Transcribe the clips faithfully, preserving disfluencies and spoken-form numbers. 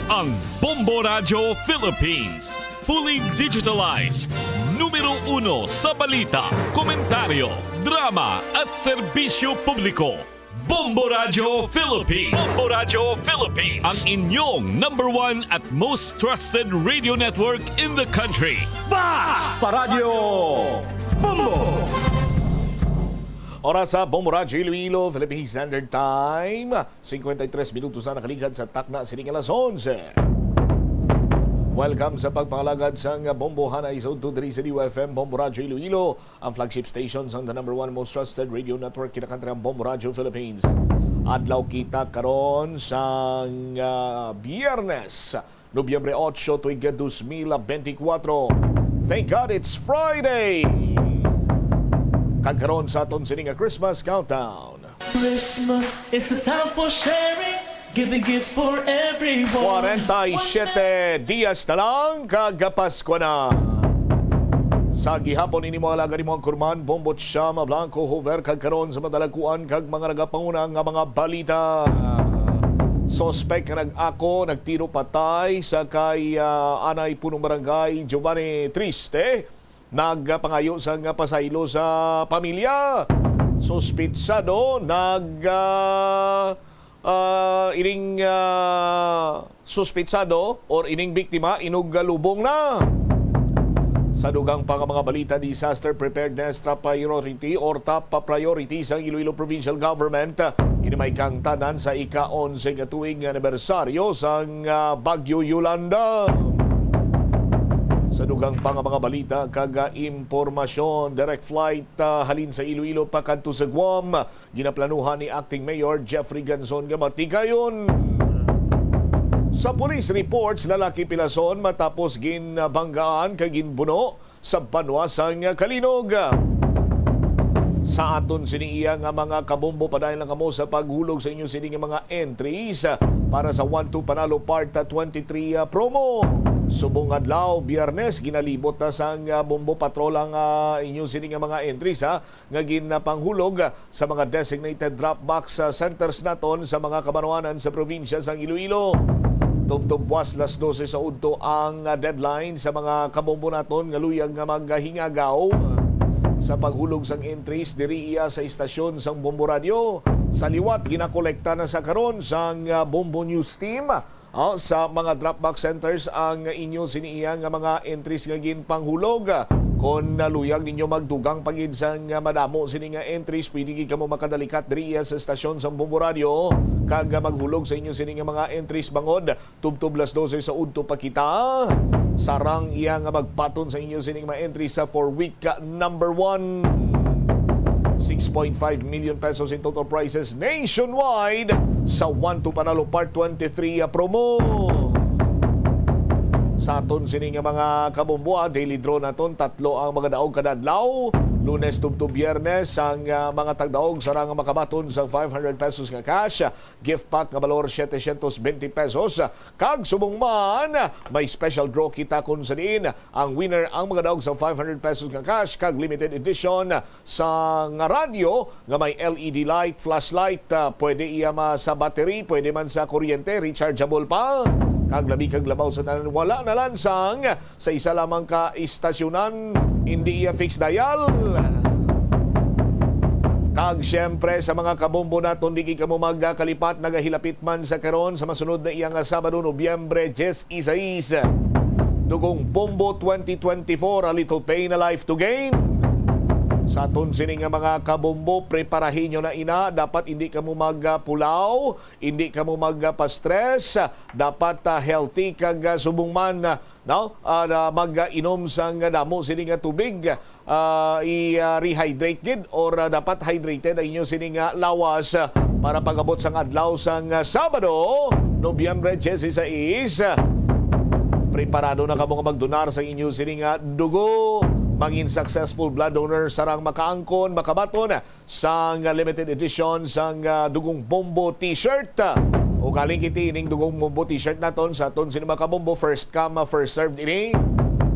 Ang Bombo Radyo Philippines, fully digitalized, numero uno sa balita, komentaryo, drama at serbisyo publiko. Bombo Radyo Philippines. Bombo Radyo Philippines. Ang inyong number one at most trusted radio network in the country. Bas pa Radyo Bombo! Oras sa Bombo Radyo Iloilo, Philippine Standard Time. Cincuenta y tres minutos na nakaligad sa takna sining alas onse. Welcome sa pagpangalagad sang Bombo Hanay sa udto diri sa D Y F M, Bombo Radyo Iloilo, ang flagship station sang the number one most trusted radio network, kinakantri ang Bombo Radyo Philippines. Adlaw kita karon sang, ah, Biyernes, Nobyembre ocho, tuig dos mil benti kwatro. Thank God it's Friday! Kag karon sa aton sini nga Christmas countdown. Christmas is a time for sharing, giving gifts for everyone. Kwarenta y siyete dias na lang, kag Pasko na. Sa gihapon ini, mga alagad, imo ang kurman, Bombo Chama Blanco Hover, kag karon sa madalakuan kag mga nagapanguna nga mga balita. Suspek nga nag-ako, nagtiro patay sa kay, ah, Anay Punong Barangay Giovanni Triste. Nagpangayo sang pasaylo sa pamilya. Suspitsado nag, ah, ah, ining, ah, suspitsado or ining biktima inugalubong na. Sa dugang pa nga mga balita, disaster preparedness top priority or top priority sang Iloilo Provincial Government. Ini may kaangtanan sa ika-onse nga tuig nga anibersaryo sang, ah, Bagyo Yolanda. Sa dugang pa nga mga balita kag, ah, impormasyon, direct flight, ah, halin sa Iloilo pakadto sa Guam, ginaplanuhan ni Acting Mayor Jeffrey Ganzon nga matigayon. Sa police reports, lalaki pilason matapos ginbanggaan kag ginbuno sa banwa sang Calinog. Sa aton sini iya nga mga kabombo, padayon lang kamo sa paghulog sa inyo sini nga mga entries para sa One Two Panalo Part twenty-three promo. Subong adlaw, Biyernes, ginalibot na sang Bombo Patrol ang, ah, inyo sini nga mga entries, ha, nga ginpanghulog sa mga designated drop box, ah, centers naton sa mga kabanwanan sa probinsya sang Iloilo. Tubtob buas las dose sa udto ang, ah, deadline sa mga kabombo naton nga luyag nga maghingagaw sa paghulog sang entries diri iya sa istasyon sang Bombo Radio. Sa liwat, ginakolekta na sa karon sang, ah, Bombo News Team, ah, sa mga drop box centers ang inyo sini iya nga mga entries nga ginpanghulog. Kon naluyag ninyo magdugang pa gid sang madamo sini nga entries, pwede gid kamo makadalikat diri iya sa estasyon sang Bombo Radio kag maghulog sa inyo sini nga mga entries bangod tubtob las dose sa udto pa kita. Sarang iya nga magpaton sa inyo sini nga mga entries sa for week number one. Six point five million pesos in total prizes nationwide sa One to Panalo Part twenty-three promo. Sa aton sini nga mga kabombo, ah, daily draw naton, tatlo ang mga daog kada adlaw. Lunes tubtob Biyernes ang, ah, mga tagdaog, sarang makabaton sa five hundred pesos nga cash, gift pack nga balor setecientos benti pesos, kag subong man, may special draw kita, kun sa diin ang winner ang magadaog sa five hundred pesos nga cash kag limited edition sa nga radyo nga may L E D light, flashlight, ah, pwede iya ma sa battery, pwede man sa kuryente, rechargeable pa. Kag labi kag labaw sa tanan, wala na lansang sa isa lamang ka istasyonan, hindi iya fixed dial. Kag siyempre, sa mga kabombo naton, di gid kamo magkalipat, nagahilapit man sa karon sa masunod na iya nga Sabado, Nobyembre diyes y seis. Dugong Bombo twenty twenty-four, a little pain, a life to gain. Sa aton sini nga mga kabombo, preparahin nyo na ina. Dapat hindi kamo magpulaw, hindi kamo magpa-stress. Dapat, ah, healthy kag, ah, subong man, ah, no? Ah, na mag-inom sang damo sini nga tubig. Ah, i, ah, rehydrate gid or, ah, dapat hydrated ang inyo sini nga lawas, ah, para pag-abot sang adlaw sang, ah, Sabado, Nobyembre diyes y seis. Preparado na kamo nga magdonar sa inyo sini nga dugo. Mangin successful blood donor, sarang makaangkon, makabaton sang limited edition sang, ah, Dugong Bombo T-shirt. O kaling kiti ining Dugong Bombo T-shirt naton sa aton sini mga kabombo, first come, ah, first served ini.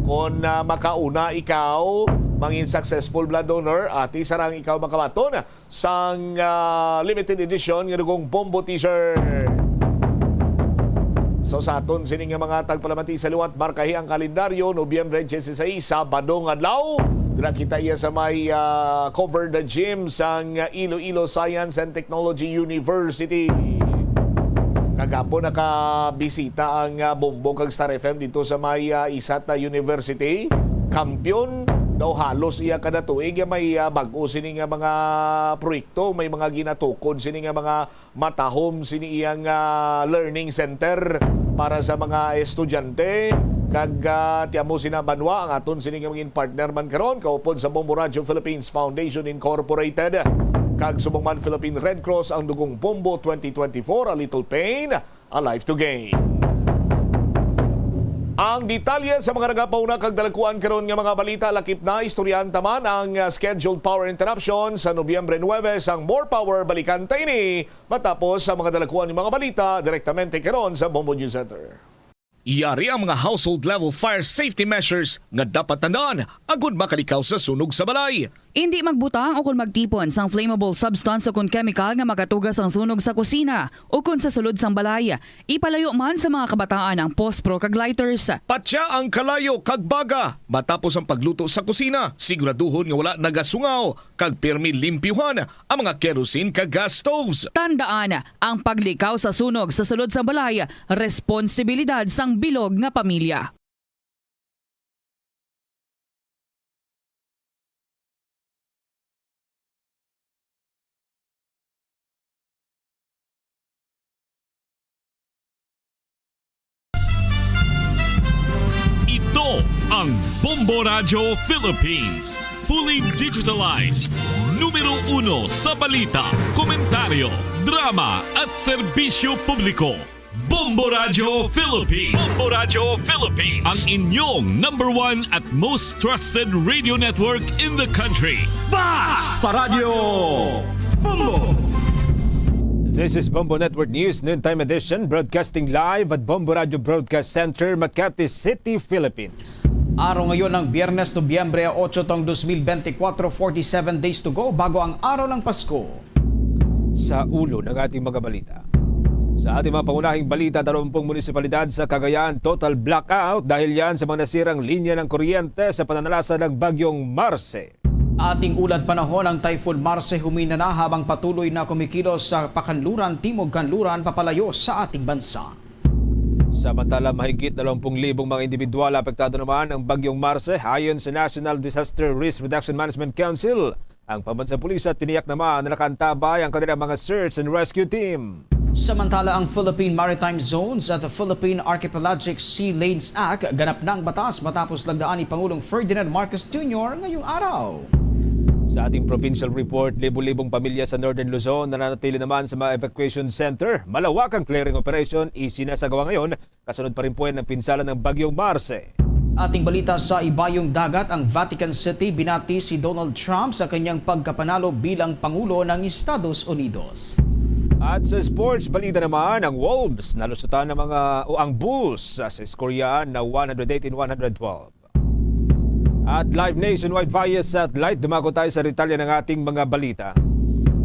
Kon, ah, makauna ikaw, mangin successful blood donor, ati sarang ikaw makabaton sang, ah, limited edition nga Dugong Bombo T-shirt. So, sa aton sini nga mga tagpalamati sa liwat, markahi ang kalendaryo, Nobyembre dieciséis, Sabado nga adlaw. Dira kita iya sa may, ah, covered gym sang Iloilo Science and Technology University. Kagapon nakabisita ang, ah, Bombo kag Star F M dito sa may, ah, Isata University. Kampiyon daw halos iya kada tuig nga may, ah, bag-o sini nga mga proyekto, may mga ginatukod sini nga mga matahom sini iyang, ah, learning center para sa mga estudyante. Kag, ah, tiamo sina banwa ang aton sini nga maging partner man karon, kaupod sa Bombo Radio Philippines Foundation Incorporated, kag subong man Philippine Red Cross ang Dugong Bombo twenty twenty-four, A Little Pain, A Life to Gain. Ang detalye sa mga nagapauna kag dalakuan karon nga mga balita, lakip na istoryahan ta man ang, ah, scheduled power interruption sa Nobyembre nuebe sang More Power. Balikan ta ini matapos ang mga dalakuan nga mga balita direktamente karon sa Bombo News Center. Yari ang mga household level fire safety measures nga dapat tandaan agud makalikaw sa sunog sa balay. Indi magbutang o kon magtipon sang flammable substance o kon chemical nga makatuga sang sunog sa kusina o kon sa sulod sang balay. Ipalayo man sa mga kabataan ang pospro kag lighters. Patya ang kalayo kag baga matapos ang pagluto sa kusina. Siguraduhon nga wala nagasungaw kag pirmi limpyuhan ang mga kerosene kag gas stoves. Tandaan, ang paglikaw sa sunog sa sulod sang balay, responsibilidad sang bilog nga pamilya. Ito ang Bombo Radio Philippines, fully digitalized, numero uno sa balita, komentaryo, drama at serbisyo publiko. Bombo Radio Philippines. Bombo Radio Philippines. Ang inyong number one at most trusted radio network in the country. Basta Radyo Bombo! This is Bombo Network News Noontime Edition, broadcasting live at Bombo Radio Broadcast Center, Makati City, Philippines. Araw ngayon ng Biyernes, Nobyembre otso tong dos mil bente kwatro, forty-seven days to go bago ang araw ng Pasko. Sa ulo ng ating mga balita. Sa ating mga pangunahing balita, dalawampung munisipalidad sa Cagayan, total blackout dahil yan sa mga nasirang linya ng kuryente sa pananalasa ng Bagyong Marce. Ating ulat panahon, ang Typhoon Marce humina na habang patuloy na kumikilos sa pakanluran, timog kanluran, papalayo sa ating bansa. Samantala, mahigit dalawampung libong mga individual apektado naman ang Bagyong Marce. Ayon sa National Disaster Risk Reduction Management Council, ang pambansang pulis at tiniyak naman na nakaantabay ang kanilang mga search and rescue team. Samantala, ang Philippine Maritime Zones at the Philippine Archipelagic Sea Lanes Act ganap na ang batas matapos lagdaan ni Pangulong Ferdinand Marcos Junior ngayong araw. Sa ating provincial report, libo-libong pamilya sa Northern Luzon nananatili naman sa mga evacuation center. Malawak ang clearing operation isinasagawa ngayon kasunod pa rin po yan ng pinsala ng Bagyong Marce. Ating balita sa ibayong dagat, ang Vatican City, binati si Donald Trump sa kanyang pagkapanalo bilang Pangulo ng Estados Unidos. At sa sports balita naman, ang Wolves nalusutan ng mga, o ang Bulls sa skoryaan na one hundred eighteen one hundred twelve. At live nationwide via satellite, dumako tayo sa detalye ng ating mga balita.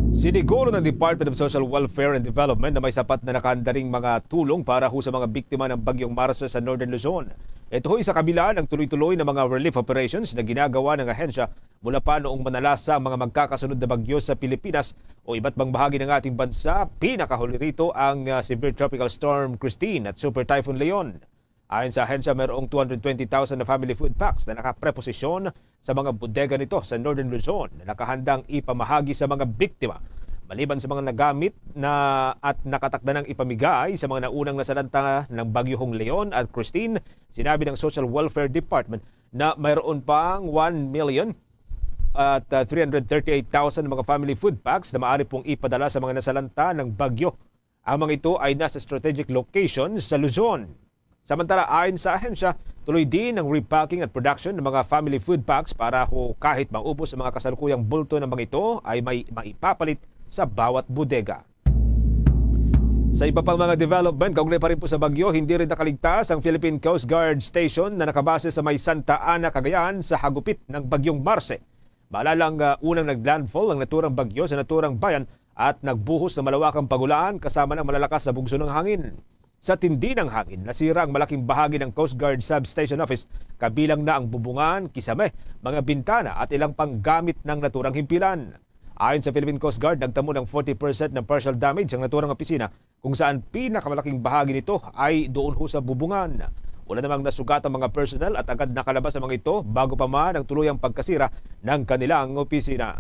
Siniguro ng Department of Social Welfare and Development na may sapat na nakahandaring mga tulong para ho sa mga biktima ng Bagyong Marce sa Northern Luzon. Ito ho'y sa kabila ng tuloy-tuloy na mga relief operations na ginagawa ng ahensya mula pa noong manalasa ang mga magkakasunod na bagyo sa Pilipinas o iba't bang bahagi ng ating bansa. Pinakahuli rito ang, ah, Severe Tropical Storm Christine at Super Typhoon Leon. Ayon sa ahensya, mayroong two hundred twenty thousand na family food packs na nakapreposisyon sa mga bodega nito sa Northern Luzon na nakahandang ipamahagi sa mga biktima. Maliban sa mga nagamit na at nakatakda ng ipamigay sa mga naunang nasalanta ng Bagyong Leon at Christine, sinabi ng Social Welfare Department na mayroon pang one million at, ah, three hundred thirty-eight thousand mga family food packs na maaari pong ipadala sa mga nasalanta ng bagyo. Ang mga ito ay nasa strategic locations sa Luzon. Samantala, ayon sa ahensya, tuloy din ang repacking at production ng mga family food packs para ho kahit maubos ang mga kasalukuyang bulto ng mga ito ay may maipapalit sa bawat bodega. Sa iba pang mga development, kaugnay pa rin po sa bagyo, hindi rin nakaligtas ang Philippine Coast Guard Station na nakabase sa may Santa Ana, Cagayan, sa hagupit ng Bagyong Marce. Maalalang, ah, unang naglandfall ang naturang bagyo sa naturang bayan at nagbuhos ng malawakang pag-ulan kasama ng malalakas na bugso ng hangin. Sa tindi ng hangin, nasira ang malaking bahagi ng Coast Guard Substation Office, kabilang na ang bubungan, kisame, mga bintana at ilang panggamit ng naturang himpilan. Ayon sa Philippine Coast Guard, nagtamo ng forty percent ng partial damage ang naturang opisina, kung saan pinakamalaking bahagi nito ay doon ho sa bubungan. Wala namang nasugat ang mga personnel at agad nakalabas ang mga ito bago pa man ang tuluyang pagkasira ng kanilang opisina.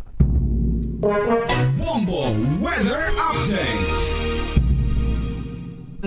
Bombo Weather Update.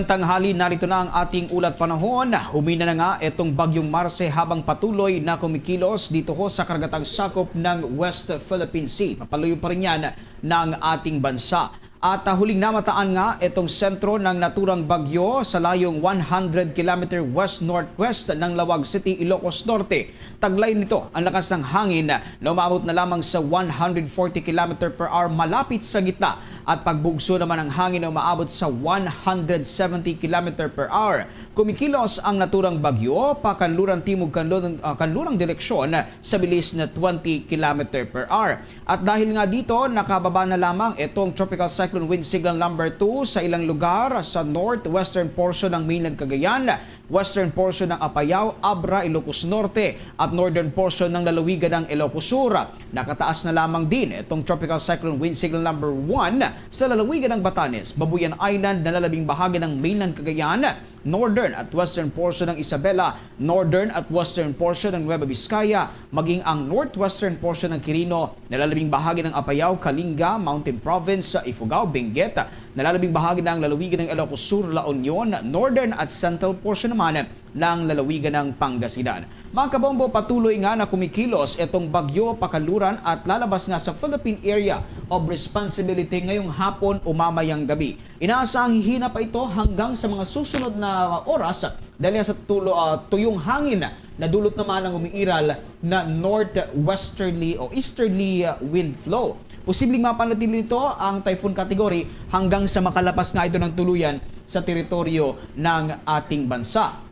Tanghali, narito na ang ating ulat panahon. Humina na nga itong Bagyong Marce habang patuloy na kumikilos dito ho sa karagatang sakop ng West Philippine Sea. Papaluyo pa rin yan ng ating bansa. At uh, huling namataan nga itong sentro ng naturang bagyo sa layong one hundred kilometer west-northwest ng Laoag City, Ilocos Norte. Taglay nito ang lakas ng hangin na umaabot na lamang sa one hundred forty kilometer per hour malapit sa gitna, at pagbugso naman ang hangin na umaabot sa one hundred seventy kilometer per hour. Kumikilos ang naturang bagyo pa kanluran timog kanlurang, ah, kanlurang direksyon sa bilis na twenty kilometer per hour. At dahil nga dito, nakababa na lamang itong Tropical Cyclone Wind Signal number two sa ilang lugar sa northwestern portion ng mainland Cagayan, western portion ng Apayao, Abra, Ilocos Norte, at northern portion ng lalawigan ng Ilocos Sur. Nakataas na lamang din itong Tropical Cyclone Wind Signal number one sa lalawigan ng Batanes, Babuyan Island, nalalabing bahagi ng mainland Cagayan, northern at western portion ng Isabela, northern at western portion ng Nueva Vizcaya, maging ang northwestern portion ng Quirino, nalalabing bahagi ng Apayao, Kalinga, Mountain Province, Ifugao, Benguet, nalalabing bahagi ng lalawigan ng Ilocos Sur, La Union, northern at central portion naman ng lalawigan ng Pangasinan. Mga kabombo, patuloy nga na kumikilos itong bagyo pakaluran at lalabas nga sa Philippine Area of Responsibility ngayong hapon o mamayang gabi. Inaasahang hihina pa ito hanggang sa mga susunod na oras dahil sa tulo, ah, tuyong hangin na dulot naman ang umiiral na northwesterly o easterly, ah, wind flow. Posibleng mapanatili nito ang typhoon category hanggang sa makalapas nga ito ng tuluyan sa teritoryo ng ating bansa.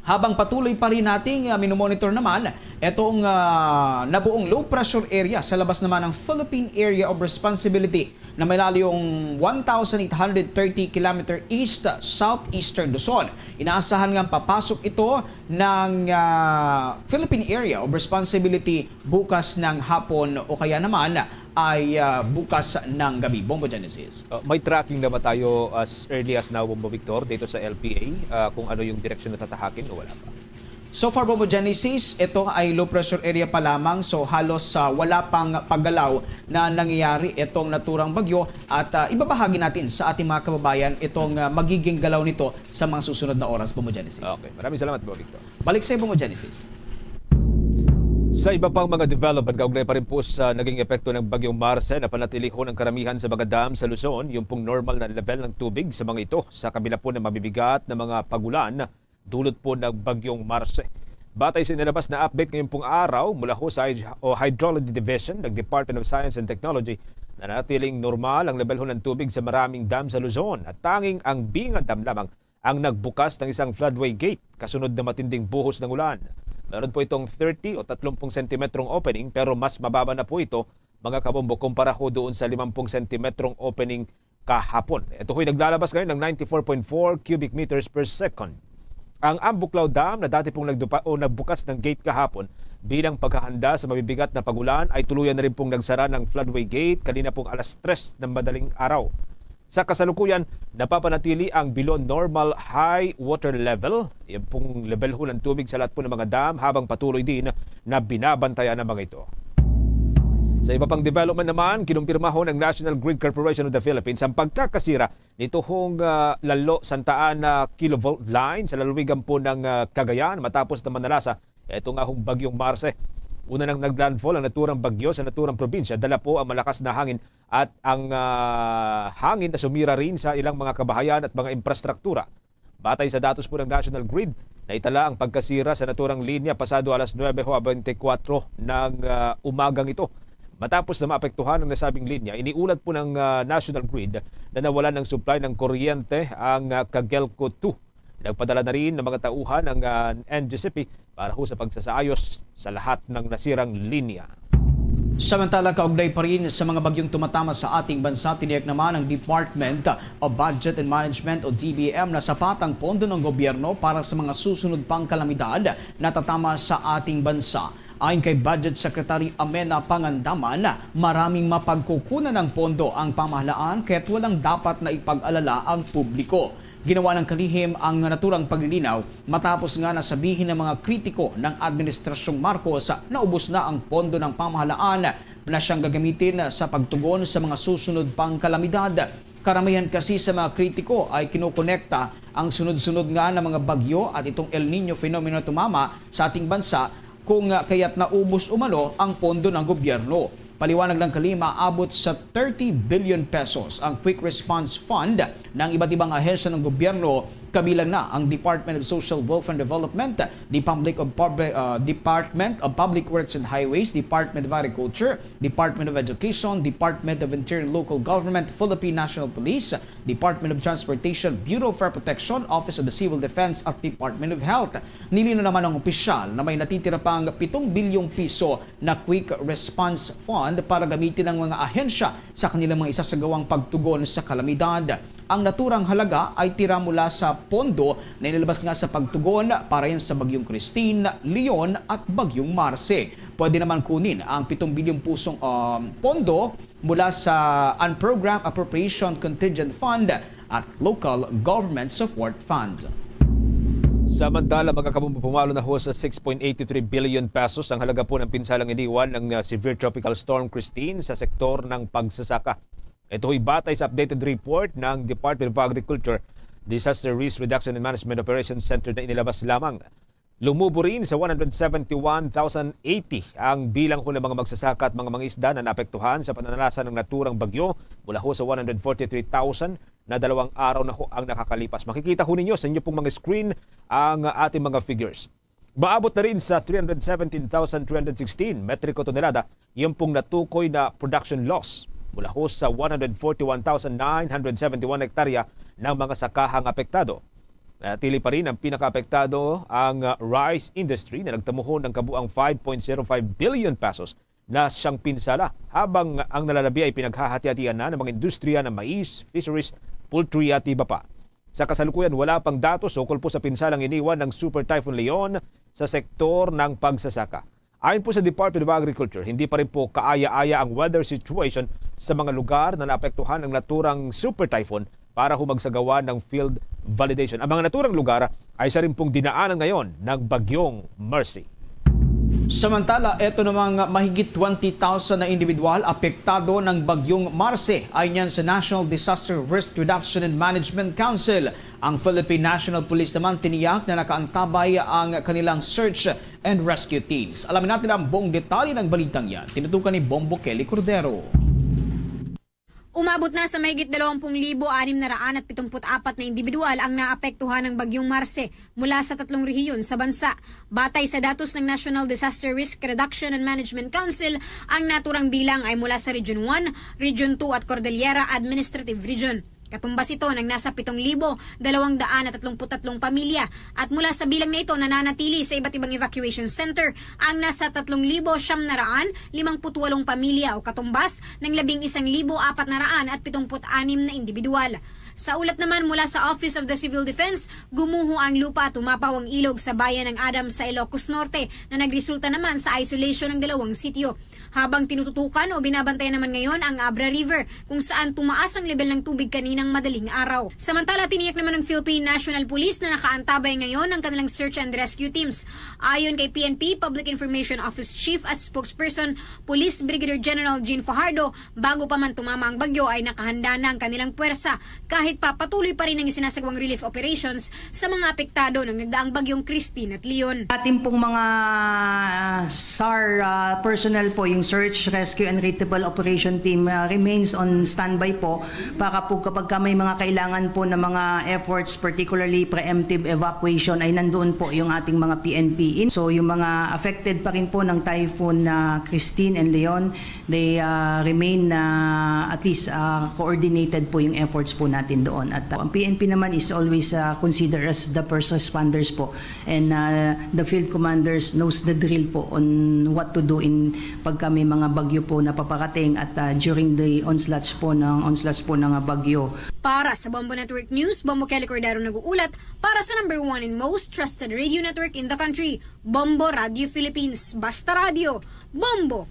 Habang patuloy pa rin nating, ah, minomonitor naman itong, ah, nabuong low pressure area sa labas naman ng Philippine Area of Responsibility na may layong one thousand eight hundred thirty kilometer east southeastern Luzon. Inaasahan nga papasok ito ng, ah, Philippine Area of Responsibility bukas ng hapon o kaya naman ay, ah, bukas ng gabi. Bombo Genesis. Uh, may tracking na ba tayo as early as now, Bombo Victor, dito sa L P A, uh, kung ano yung direksyon na tatahakin o wala pa? So far, Bombo Genesis, ito ay low pressure area pa lamang. So halos, uh, wala pang paggalaw na nangyayari itong naturang bagyo. At, uh, ibabahagi natin sa ating mga kababayan itong, uh, magiging galaw nito sa mga susunod na oras, Bombo Genesis. Okay. Maraming salamat, Bombo Victor. Balik sa iyo, Bombo Genesis. Sa iba pang mga development, kaugnay pa rin po sa naging epekto ng Bagyong Marce, napanatili ho ng karamihan sa mga dam sa Luzon yung pong normal na level ng tubig sa mga ito, sa kabila po ng mabibigat na mga pagulan dulot po ng Bagyong Marce. Batay sa inilabas na update ngayong pong araw mula ho sa Hyd-, o Hydrology Division ng Department of Science and Technology, nanatiling normal ang level ho ng tubig sa maraming dam sa Luzon at tanging ang Binga Dam lamang ang nagbukas ng isang floodway gate kasunod na matinding buhos ng ulan. Meron po itong thirty o tatlong sentimetrong opening, pero mas mababa na po ito, mga kabombo, kumpara ho doon sa limampung sentimetrong opening kahapon. Ito ho'y naglalabas ngayon ng ninety-four point four cubic meters per second. Ang Ambuklao Dam na dati pong nagdupa, o nagbukas ng gate kahapon bilang paghahanda sa mabibigat na pagulan ay tuluyan na rin pong nagsara ng floodway gate kanina pong alas tres ng madaling araw. Sa kasalukuyan, napapanatili ang below normal high water level. Yan pong level ho ng tubig sa lahat po ng mga dam habang patuloy din na binabantayan ang mga ito. Sa iba pang development naman, kinumpirma ho ng National Grid Corporation of the Philippines ang pagkakasira nito hong, ah, Lalo Santa Ana kilovolt line sa lalawigan po ng, ah, Cagayan matapos na manalasa ito nga hong Bagyong Marce. Una nang naglandfall ang naturang bagyo sa naturang probinsya, dala po ang malakas na hangin at ang, ah, hangin na sumira rin sa ilang mga kabahayan at mga infrastruktura. Batay sa datos po ng National Grid, naitala ang pagkasira sa naturang linya pasado alas nuebe o bente kwatro ng, ah, umagang ito. Matapos na maapektuhan ang nasabing linya, iniulat po ng, ah, National Grid na nawalan ng supply ng kuryente ang, ah, Cogelco two. Nagpadala na rin ng mga tauhan ang, ah, N G C P para ho sa pagsasaayos sa lahat ng nasirang linya. Samantala, kaugnay pa rin sa mga bagyong tumatama sa ating bansa, tiniyak naman ng Department of Budget and Management o D B M na sapat ang pondo ng gobyerno para sa mga susunod pang kalamidad na tatama sa ating bansa. Ayon kay Budget Secretary Amena Pangandaman, maraming mapagkukunan ng pondo ang pamahalaan kaya't walang dapat na ipag-alala ang publiko. Ginawa ng kalihim ang naturang paglilinaw matapos nga nasabihin ng mga kritiko ng Administrasyong Marcos na ubos na ang pondo ng pamahalaan na siyang gagamitin sa pagtugon sa mga susunod pang kalamidad. Karamihan kasi sa mga kritiko ay kinokonekta ang sunod-sunod nga na mga bagyo at itong El Nino phenomenon tumama sa ating bansa kung, ah, kaya't naubos umano ang pondo ng gobyerno. Paliwanag ng kalihim, aabot sa thirty billion pesos ang Quick Response Fund ng iba't ibang ahensya ng gobyerno, kabilang na ang Department of Social Welfare and Development, the Public of Public, ah, Department of Public Works and Highways, Department of Agriculture, Department of Education, Department of Interior and Local Government, Philippine National Police, Department of Transportation, Bureau of Fire Protection, Office of the Civil Defense at Department of Health. Nilinaw naman ng opisyal na may natitira pang pitong bilyong piso na Quick Response Fund para gamitin ng mga ahensya sa kanilang mga isasagawang pagtugon sa kalamidad. Ang naturang halaga ay tira mula sa pondo na inilabas nga sa pagtugon para yan sa Bagyong Christine, Leon at Bagyong Marce. Pwede naman kunin ang pitong bilyong pusong, um, pondo mula sa Unprogrammed Appropriation Contingent Fund at Local Government Support Fund. Samantala, mga kabumbu, pumalo na ho sa six point eight three billion pesos ang halaga po ng pinsalang iniwan ng, uh, Severe Tropical Storm Christine sa sektor ng pagsasaka. Ito ay batay sa updated report ng Department of Agriculture Disaster Risk Reduction and Management Operations Center na inilabas lamang. Lumubo rin sa one hundred seventy-one thousand eighty ang bilang ho ng mga magsasaka at mga mangisda na naapektuhan sa pananalasa ng naturang bagyo, mula ho sa one hundred forty-three thousand na dalawang araw na ho ang nakakalipas. Makikita ho ninyo sa inyo pong mga screen ang ating mga figures. Maabot na rin sa three hundred seventeen thousand three hundred sixteen metriko tonelada yung pong natukoy na production loss, mula ho sa one hundred forty-one thousand nine hundred seventy-one hektarya ng mga sakahang apektado. Nanatili pa rin ang pinakaapektado, ang, uh, rice industry, na nagtamuhon ng kabuang five point zero five billion pesos na siyang pinsala, habang ang nalalabi ay pinaghahati-hatian na ng mga industriya ng mais, fisheries, poultry at iba pa. Sa kasalukuyan, wala pang datos ukol po sa pinsalang iniwan ng Super Typhoon Leon sa sektor ng pagsasaka. Ayon po sa Department of Agriculture, hindi pa rin po kaaya-aya ang weather situation sa mga lugar na naapektuhan ng naturang Super Typhoon para ho magsagawa ng field validation. Ang mga naturang lugar ay isa rin pong dinaanan ngayon ng Bagyong Mercy. Samantala, eto namang mahigit twenty thousand na individual apektado ng Bagyong Marce, ayon yan sa National Disaster Risk Reduction and Management Council. Ang Philippine National Police naman tiniyak na nakaantabay ang kanilang search and rescue teams. Alamin natin ang buong detalye ng balitang yan. Tinutukan ni Bombo Kelly Cordero. Umabot na sa mahigit dalawang pung libo anim na raan at pitumput apat na individual ang naapektuhan ng Bagyong Marce mula sa tatlong rehiyon sa bansa. Batay sa datos ng National Disaster Risk Reduction and Management Council, ang naturang bilang ay mula sa Region one, Region two at Cordillera Administrative Region. Katumbas ito ng nasa pitong libo dalawang daan at tatlong put tatlong pamilya, at mula sa bilang na ito nananatili sa iba't ibang evacuation center ang nasa tatlong libo siyam na raan limang put walong pamilya, o katumbas ng labing isang libo apat na raan at pitong put anim na individual. Sa ulat naman mula sa Office of the Civil Defense, gumuho ang lupa at umapaw ang ilog sa bayan ng Adam sa Ilocos Norte, na nagresulta naman sa isolation ng dalawang sitio. Habang tinututukan o binabantayan naman ngayon ang Abra River, kung saan tumaas ang level ng tubig kaninang madaling araw. Samantala, tiniyak naman ng Philippine National Police na nakaantabay ngayon ang kanilang search and rescue teams. Ayon kay P N P Public Information Office Chief at Spokesperson, Police Brigadier General Jean Fajardo, bago pa man tumama ang bagyo ay nakahanda na ang kanilang puwersa, kahit pa patuloy pa rin ang isinasagawang relief operations sa mga apektado ng nagdaang bagyong Christine at Leon. Ating pong mga, ah, SAR, ah, personnel po, yung Search, Rescue and Retrieval Operation Team, ah, remains on standby po para po kapag ka may mga kailangan po na mga efforts, particularly preemptive evacuation, ay nandoon po yung ating mga P N P. So, yung mga affected pa rin po ng Typhoon na Christine and Leon, they, ah, remain na at least, ah, coordinated po yung efforts po natin. doon. At uh, ang P N P naman is always uh, considered as the first responders po. And uh, the field commanders knows the drill po on what to do in pagka may mga bagyo po na paparating at uh, during the onslaughts po ng onslaughts po ng uh, bagyo. Para sa Bombo Network News, Bombo Kelly Cordero nag-uulat para sa number one and most trusted radio network in the country, Bombo Radio Philippines. Basta Radio, Bombo!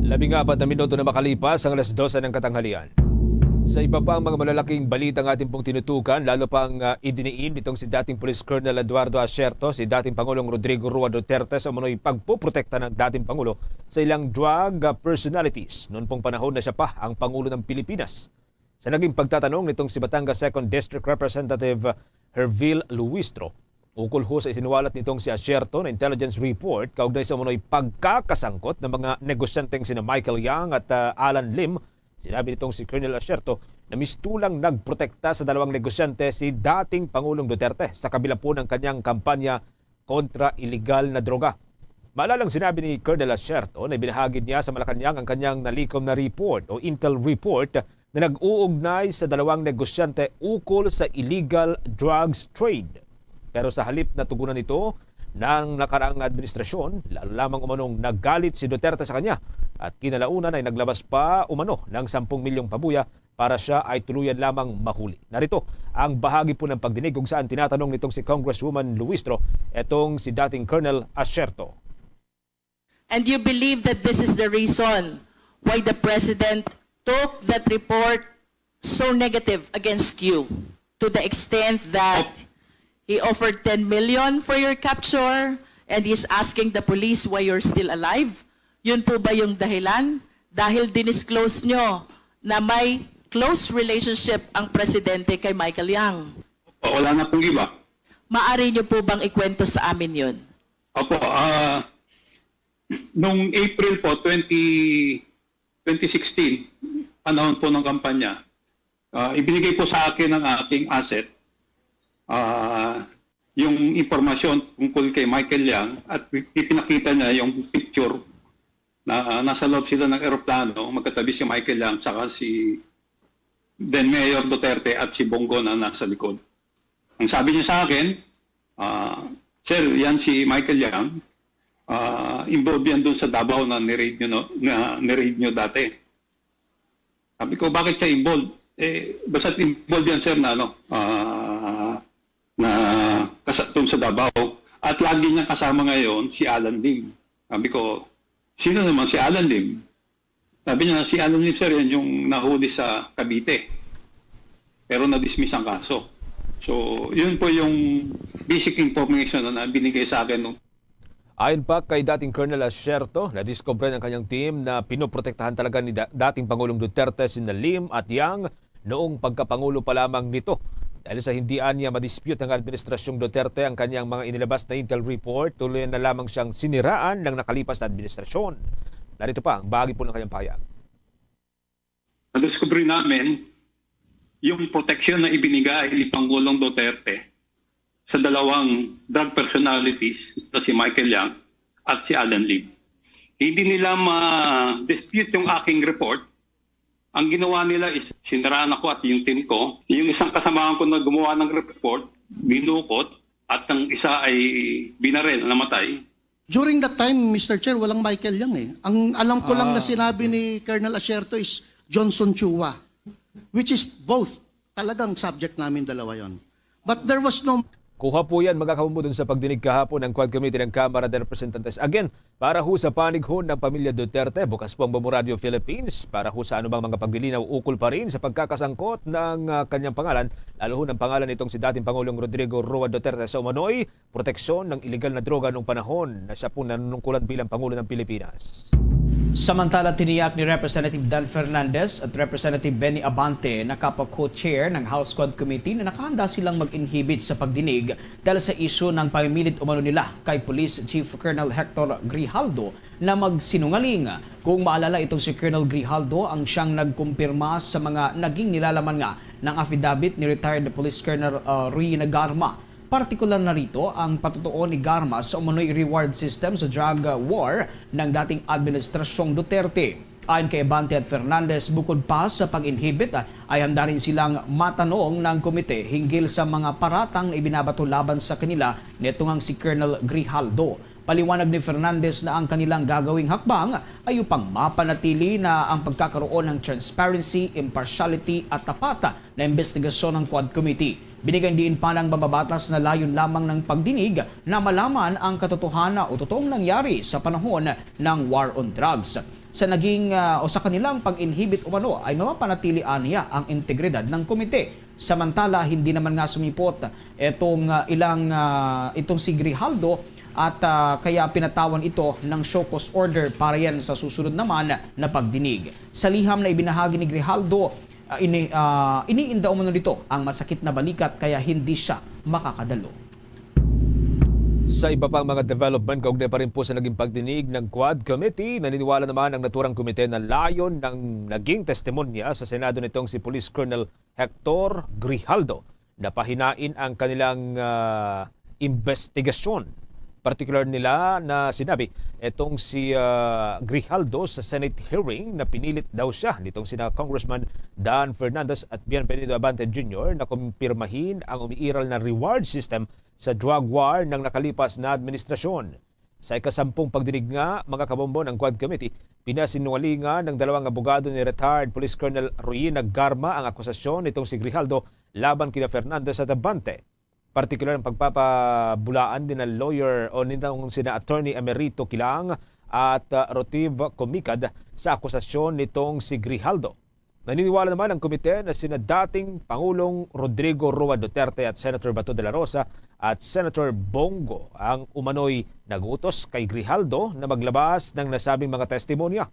Labing apat na minuto na makalipas ang alas dose ng katanghalian. Sa iba pang mga malalaking balita nga atin pong tinutukan, lalo pang uh, idiniin nitong si dating Police Colonel Eduardo Asierto, si dating Pangulong Rodrigo Roa Duterte sa umano'y pagpoprotekta ng dating Pangulo sa ilang drug uh, personalities noon pong panahon na siya pa ang Pangulo ng Pilipinas. Sa naging pagtatanong nitong si Batangas Second District Representative Hervil Luistro, ukol ho sa isinuwalat nitong si Asierto na intelligence report kaugnay sa umano'y pagkakasangkot ng mga negosyanteng sina Michael Yang at uh, Alan Lim, sinabi nitong si Colonel Asierto na mistulang nagprotekta sa dalawang negosyante si dating Pangulong Duterte sa kabila po ng kanyang kampanya kontra iligal na droga. Maalalang sinabi ni Colonel Asierto na ibinahagi niya sa Malacanang ang kanyang nalikom na report o intel report na nag-uugnay sa dalawang negosyante ukol sa illegal drugs trade. Pero sa halip na tugunan ito ng nakaraang administrasyon, lalo lamang umanong nagalit si Duterte sa kanya at kinalaunan ay naglabas pa umano ng sampung milyong pabuya para siya ay tuluyan lamang mahuli. Narito ang bahagi po ng pagdinig kung saan tinatanong nitong si Congresswoman Luistro etong si dating Colonel Asierto. And you believe that this is the reason why the president took that report so negative against you to the extent that he offered ten million for your capture and he's asking the police why you're still alive? Yun po ba yung dahilan? Dahil dinisclose nyo na may close relationship ang presidente kay Michael Yang. Wala na pong iba. Maari nyo po bang ikwento sa amin yun? Opo, ah, nung April po, twenty, twenty sixteen, panahon po ng kampanya, ah, ibinigay po sa akin ng aking asset, ah, yung impormasyon tungkol kay Michael Yang at ipinakita niya yung picture na ah, nasa loob sila ng eroplano, magkatabi si Michael Yang saka si then Mayor Duterte at si Bongo na nasa likod. Ang sabi niya sa akin, ah, "Sir, yan si Michael Yang, ah, involved yan dun sa Davao na ni-raid nyo, no, na ni-raid nyo dati." Sabi ko, "Bakit siya involved?" "Eh, basta involved yan, sir, na ano, ah, na kasa-, dun sa Davao. At lagi niyang kasama ngayon si Alan Lim." Sabi ko, "Sino naman si Alan Lim?" Sabi niya, "Si Alan Lim, sir, yan yung nahuli sa Cavite. Pero na-dismiss ang kaso." So, yun po yung basic information na binigay sa akin nung Ayon pa kay dating Colonel Asierto, nadiskubre ng kanyang team na pinoprotektahan talaga ni da- dating Pangulong Duterte sina Lim at Yang noong pagkapangulo pa lamang nito. Dahil sa hindi anya madispute ng Administrasyong Duterte ang kanyang mga inilabas na intel report, tuloy na lamang siyang siniraan ng nakalipas na administrasyon. Narito pa ang bahagi po ng kanyang pahayag. Nadiskubre namin yung proteksyon na ibinigay ni Pangulong Duterte sa dalawang drug personalities na si Michael Yang at si Alan Lim. Hindi nila ma-dispute yung aking report. Ang ginawa nila is siniraan ako at yung team ko. Yung isang kasamahan ko na gumawa ng report, dinukot, at ang isa ay binaril, namatay. During that time, Mister Chair, walang Michael Yang eh. Ang alam ko lang na sinabi ni Colonel Asierto is Johnson Chua, which is both. Talagang subject namin dalawa yon. But there was no Kuha po yan, mga kabombo, dun sa pagdinig kahapon ng Quad Committee ng Kamara de Representantes. Again, para ho sa panig ho ng pamilya Duterte, bukas po ang Bombo Radio Philippines para ho sa anumang mga paglilinaw ukol pa rin sa pagkakasangkot ng ah, kanyang pangalan, lalo ho ng pangalan nitong si dating Pangulong Rodrigo Roa Duterte sa umano'y proteksyon ng iligal na droga noong panahon na siya pong nanunungkulan bilang Pangulo ng Pilipinas. Samantala, tiniyak ni Representative Dan Fernandez at Representative Benny Abante na kapo-co-chair ng House Quad Committee na nakahanda silang mag-inhibit sa pagdinig dahil sa isyu ng pamimilit umano nila kay Police Chief Colonel Hector Grijaldo na magsinungaling. Kung maalala, itong si Colonel Grijaldo ang siyang nagkumpirma sa mga naging nilalaman nga ng affidavit ni retired Police Colonel uh, Ruy Nagarma. Partikular na rito ang patutuo ni Garma sa umano'y reward system sa drug war ng dating Administrasyong Duterte. Ayon kay Abante at Fernandez, bukod pa sa pag-inhibit, ay handa rin silang matanong ng komite hinggil sa mga paratang na ibinabato laban sa kanila nitong ang si Colonel Grijaldo. Paliwanag ni Fernandez na ang kanilang gagawing hakbang ay upang mapanatili na ang pagkakaroon ng transparency, impartiality at tapat na imbestigasyon ng Quad Committee. Binigyan diin pa ng mababatas na layon lamang ng pagdinig na malaman ang katotohanan o totoong nangyari sa panahon ng war on drugs. Sa naging, ah, o sa kanilang pag-inhibit umano ay mapapanatili aniya ang integridad ng komite. Samantala, hindi naman nga sumipot itong, ah, ilang, ah, itong si Grijaldo at, ah, kaya pinatawan ito ng show cause order para yan sa susunod naman na pagdinig. Sa liham na ibinahagi ni Grijaldo, ah, ini, ah, iniinda umano nito ang masakit na balikat kaya hindi siya makakadalo. Sa iba pang mga development kaugnay pa rin po sa naging pagdinig ng Quad Committee, naniniwala naman ang naturang komite na layon ng naging testimonya sa Senado nitong si Police Colonel Hector Grijaldo na pahinain ang kanilang, ah, investigasyon. Partikular nila na sinabi itong si, ah, Grijaldo sa Senate hearing na pinilit daw siya nitong sina Congressman Dan Fernandez at Bienvenido Abante Junior na kumpirmahin ang umiiral na reward system sa drug war ng nakalipas na administrasyon. Sa ikasampung pagdinig nga, mga kabombo, ng Quad Committee, pinasinungalingan ng dalawang abogado ni retired Police Colonel Ruina Garma ang akusasyon nitong si Grijaldo laban kina Fernandez at Abante. Partikular ang pagpapabulaan din ng lawyer o nitong sina Attorney Emerito Kilang at, uh, Rotiv Comicad sa akusasyon nitong si Grijaldo. Naniniwala naman ang komite na sina dating Pangulong Rodrigo Roa Duterte at Senator Bato de la Rosa at Senator Bong Go ang umano'y nagutos kay Grijaldo na maglabas ng nasabing mga testimonya.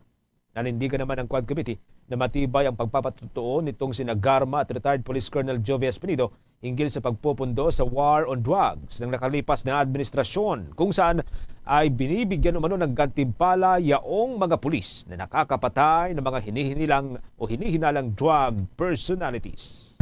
Nanindigan naman ang Quad Committee na matibay ang pagpapatutuo nitong sina Garma at retired Police Colonel Jovie Espinido hinggil sa pagpupundo sa war on drugs ng nakalipas na administrasyon, kung saan ay binibigyan umano ng gantimpala yaong mga pulis na nakakapatay ng mga hinihinilang o hinihinalang drug personalities.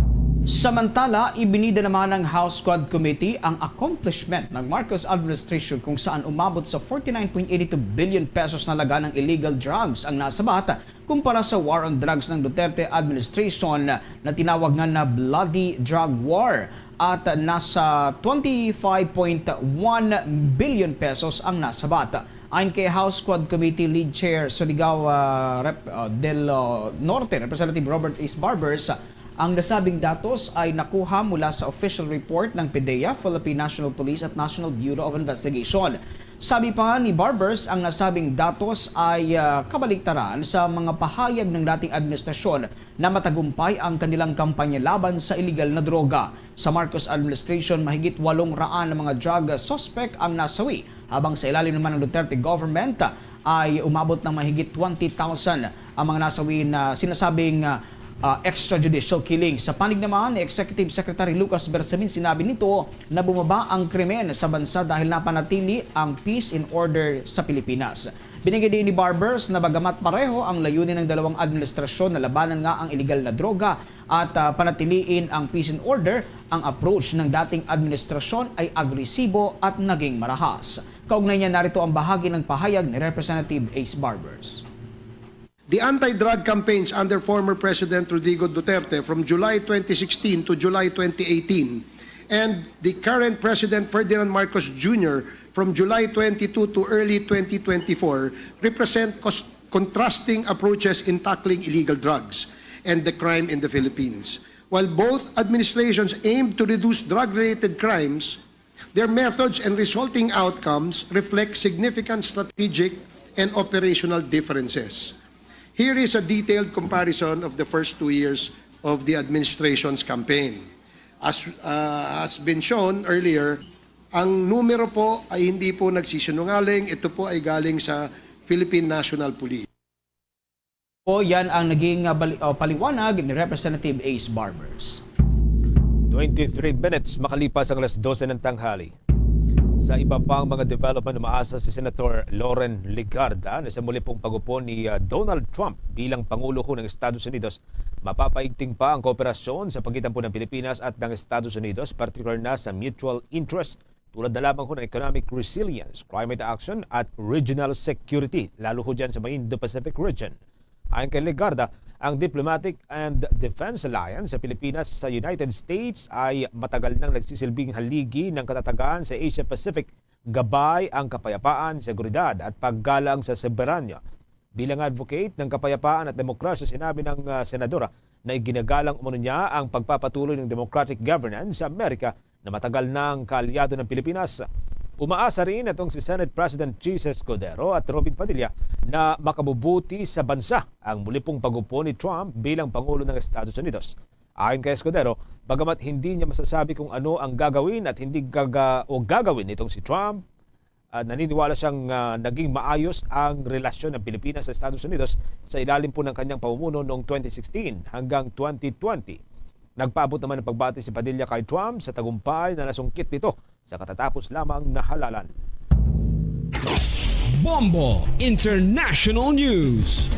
Samantala, ibinida naman ng House Quad Committee ang accomplishment ng Marcos administration kung saan umabot sa forty-nine point eighty-two billion pesos na laga ng illegal drugs ang nasabat kumpara sa war on drugs ng Duterte administration na tinawag nga na bloody drug war at nasa twenty-five point one billion pesos ang nasabat. Ayon kay House Quad Committee Lead Chair Surigao, ah, Rep-, ah, del, ah, Norte, Representative Robert Ace Barbers, ang nasabing datos ay nakuha mula sa official report ng PDEA, Philippine National Police at National Bureau of Investigation. Sabi pa ni Barbers, ang nasabing datos ay, ah, kabaliktaran sa mga pahayag ng dating administrasyon na matagumpay ang kanilang kampanya laban sa iligal na droga. Sa Marcos administration, mahigit walong raan na mga drug suspect ang nasawi, habang sa ilalim naman ng Duterte government ay umabot ng mahigit twenty thousand ang mga nasawi na sinasabing, ah, ah, extrajudicial killing. Sa panig naman ni Executive Secretary Lucas Bersamin, sinabi nito na bumaba ang krimen sa bansa dahil napanatili ang peace and order sa Pilipinas. Binigay din ni Barbers na bagamat pareho ang layunin ng dalawang administrasyon na labanan nga ang iligal na droga at, ah, panatiliin ang peace and order, ang approach ng dating administrasyon ay agresibo at naging marahas. Kaugnay niya, narito ang bahagi ng pahayag ni Representative Ace Barbers. The anti-drug campaigns under former President Rodrigo Duterte from July twenty sixteen to July twenty eighteen and the current President Ferdinand Marcos Junior from July twenty-two to early twenty twenty-four represent cos-, contrasting approaches in tackling illegal drugs and the crime in the Philippines. While both administrations aim to reduce drug-related crimes, their methods and resulting outcomes reflect significant strategic and operational differences. Here is a detailed comparison of the first two years of the administration's campaign. As, uh, has been shown earlier, ang numero po ay hindi po nagsisinungaling. Ito po ay galing sa Philippine National Police. O, yan ang naging, ah, bali-, ah, paliwanag ni Representative Ace Barbers. Twenty-three minutes makalipas ang alas dose ng tanghali. Sa iba pang mga development, umaasa si Senator Loren Legarda na sa muli pong pag-upo ni, ah, Donald Trump bilang Pangulo ho ng Estados Unidos, mapapaigting pa ang kooperasyon sa pagitan po ng Pilipinas at ng Estados Unidos, partikular na sa mutual interest tulad na lamang ho ng economic resilience, climate action, at regional security, lalo ho dyan sa may Indo-Pacific region. Ayon kay Legarda, ang Diplomatic and Defense Alliance sa Pilipinas sa United States ay matagal nang nagsisilbing haligi ng katatagan sa Asia-Pacific, gabay ang kapayapaan, seguridad at paggalang sa soberanya. Bilang advocate ng kapayapaan at demokrasya, sinabi ng, ah, senadora na iginagalang umano niya ang pagpapatuloy ng democratic governance sa Amerika na matagal nang kaalyado ng Pilipinas. Umaasa rin itong si Senate President Chiz Escudero at Robin Padilla na makabubuti sa bansa ang muli pong pag-upo ni Trump bilang Pangulo ng Estados Unidos. Ayon kay Escudero, bagamat hindi niya masasabi kung ano ang gagawin at hindi gaga o gagawin nitong si Trump, ah, naniniwala siyang, ah, naging maayos ang relasyon ng Pilipinas sa Estados Unidos sa ilalim po ng kanyang pamumuno noong twenty sixteen hanggang twenty twenty. Nagpaabot naman ang pagbati si Padilla kay Trump sa tagumpay na nasungkit nito sa katatapos lamang na halalan. Bombo International News.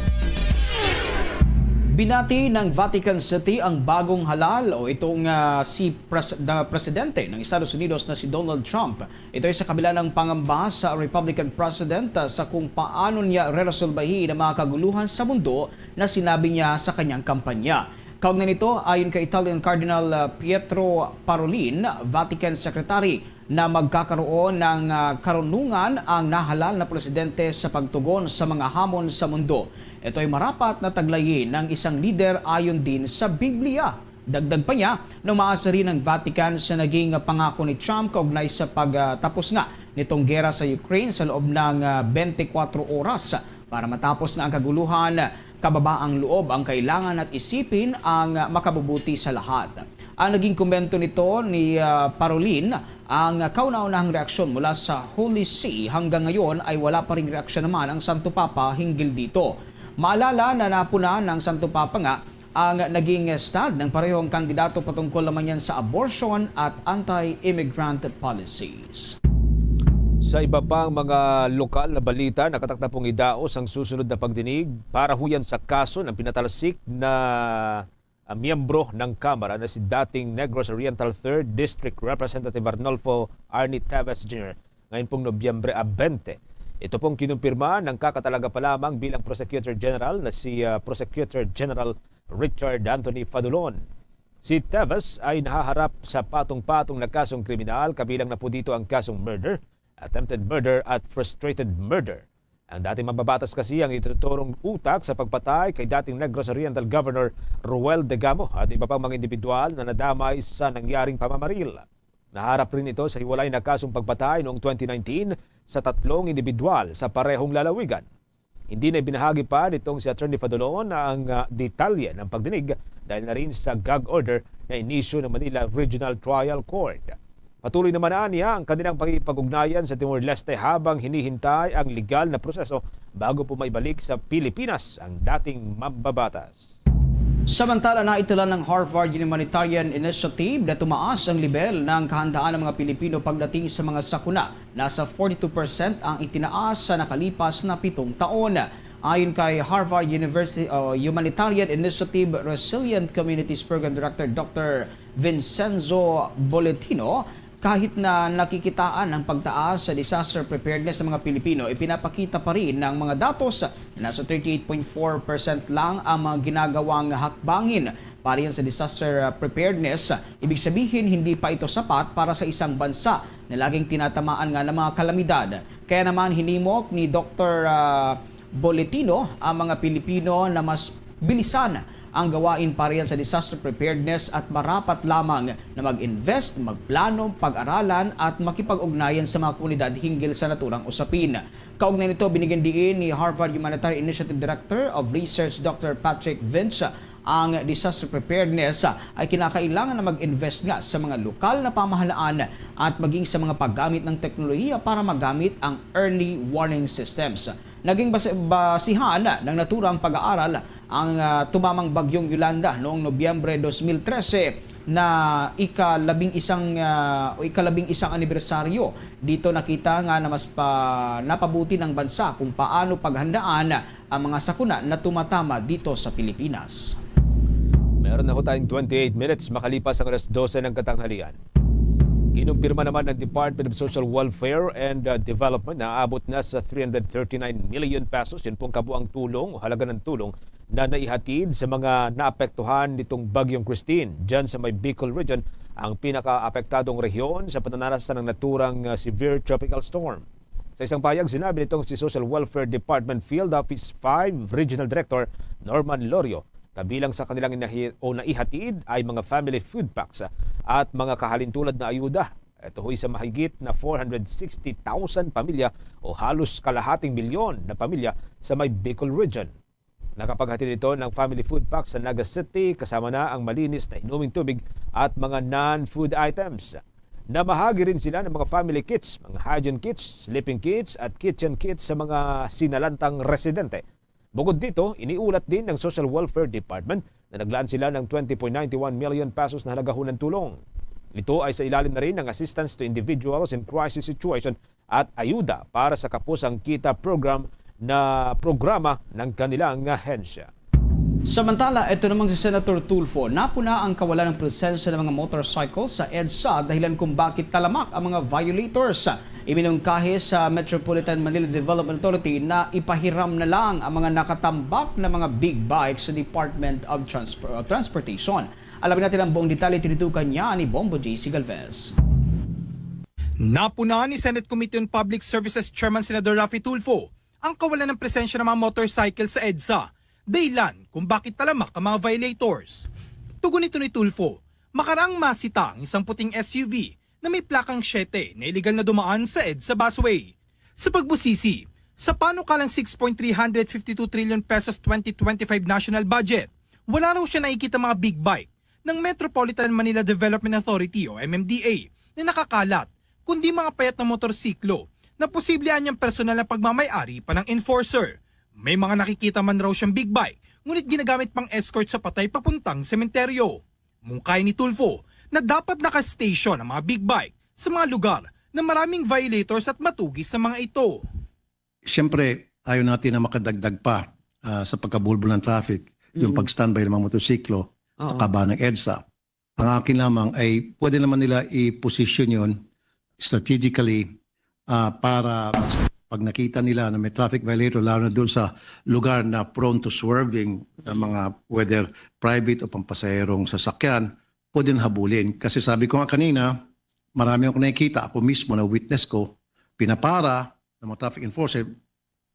Binati ng Vatican City ang bagong halal o itong, ah, si pres- na presidente ng Estados Unidos na si Donald Trump. Ito ay sa kabila ng pangamba sa Republican president, ah, sa kung paano niya reresolbahin ang mga kaguluhan sa mundo na sinabi niya sa kanyang kampanya. Kaugnay nito, ayon kay Italian Cardinal, ah, Pietro Parolin, Vatican Secretary, na magkakaroon ng, ah, karunungan ang nahalal na presidente sa pagtugon sa mga hamon sa mundo. Ito'y marapat na taglayin ng isang lider ayon din sa Biblia. Dagdag pa niya na umaasa rin ang Vatican sa naging pangako ni Trump kaugnay sa pagtapos nga nitong gera sa Ukraine sa loob ng, ah, twenty-four oras para matapos nga ang kaguluhan. Kababaang loob ang kailangan at isipin ang makabubuti sa lahat. Ang naging komento nito ni, ah, Parolin, ang kauna-unahang reaksyon mula sa Holy See hanggang ngayon ay wala pa ring reaksyon naman ang Santo Papa hinggil dito. Maalala na napuna ng Santo Papa nga ang naging stand ng parehong kandidato patungkol naman yan sa abortion at anti-immigrant policies. Sa iba pang mga lokal na balita, nakatakda pong idaos ang susunod na pagdinig para huyan sa kaso ng pinatalsik na, ah, miyembro ng Kamara na si dating Negros Oriental Third District Representative Arnolfo Arnie Teves Junior ngayong pong Nobyembre, ah, twenty. Ito pong kinumpirma ng kakatalaga pa lamang bilang Prosecutor General na si, ah, Prosecutor General Richard Anthony Fadulon. Si Teves ay nahaharap sa patong-patong na kasong kriminal, kabilang na po dito ang kasong murder, attempted murder at frustrated murder. Ang dating mambabatas kasi ang ituturong utak sa pagpatay kay dating Negros Oriental Governor Roel Degamo at iba pang mga individual na nadamay sa nangyaring pamamaril. Naharap rin ito sa hiwalay na kasong pagpatay noong twenty nineteen sa tatlong individual sa parehong lalawigan. Hindi na ibinahagi pa nitong si Attorney Fadulon ang, ah, detalye ng pagdinig dahil na rin sa gag order na inisyu ng Manila Regional Trial Court. Patuloy naman aniya ang kanilang pakikipag-ugnayan sa Timor-Leste habang hinihintay ang legal na proseso bago po maibalik sa Pilipinas ang dating mambabatas. Samantala, naitala ng Harvard Humanitarian Initiative na tumaas ang level ng kahandaan ng mga Pilipino pagdating sa mga sakuna. Nasa forty-two percent ang itinaas sa nakalipas na pitong taon. Ayon kay Harvard University, uh, Humanitarian Initiative Resilient Communities Program Director Doctor Vincenzo Boletino, kahit na nakikitaan ang pagtaas sa disaster preparedness sa mga Pilipino, ipinapakita pa rin ng mga datos na nasa thirty-eight point four percent lang ang mga ginagawang hakbangin para yan sa disaster, uh, preparedness. Ibig sabihin, hindi pa ito sapat para sa isang bansa na laging tinatamaan nga ng mga kalamidad. Kaya naman, hinimok ni Doktor, uh, Boletino ang mga Pilipino na mas bilisan ang gawain para yan sa disaster preparedness at marapat lamang na mag-invest, magplano, pag-aralan at makipag-ugnayan sa mga komunidad hinggil sa naturang usapin. Kaugnay nito, binigyan diin ni Harvard Humanitarian Initiative Director of Research Doctor Patrick Vince ang disaster preparedness ay kinakailangan na mag-invest nga sa mga lokal na pamahalaan at maging sa mga paggamit ng teknolohiya para magamit ang early warning systems. Naging bas-, basihan ng naturang pag-aaral ang, ah, tumamang Bagyong Yolanda noong Nobyembre dos mil trese na ikalabing isang, ah, o ikalabing isang anibersaryo. Dito nakita nga na mas pa, napabuti ng bansa kung paano paghandaan ang mga sakuna na tumatama dito sa Pilipinas. Meron na ho tayong twenty-eight minutes makalipas ang alas dose ng katanghalian. Kinumpirma naman ng Department of Social Welfare and, uh, Development na aabot na sa three hundred thirty-nine million pesos. Yun pong kabuang tulong o halaga ng tulong na naihatid sa mga naapektuhan nitong Bagyong Christine. Diyan sa may Bicol Region, ang pinakaapektadong rehiyon sa pananalasa ng naturang, ah, severe tropical storm. Sa isang pahayag, sinabi nitong si Social Welfare Department Field Office five Regional Director Norman Lorio, kabilang sa kanilang inahi-, o naihatid ay mga family food packs, ah, at mga kahalintulad na ayuda. Ito hoy sa mahigit na four hundred sixty thousand pamilya o halos kalahating milyon na pamilya sa may Bicol Region. Nakapaghatid ito ng family food pack sa Naga City, kasama na ang malinis na inuming tubig at mga non-food items. Namahagi rin sila ng mga family kits, mga hygiene kits, sleeping kits, at kitchen kits sa mga sinalantang residente. Bukod dito, iniulat din ng Social Welfare Department na naglaan sila ng twenty point nine one million pesos na halaga ng tulong. Ito ay sa ilalim na rin ng Assistance to Individuals in Crisis Situation at ayuda para sa Kapusang Kita program na programa ng kanilang ahensya. Samantala, ito naman si Senator Tulfo, napuna ang kawalan ng presensya ng mga motorcycles sa EDSA dahilan kung bakit talamak ang mga violators. Iminungkahi sa Metropolitan Manila Development Authority na ipahiram na lang ang mga nakatambak na mga big bikes sa Department of Transpo-, Transportation. Alamin natin ang buong detalye, tinutukan niya ni Bombo J C Galvez. Napuna ni Senate Committee on Public Services Chairman Senador Raffy Tulfo ang kawalan ng presensya ng mga motorcycle sa EDSA, dahilan kung bakit talamak ang mga violators. Tugon nito ni Tulfo, makaraang masita ang isang puting S U V na may plakang siyete na iligal na dumaan sa EDSA busway. Sa pagbusisi sa panukalang six point three hundred fifty two trillion pesos twenty twenty-five national budget, wala raw siya nakikita mga big bike ng Metropolitan Manila Development Authority o M M D A na nakakalat, kundi mga payat na motorsiklo na posible anyang personal na pagmamay-ari pa ng enforcer. May mga nakikita man raw siyang big bike, ngunit ginagamit pang escort sa patay papuntang sementeryo. Mungkay ni Tulfo na dapat naka-station ang mga big bike sa mga lugar na maraming violators at matugis sa mga ito. Siyempre, ayaw natin na makadagdag pa, ah, sa pagkabulbul ng traffic, yung Mm. pag-standby ng mga motorsiklo sa Oo. kaban ng EDSA. Ang akin lamang ay pwede naman nila i-position yun strategically, ah, para pag nakita nila na may traffic violator, lalo na doon sa lugar na prone to swerving, na mga whether private o pampasaherong sasakyan, pwede na habulin. Kasi sabi ko nga kanina, marami akong nakikita, ako mismo na witness ko, pinapara ng mga traffic enforcer,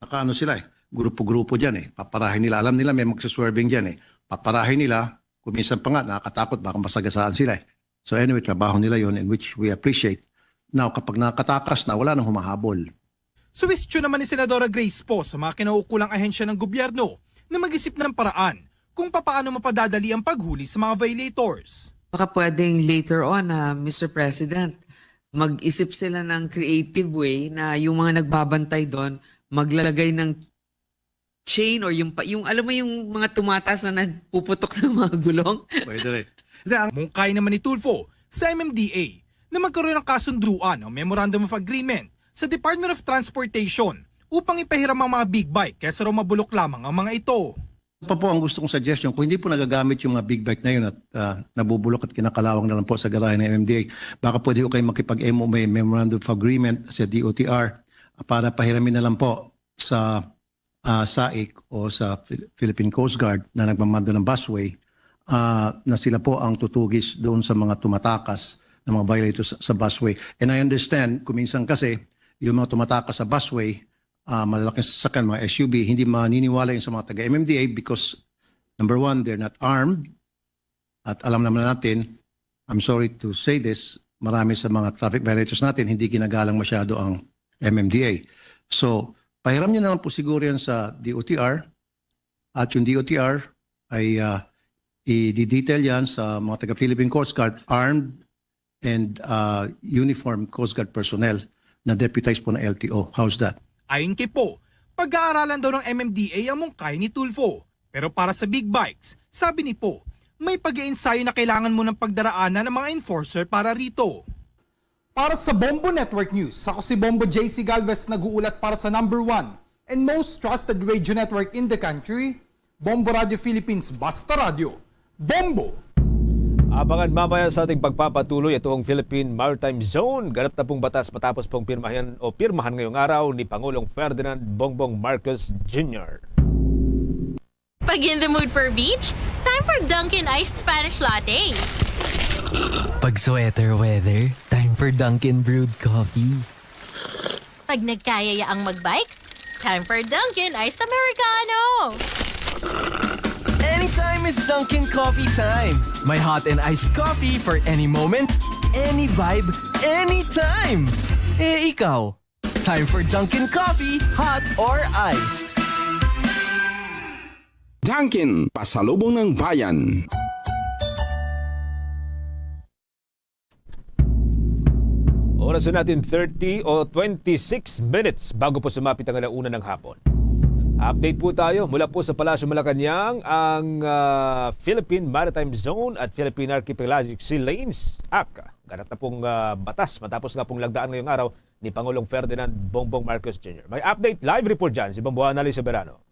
nakaano sila eh, grupo-grupo dyan eh. Paparahin nila, alam nila may magsaswerving dyan eh. Paparahin nila, kung minsan pa nga, nakakatakot, baka masagasaan sila eh. So anyway, trabaho nila yon, in which we appreciate. Now, kapag nakatakas na, wala nang humahabol. Suwestyon naman ni Senadora Grace Poe sa mga kinaukulang ahensya ng gobyerno na mag-isip ng paraan kung papaano mapadadali ang paghuli sa mga violators. Baka pwedeng later on, ah, Mister President, mag-isip sila ng creative way na yung mga nagbabantay doon, maglalagay ng chain or yung pa, yung, alam mo, yung mga tumatas na nagpuputok ng mga gulong? Pwede rin. Hindi, ang Mungkay naman ni Tulfo sa M M D A na magkaroon ng kasunduan o Memorandum of Agreement sa Department of Transportation upang ipahiram ang mga big bike kaysa raw mabulok lamang ang mga ito. Pa po ang gusto kong suggestion, kung hindi po nagagamit yung mga big bike na yun at, ah, nabubulok at kinakalawang na lang po sa garahe ng M M D A, baka pwede ko kayo makipag-M O U, Memorandum of Agreement sa D O T R, ah, para pahiramin na lang po sa, ah, SAIC o sa Phil-, Philippine Coast Guard na nagmamando ng busway, ah, na sila po ang tutugis doon sa mga tumatakas ng mga violators sa, sa busway. And I understand, kung minsan kasi, yung mga tumatakas sa busway, ah, malalaking sasakyan, mga S U V, hindi maniniwala yun sa mga taga-M M D A because, number one, they're not armed. At alam naman natin, I'm sorry to say this, marami sa mga traffic violators natin, hindi ginagalang masyado ang M M D A. So, pahiram niyo na lang po siguro yan sa D O T R. At yung D O T R ay, ah, i-detail yan sa mga taga-Philippine Coast Guard, armed and, ah, uniformed Coast Guard personnel na deputized po ng L T O. How's that? Ayon kay Poe, pag-aaralan daw ng M M D A ang mungkay ni Tulfo. Pero para sa big bikes, sabi ni Poe, may pag-iinsayo na kailangan munang pagdaraanan ng mga enforcer para rito. Para sa Bombo Network News, ako si Bombo J C Galvez, nag-uulat para sa number one and most trusted radio network in the country, Bombo Radio Philippines, Basta Radyo, Bombo! Abangan mamaya sa ating pagpapatuloy itong Philippine Maritime Zone. Ganap na pong batas matapos pong pirmahan o pirmahan ngayong araw ni Pangulong Ferdinand Bongbong Marcos Junior. Pag in the mood for beach, time for Dunkin' Iced Spanish Latte. Pag sweater weather, time for Dunkin' Brewed Coffee. Pag nagkayaya ang magbike, time for Dunkin' Iced Americano. Anytime is Dunkin' Coffee time. May hot and iced coffee for any moment, any vibe, anytime. Eh, ikaw? Time for Dunkin' Coffee, hot or iced. Dunkin', pasalubong ng bayan. Oras na natin thirty o twenty-six minutes bago po sumapit ang alauna ng hapon. Update po tayo mula po sa Palasyo Malacañang, ang ah, Philippine Maritime Zone at Philippine Archipelagic Sea Lanes Act. Ganap na pong ah, batas matapos nga pong lagdaan ngayong araw ni Pangulong Ferdinand Bongbong Marcos Junior. May update, live report dyan si Bomboana Lee Soberano.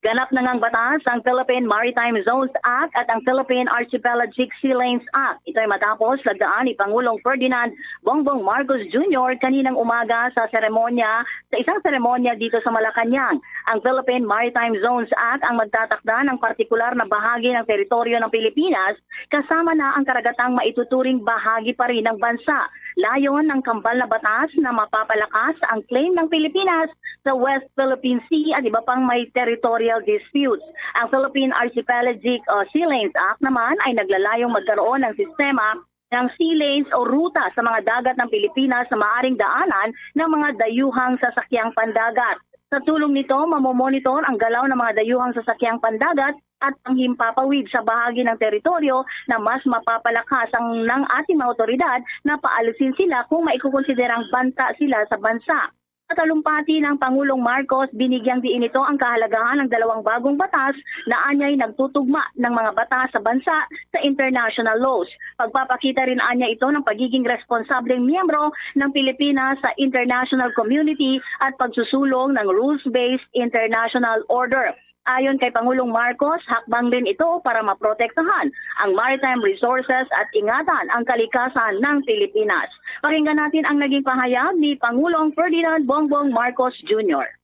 Ganap na ngang batas ang Philippine Maritime Zones Act at ang Philippine Archipelagic Sea Lanes Act. Ito'y matapos lagdaan ni Pangulong Ferdinand Bongbong Marcos Junior kaninang umaga sa seremonya, sa isang seremonya dito sa Malacañang. Ang Philippine Maritime Zones Act ang magtatakda ng partikular na bahagi ng teritoryo ng Pilipinas, kasama na ang karagatang maituturing bahagi pa rin ng bansa. Layon ng kambal na batas na mapapalakas ang claim ng Pilipinas sa West Philippine Sea at iba pang may territorial disputes. Ang Philippine Archipelagic uh, Sea Lanes Act naman ay naglalayong magkaroon ng sistema ng sea lanes o ruta sa mga dagat ng Pilipinas na maaring daanan ng mga dayuhang sasakyang pandagat. Sa tulong nito, mamomonitor ang galaw ng mga dayuhang sasakyang pandagat at panghimpapawid sa bahagi ng teritoryo na mas mapapalakas ang ng ating mga otoridad na paalisin sila kung maikukonsiderang banta sila sa bansa. Sa talumpati ng Pangulong Marcos, binigyang diin nito ang kahalagahan ng dalawang bagong batas na anyay nagtutugma ng mga batas sa bansa sa international laws. Pagpapakita rin anya ito ng pagiging responsableng miyembro ng Pilipinas sa international community at pagsusulong ng rules-based international order. Ayon kay Pangulong Marcos, hakbang din ito para maprotektahan ang maritime resources at ingatan ang kalikasan ng Pilipinas. Pakinggan natin ang naging pahayag ni Pangulong Ferdinand Bongbong Marcos Junior.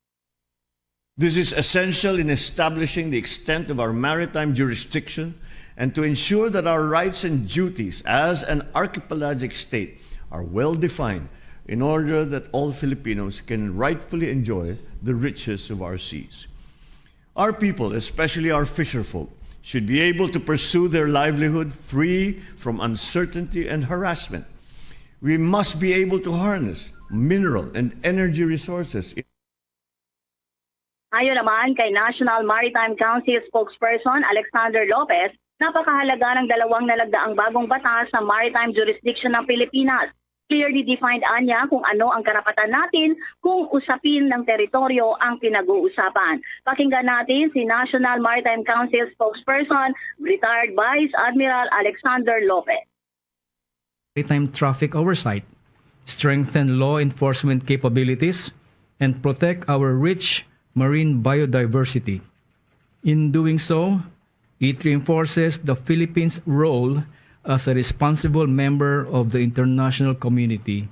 This is essential in establishing the extent of our maritime jurisdiction and to ensure that our rights and duties as an archipelagic state are well defined in order that all Filipinos can rightfully enjoy the riches of our seas. Our people, especially our fisherfolk, should be able to pursue their livelihood free from uncertainty and harassment. We must be able to harness mineral and energy resources. Ayon naman kay National Maritime Council spokesperson Alexander Lopez, napakahalaga ng dalawang nalagdaang bagong batas sa maritime jurisdiction ng Pilipinas. Clearly defined anya kung ano ang karapatan natin kung usapin ng teritoryo ang pinag-uusapan. Pakinggan natin si National Maritime Council spokesperson, retired Vice Admiral Alexander Lopez. Maritime traffic oversight, strengthen law enforcement capabilities, and protect our rich marine biodiversity. In doing so, it reinforces the Philippines' role as a responsible member of the international community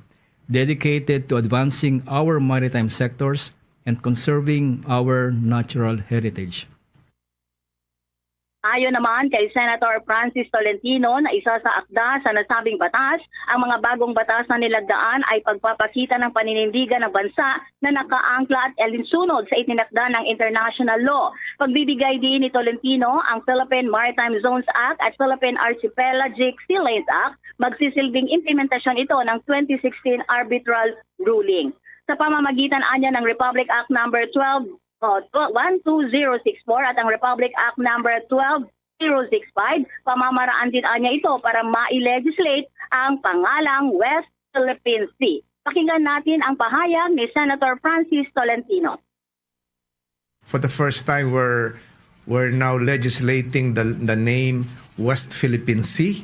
dedicated to advancing our maritime sectors and conserving our natural heritage. Ayon naman kay Senator Francis Tolentino na isa sa akda sa nasabing batas, ang mga bagong batas na nilagdaan ay pagpapakita ng paninindigan ng bansa na nakaangkla at alinsunod sa itinakda ng international law. Pagbibigay diin ni Tolentino, ang Philippine Maritime Zones Act at Philippine Archipelagic Sea Lanes Act, magsisilbing implementasyon ito ng twenty sixteen arbitral ruling. Sa pamamagitan anya ng Republic Act Number twelve, oh, tw- one two zero six four at ang Republic Act Number twelve zero six five, pamamaraan din anya ito para ma-legislate ang pangalang West Philippine Sea. Pakinggan natin ang pahayag ni Senator Francis Tolentino. For the first time, we're, we're now legislating the, the name West Philippine Sea.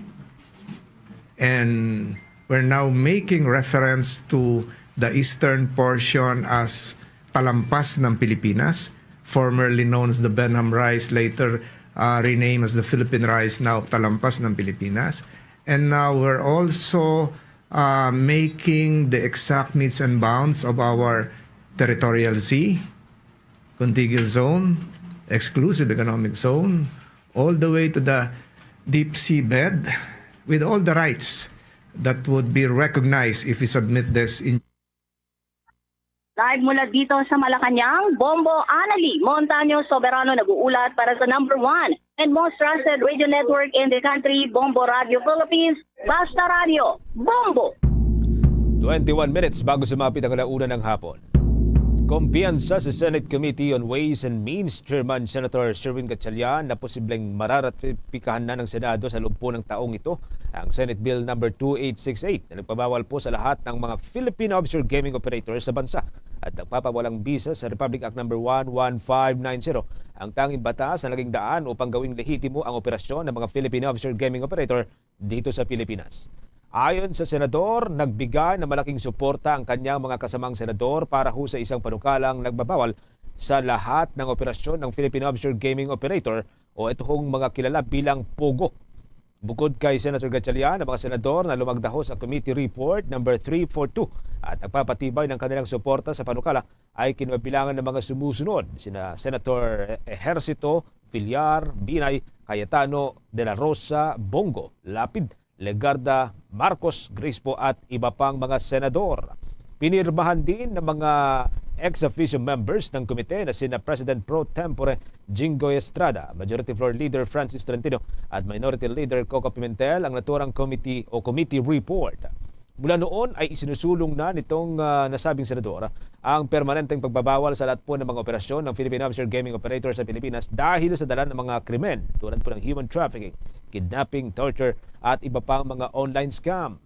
And we're now making reference to the eastern portion as Talampas ng Pilipinas, formerly known as the Benham Rise, later uh, renamed as the Philippine Rise, now Talampas ng Pilipinas. And now we're also uh, making the exact metes and bounds of our territorial sea, contiguous zone, exclusive economic zone, all the way to the deep sea bed, with all the rights that would be recognized if we submit this in Live mula dito sa Malacañang, Bombo Anali Montaño Soberano nag-uulat para sa number one and most trusted radio network in the country, Bombo Radio Philippines. Basta Radio, Bombo! Twenty-one minutes bago sumapit ang alauna ng hapon. Kumpiyansa sa Senate Committee on Ways and Means Chairman Senator Sherwin Gatchalian na posibleng mararatipikahan na ng Senado sa lugpo ng taong ito ang Senate Bill number two eight six eight na nagpabawal po sa lahat ng mga Philippine offshore gaming operators sa bansa at nagpapawalang bisa sa Republic Act number one one five nine zero, ang tanging batas na naging daan upang gawing lehitimo ang operasyon ng mga Philippine offshore gaming operator dito sa Pilipinas. Ayon sa senador, nagbigay ng malaking suporta ang kanyang mga kasamang senador para ho sa isang panukalang nagbabawal sa lahat ng operasyon ng Philippine offshore gaming operator o ito hong mga kilala bilang POGO. Bukod kay Senator Gatchalian, ang mga senador na lumagda ho sa Committee Report number three four two at nagpapatibay ng kanilang suporta sa panukala ay kinmabilangan ng mga sumusunod, sina Senator Ejercito, Villar, Binay, Cayetano, De La Rosa, Bongo, Lapid, Legarda, Marcos, Grispo at iba pang mga senador. Pinirmahan din ng mga ex officio members ng komite na sina President Pro Tempore Jinggoy Estrada, Majority Floor Leader Francis Tolentino at Minority Leader Coco Pimentel ang naturang committee o committee report. Mula noon ay isinusulong na nitong ah, nasabing senador ang permanenteng pagbabawal sa lahat po ng mga operasyon ng Philippine offshore gaming operator sa Pilipinas dahil sa dala ng mga krimen tulad po ng human trafficking, kidnapping, torture at iba pang mga online scam.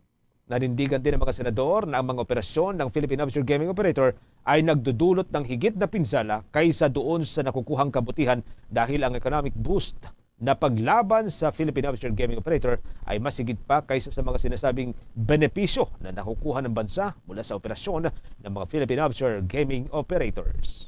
Nanindigan din ang mga senador na ang mga operasyon ng Philippine offshore gaming operator ay nagdudulot ng higit na pinsala kaysa doon sa nakukuhang kabutihan dahil ang economic boost na paglaban sa Philippine offshore gaming operator ay mas higit pa kaysa sa mga sinasabing benepisyo na nakukuha ng bansa mula sa operasyon ng mga Philippine offshore gaming operators.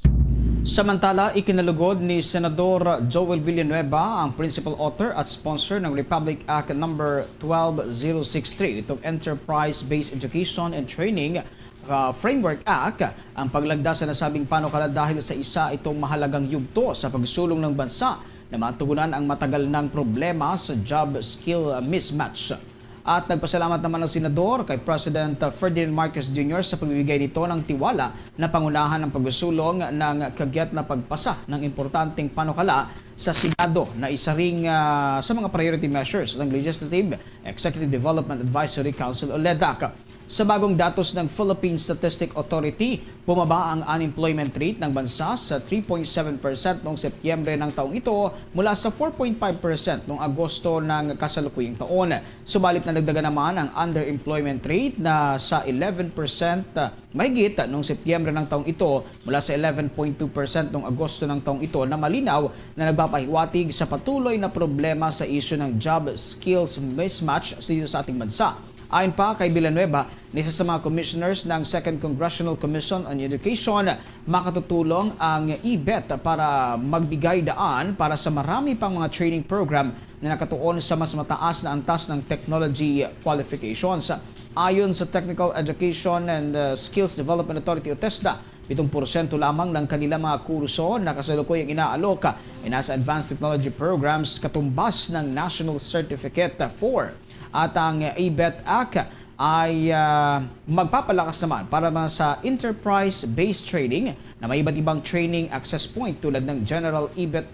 Samantala, ikinalugod ni Senador Joel Villanueva, ang principal author at sponsor ng Republic Act number twelve zero six three, itong Enterprise-Based Education and Training uh, Framework Act, ang paglagda sa nasabing panukala dahil sa isa itong mahalagang yugto sa pagsulong ng bansa na matugunan ang matagal nang problema sa job skill mismatch. At nagpasalamat naman ang senador kay President Ferdinand Marcos Junior sa pagbibigay nito ng tiwala na pangunahan ang pagsulong ng kagyat na pagpasa ng importanteng panukala sa Senado na isa ring uh, sa mga priority measures ng Legislative Executive Development Advisory Council o LEDAC. Sa bagong datos ng Philippine Statistic Authority, bumaba ang unemployment rate ng bansa sa three point seven percent noong Setyembre ng taong ito mula sa four point five percent noong Agosto ng kasalukuyang taon. Subalit nadagdagan naman ang underemployment rate na sa eleven percent mahigit noong Setyembre ng taong ito mula sa eleven point two percent noong Agosto ng taong ito na malinaw na nagpapahiwatig sa patuloy na problema sa isyu ng job skills mismatch dito sa ating bansa. Ayon pa kay Villanueva, isa sa mga commissioners ng Second Congressional Commission on Education, makatutulong ang EBET para magbigay daan para sa marami pang mga training program na nakatuon sa mas mataas na antas ng technology qualifications. Ayon sa Technical Education and uh, Skills Development Authority o TESDA, pitong porsyento lamang ng kanilang mga kurso na kasalukuyang inaalok ay nasa advanced technology programs katumbas ng National Certificate four. At ang EBET Act ay uh, magpapalakas naman para sa enterprise-based training na may iba't ibang training access point tulad ng General EBET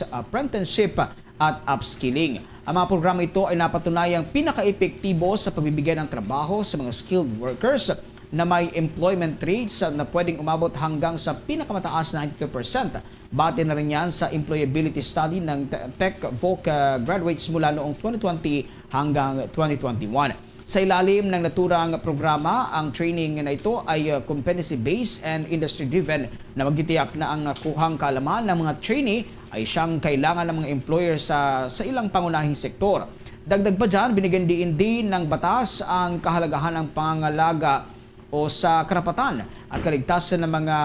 Apprenticeship at upskilling. Ang mga programa ito ay napatunayang pinakaepektibo sa pagbibigay ng trabaho sa mga skilled workers na may employment rates na pwedeng umabot hanggang sa pinakamataas na ninety-two percent. Base na rin yan sa employability study ng TechVoc graduates mula noong twenty twenty hanggang twenty twenty-one. Sa ilalim ng naturang programa, ang training na ito ay competency-based and industry-driven na magtitiyak na ang nakuhang kaalaman ng mga trainee ay siyang kailangan ng mga employer sa, sa ilang pangunahing sektor. Dagdag pa dyan, binigyan diin din ng batas ang kahalagahan ng pangalaga o sa karapatan at kaligtasan ng mga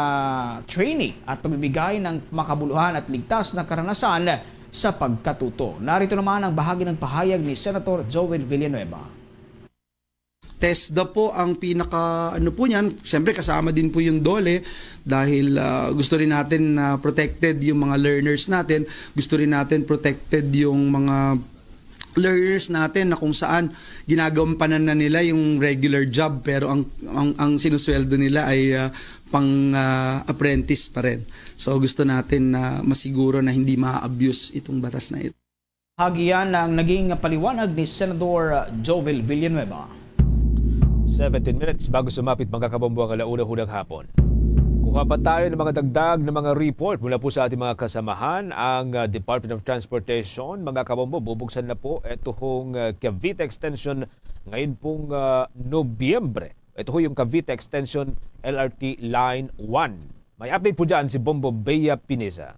trainee at pagbibigay ng makabuluhan at ligtas na karanasan sa pagkatuto. Narito naman ang bahagi ng pahayag ni Senator Joel Villanueva. TESDA po ang pinaka, ano po niyan. Siyempre, kasama din po yung DOLE dahil, ah, gusto rin natin na protected yung mga learners natin. Gusto rin natin protected yung mga learners natin na kung saan ginagampanan na nila yung regular job, pero ang, ang, ang sinusweldo nila ay, ah, pang, ah, apprentice pa rin. So gusto natin na masiguro na hindi ma-abuse itong batas na ito. Hagian ang naging paliwanag ni Senador Jovel Villanueva. Seventeen minutes bago sumapit, mga kabombo, ang alauna hunang hapon. Kuha pa tayo ng mga dagdag na mga report mula po sa ating mga kasamahan. Ang, ah, Department of Transportation, mga kabombo, bubuksan na po ito hong, ah, Cavite Extension ngayon pong, ah, Nobyembre. Ito ho yung Cavite Extension L R T Line one. May update po dyan si Bombo Bea Pineza.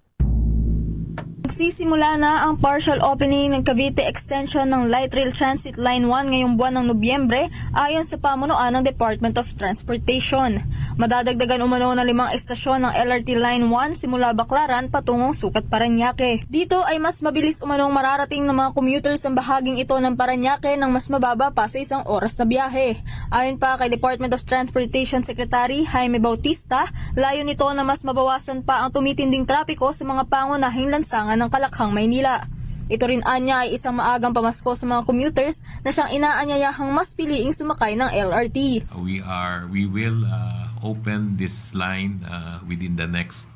Magsisimula na ang partial opening ng Cavite Extension ng Light Rail Transit Line one ngayong buwan ng Nobyembre, ayon sa pamunuan ng Department of Transportation. Madadagdagan umano ng limang estasyon ng L R T Line one simula Baclaran patungong Sucat, Parañaque. Dito ay mas mabilis umanong mararating ng mga commuters ang bahaging ito ng Parañaque ng mas mababa pa sa isang oras na biyahe. Ayon pa kay Department of Transportation Secretary Jaime Bautista, layo nito na mas mabawasan pa ang tumitinding trapiko sa mga pangunahing lansangan ng Kalakhang, Maynila. Ito rin anya ay isang maagang pamasko sa mga commuters na siyang inaanyayahang mas piliing sumakay ng L R T. We are we will uh, open this line uh, within the next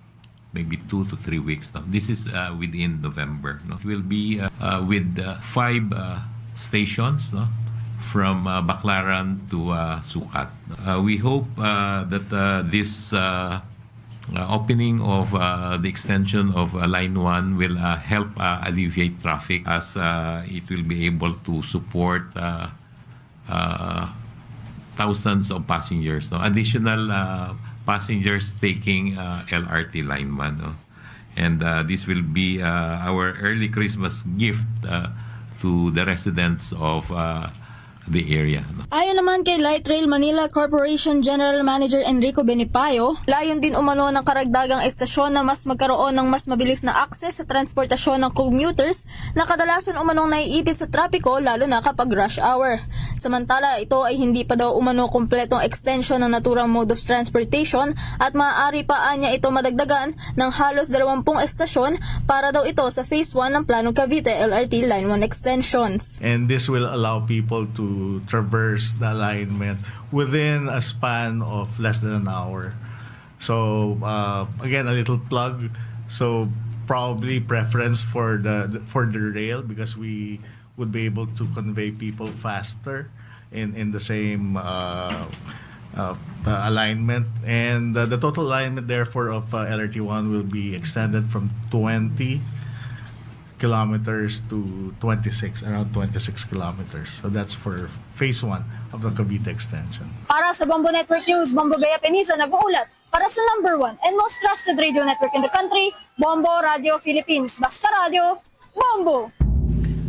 maybe two to three weeks. No? This is uh, within November. No? It will be uh, uh, with uh, five uh, stations, no? From uh, Baclaran to uh, Sucat. Uh, we hope uh, that uh, this uh, uh, opening of uh, the extension of uh, Line one will uh, help uh, alleviate traffic as uh, it will be able to support uh, uh, thousands of passengers, no? Additional uh, passengers taking uh, L R T Line one. No? And uh, this will be uh, our early Christmas gift uh, to the residents of uh, the area. No? Ayon naman kay Light Rail Manila Corporation General Manager Enrico Benipayo, layon din umano ng karagdagang estasyon na mas magkaroon ng mas mabilis na access sa transportasyon ng commuters na kadalasan umanong naiipit sa trapiko, lalo na kapag rush hour. Samantala, ito ay hindi pa daw umano kompletong extension ng naturang mode of transportation at maaari pa anya ito madagdagan ng halos dalawampung estasyon para daw ito sa Phase one ng Planong Cavite L R T Line one extensions. And this will allow people to traverse the alignment within a span of less than an hour. So uh, again, a little plug. So probably preference for the for the rail because we would be able to convey people faster in in the same uh, uh, uh, alignment, and uh, the total alignment therefore of uh, L R T one will be extended from twenty kilometers to twenty-six, around twenty-six kilometers. So that's for phase one of the Cavite extension. Para sa Bombo Network News, Bombo Bea Peniza nag-uulat para sa number one and most trusted radio network in the country, Bombo Radio Philippines. Basta radyo, Bombo!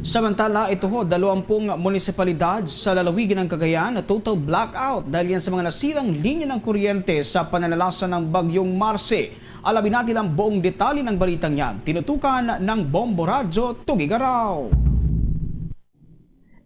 Samantala, ito ho, dalawampung munisipalidad sa lalawigan ng Cagayan na total blackout dahil yan sa mga nasirang linya ng kuryente sa pananalasa ng Bagyong Marce. Alamin natin ang buong detalye ng balitang yan. Tinutukan ng Bombo Radyo, Tugigaraw.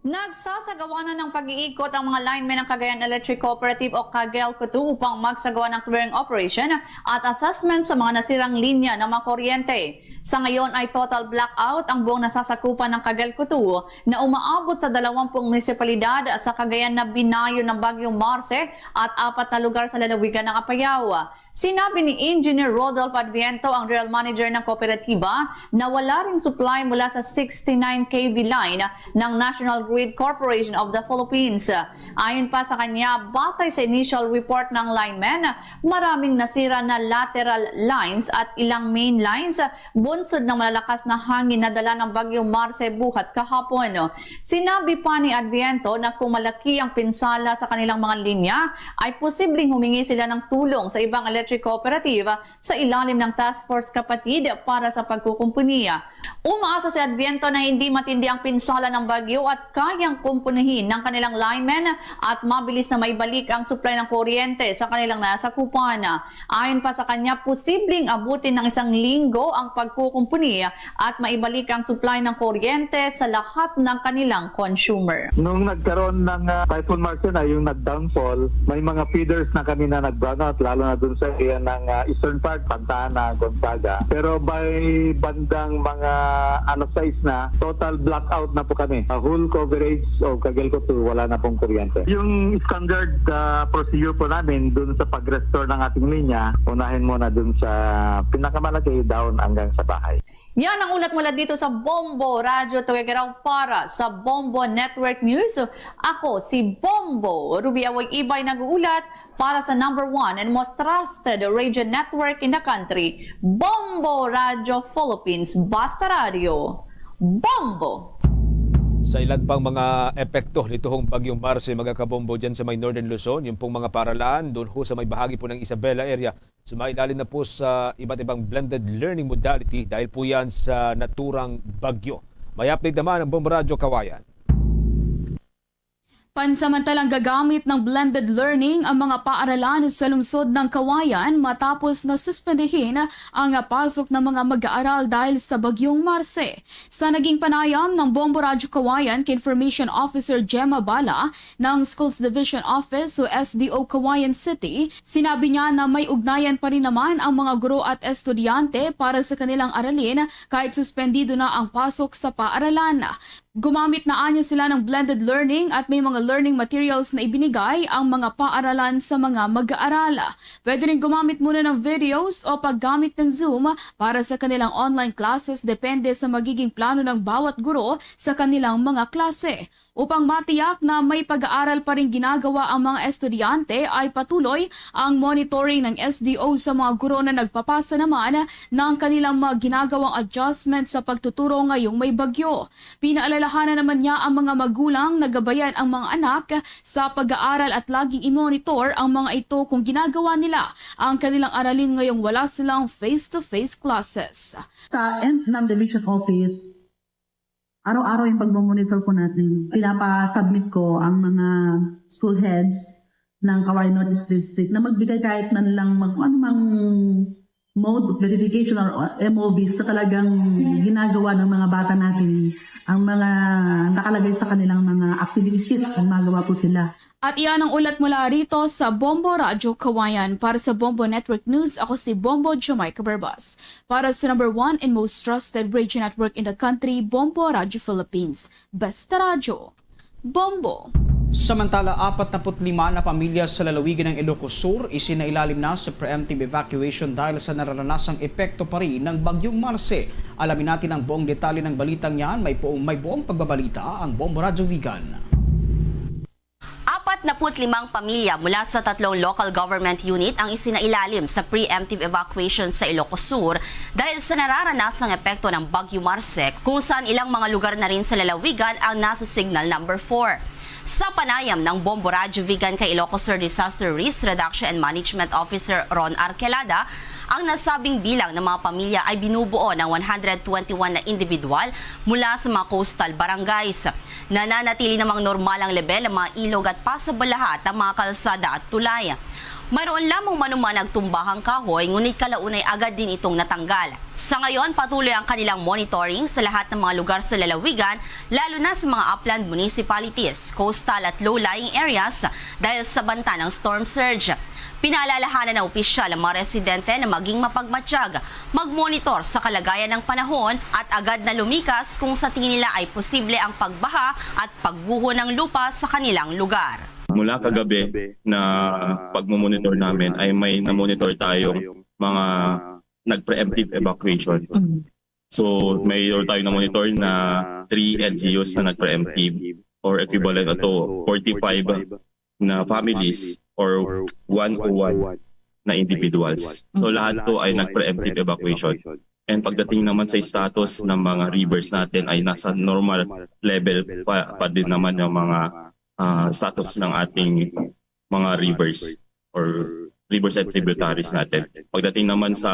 Nagsasagawa na ng pag-iikot ang mga linemen ng Cagayan Electric Cooperative o CAGELCO two upang magsagawa ng clearing operation at assessment sa mga nasirang linya ng mga kuryente. Sa ngayon ay total blackout ang buong nasasakupan ng CAGELCO two na umaabot sa dalawampung munisipalidad sa Cagayan na binayo ng Bagyong Marce at apat na lugar sa lalawigan ng Apayao. Sinabi ni Engineer Rodolph Adviento, ang general manager ng kooperatiba, na wala ring supply mula sa sixty-nine K V line ng National Grid Corporation of the Philippines. Ayon pa sa kanya, batay sa initial report ng linemen, maraming nasira na lateral lines at ilang main lines bunsod ng malalakas na hangin na dala ng Bagyong Marce buhat kahapon. Sinabi pa ni Adviento na kung malaki ang pinsala sa kanilang mga linya, ay posibleng humingi sila ng tulong sa ibang electric Electric Cooperative sa ilalim ng Task Force Kapatid para sa Pagkukumpuni. Umaasa si Adviento na hindi matindi ang pinsala ng bagyo at kayang kumpunuhin ng kanilang linemen at mabilis na maibalik ang supply ng kuryente sa kanilang nasakupan. Ayon pa sa kanya, posibleng abutin ng isang linggo ang pagkukumpuni at maibalik ang supply ng kuryente sa lahat ng kanilang consumer. Nung nagkaroon ng ah, Typhoon Marcena, yung nag-downfall, may mga feeders na kami na nag-brownout, lalo na dun sa area ng ah, eastern part, Pantana, Gonzaga. Pero by bandang mga alas sais na, total blackout na po kami. Ah, whole coverage of Cotagalco two, wala na pong kuryente. Yung standard ah, procedure po namin dun sa pag-restore ng ating linya, unahin muna dun sa pinakamalaki, down hanggang sa bahay. Yan ang ulat mula dito sa Bombo Radyo Tuwegeraw para sa Bombo Network News. Ako si Bombo Ruby Away Ibay nag-uulat para sa number one and most trusted radio network in the country, Bombo Radyo Philippines. Basta Radyo, Bombo! Sa ilang pang mga epekto nitong Bagyong Marce, mga kabombo, dyan sa may Northern Luzon, yung pong mga paralan, doon ho sa may bahagi po ng Isabela area, sumailalim na po sa iba't ibang blended learning modality dahil po yan sa naturang bagyo. May update naman ang Bombo Radyo Kawayan. Pansamantalang gagamit ng blended learning ang mga paaralan sa lungsod ng Kawayan matapos na suspendihin ang pasok ng mga mag-aaral dahil sa Bagyong Marce. Sa naging panayam ng Bombo Radyo Kawayan kay Information Officer Gemma Bala ng Schools Division Office o S D O Kawayan City, sinabi niya na may ugnayan pa rin naman ang mga guro at estudyante para sa kanilang aralin kahit suspendido na ang pasok sa paaralan. Gumamit na anya sila ng blended learning at may mga learning materials na ibinigay ang mga paaralan sa mga mag-aaral. Pwede rin gumamit muna ng videos o paggamit ng Zoom para sa kanilang online classes, depende sa magiging plano ng bawat guro sa kanilang mga klase. Upang matiyak na may pag-aaral pa rin ginagawa ang mga estudyante, ay patuloy ang monitoring ng S D O sa mga guro na nagpapasa naman ng kanilang mga ginagawang adjustment sa pagtuturo ngayong may bagyo. Pinaalalahanan naman niya ang mga magulang na gabayan ang mga anak sa pag-aaral at laging i-monitor ang mga ito kung ginagawa nila ang kanilang aralin ngayong wala silang face-to-face classes. Sa end ng division office, araw-araw yung pagmamonitor po natin. Pinapa-submit ko ang mga school heads ng Cavite Northeast District na magbigay kahit man lang mag, anumang mode of verification or M O Vs na talagang ginagawa ng mga bata natin, ang mga nakalagay sa kanilang mga activity sheets, gumagawa po sila. At iyan ang ulat mula rito sa Bombo Radyo Kawayan. Para sa Bombo Network News, ako si Bombo Jamaica Barbas. Para sa number one and most trusted radio network in the country, Bombo Radyo Philippines. Basta Radyo, Bombo! Samantala, apat na put lima na pamilya sa lalawigan ng Ilocos Sur isinailalim na sa preemptive evacuation dahil sa nararanasang epekto pa rin ng Bagyong Marce. Alamin natin ang buong detalye ng balitang yan. May buong, may buong pagbabalita ang Bombo Radyo Vigan. Apat na put limang pamilya mula sa tatlong local government unit ang isinailalim sa preemptive evacuation sa Ilocos Sur dahil sa nararanasang epekto ng Bagyo Marce, kung saan ilang mga lugar na rin sa lalawigan ang nasa Signal Number four. Sa panayam ng Bombo Radyo Vigan kay Ilocos Sur Disaster Risk Reduction and Management Officer Ron Arquelada, ang nasabing bilang ng mga pamilya ay binubuo ng one hundred twenty-one na individual mula sa mga coastal barangays. Nananatili namang normal ang lebel ng mga ilog at pasabalahat ang mga kalsada at tulay. Mayroon lamang manuman nagtumbahang kahoy, ngunit kalaunay agad din itong natanggal. Sa ngayon, patuloy ang kanilang monitoring sa lahat ng mga lugar sa lalawigan, lalo na sa mga upland municipalities, coastal at low-lying areas dahil sa banta ng storm surge. Pinaalalahanan ng opisyal ang mga residente na maging mapagmatsyag, magmonitor sa kalagayan ng panahon at agad na lumikas kung sa tingin nila ay posible ang pagbaha at pagguho ng lupa sa kanilang lugar. Mula kagabi na pagmumonitor namin ay may namonitor tayong mga nag-preemptive evacuation. So, mayroon tayo na-monitor na three L G Us na nag-preemptive or equivalent to forty-five na families or one oh one na individuals. So, lahat to ay nag-preemptive evacuation. And pagdating naman sa status ng mga rivers natin ay nasa normal level pa, pa din naman yung mga ah, status ng ating mga rivers or rivers and tributaries natin. Pagdating naman sa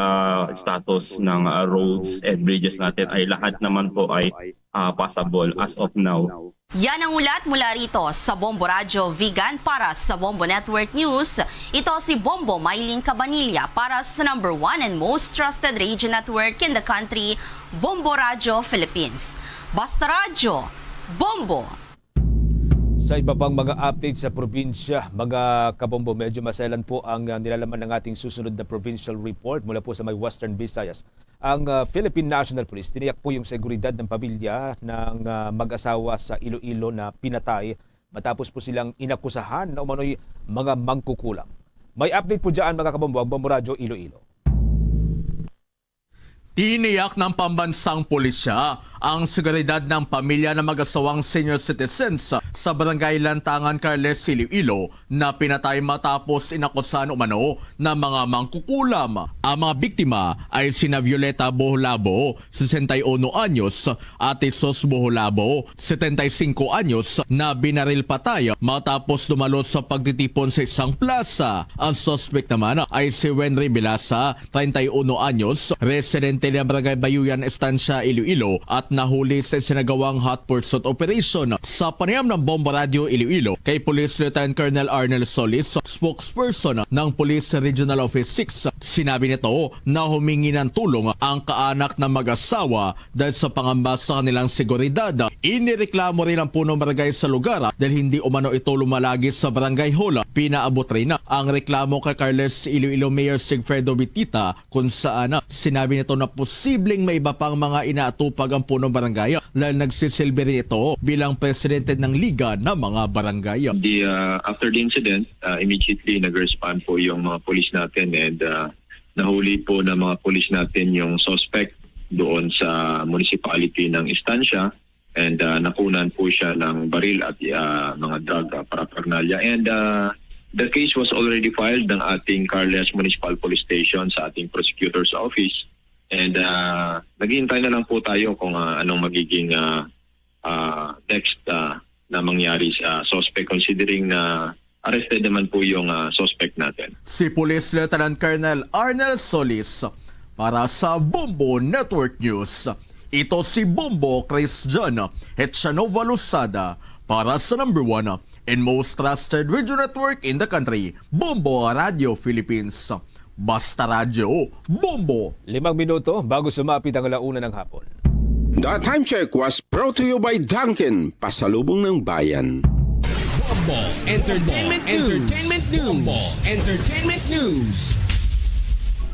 status ng, ah, roads and bridges natin, ay lahat naman po ay, ah, passable as of now. Yan ang ulat mula rito sa Bombo Radyo Vigan. Para sa Bombo Network News, ito si Bombo Mylene Cabanilla para sa number one and most trusted radio network in the country, Bombo Radyo Philippines. Basta Radyo, Bombo! Sa iba pang mga update sa probinsya, mga kabombo, medyo maselan po ang, ah, nilalaman ng ating susunod na provincial report mula po sa may Western Visayas. Ang, ah, Philippine National Police, tiniyak po yung seguridad ng pamilya ng, ah, mag-asawa sa Iloilo na pinatay matapos po silang inakusahan na umano'y mga mangkukulam. May update po dyan, mga kabombo, ang Bombo Radyo Iloilo. Tiniyak ng pambansang pulisya ang seguridad ng pamilya ng mag-asawang senior citizens sa Barangay Lantangan, Carles, Iloilo, na pinatay matapos inakusahan umano ng mga mangkukulam. Ang mga biktima ay sina Violeta Boholabo, sesenta y uno anyos, at Jesus Boholabo, setenta y cinco anyos, na binaril patay matapos dumalo sa pagtitipon sa isang plaza. Ang suspect naman ay si Wenry Bilasa, treinta y uno anyos, residente ng Barangay Bayuyan, Estancia, Iloilo, at nahuli sa isinagawang hot pursuit operation. Sa panayam ng Bombo Radyo Iloilo kay Police Lieutenant Colonel Arnel Solis, spokesperson ng Police Regional Office six, sinabi nito na humingi ng tulong ang kaanak ng mag-asawa dahil sa pangamba sa kanilang seguridad. Inireklamo rin ang punong barangay sa lugar dahil hindi umano ito lumalagi sa barangay hall. Pinaabot rin ang reklamo kay Carles Iloilo Mayor Sigfredo Bitita, kung saan sinabi nito na posibleng may iba pang mga inaatupag ang punong barangay dahil nagsisilbi rin ito bilang presidente ng Liga ng mga Barangay. The, uh, after the incident, uh, immediately nag-respond po yung mga pulis natin and, uh, nahuli po ng mga pulis natin yung suspect doon sa municipality ng Estancia and, uh, nakunan po siya ng baril at, uh, mga drug, uh, paraphernalia. And, uh, the case was already filed ng ating Carles Municipal Police Station sa ating prosecutor's office. And, uh, naghihintay na lang po tayo kung, uh, anong magiging, uh, uh, next, uh, na mangyari sa suspect, considering na arrested naman po yung, ah, suspect natin. Si Police Lieutenant Colonel Arnel Solis para sa Bombo Network News. Ito si Bombo Christian Hetchanova Losada para sa number one and most trusted radio network in the country, Bombo Radio Philippines. Basta Radyo, Bombo! Limang minuto bago sumapit ang alauna ng hapon. The time check was brought to you by Dunkin, pasalubong ng bayan. Bombo Entertainment News. Entertainment News. Bombo Entertainment News.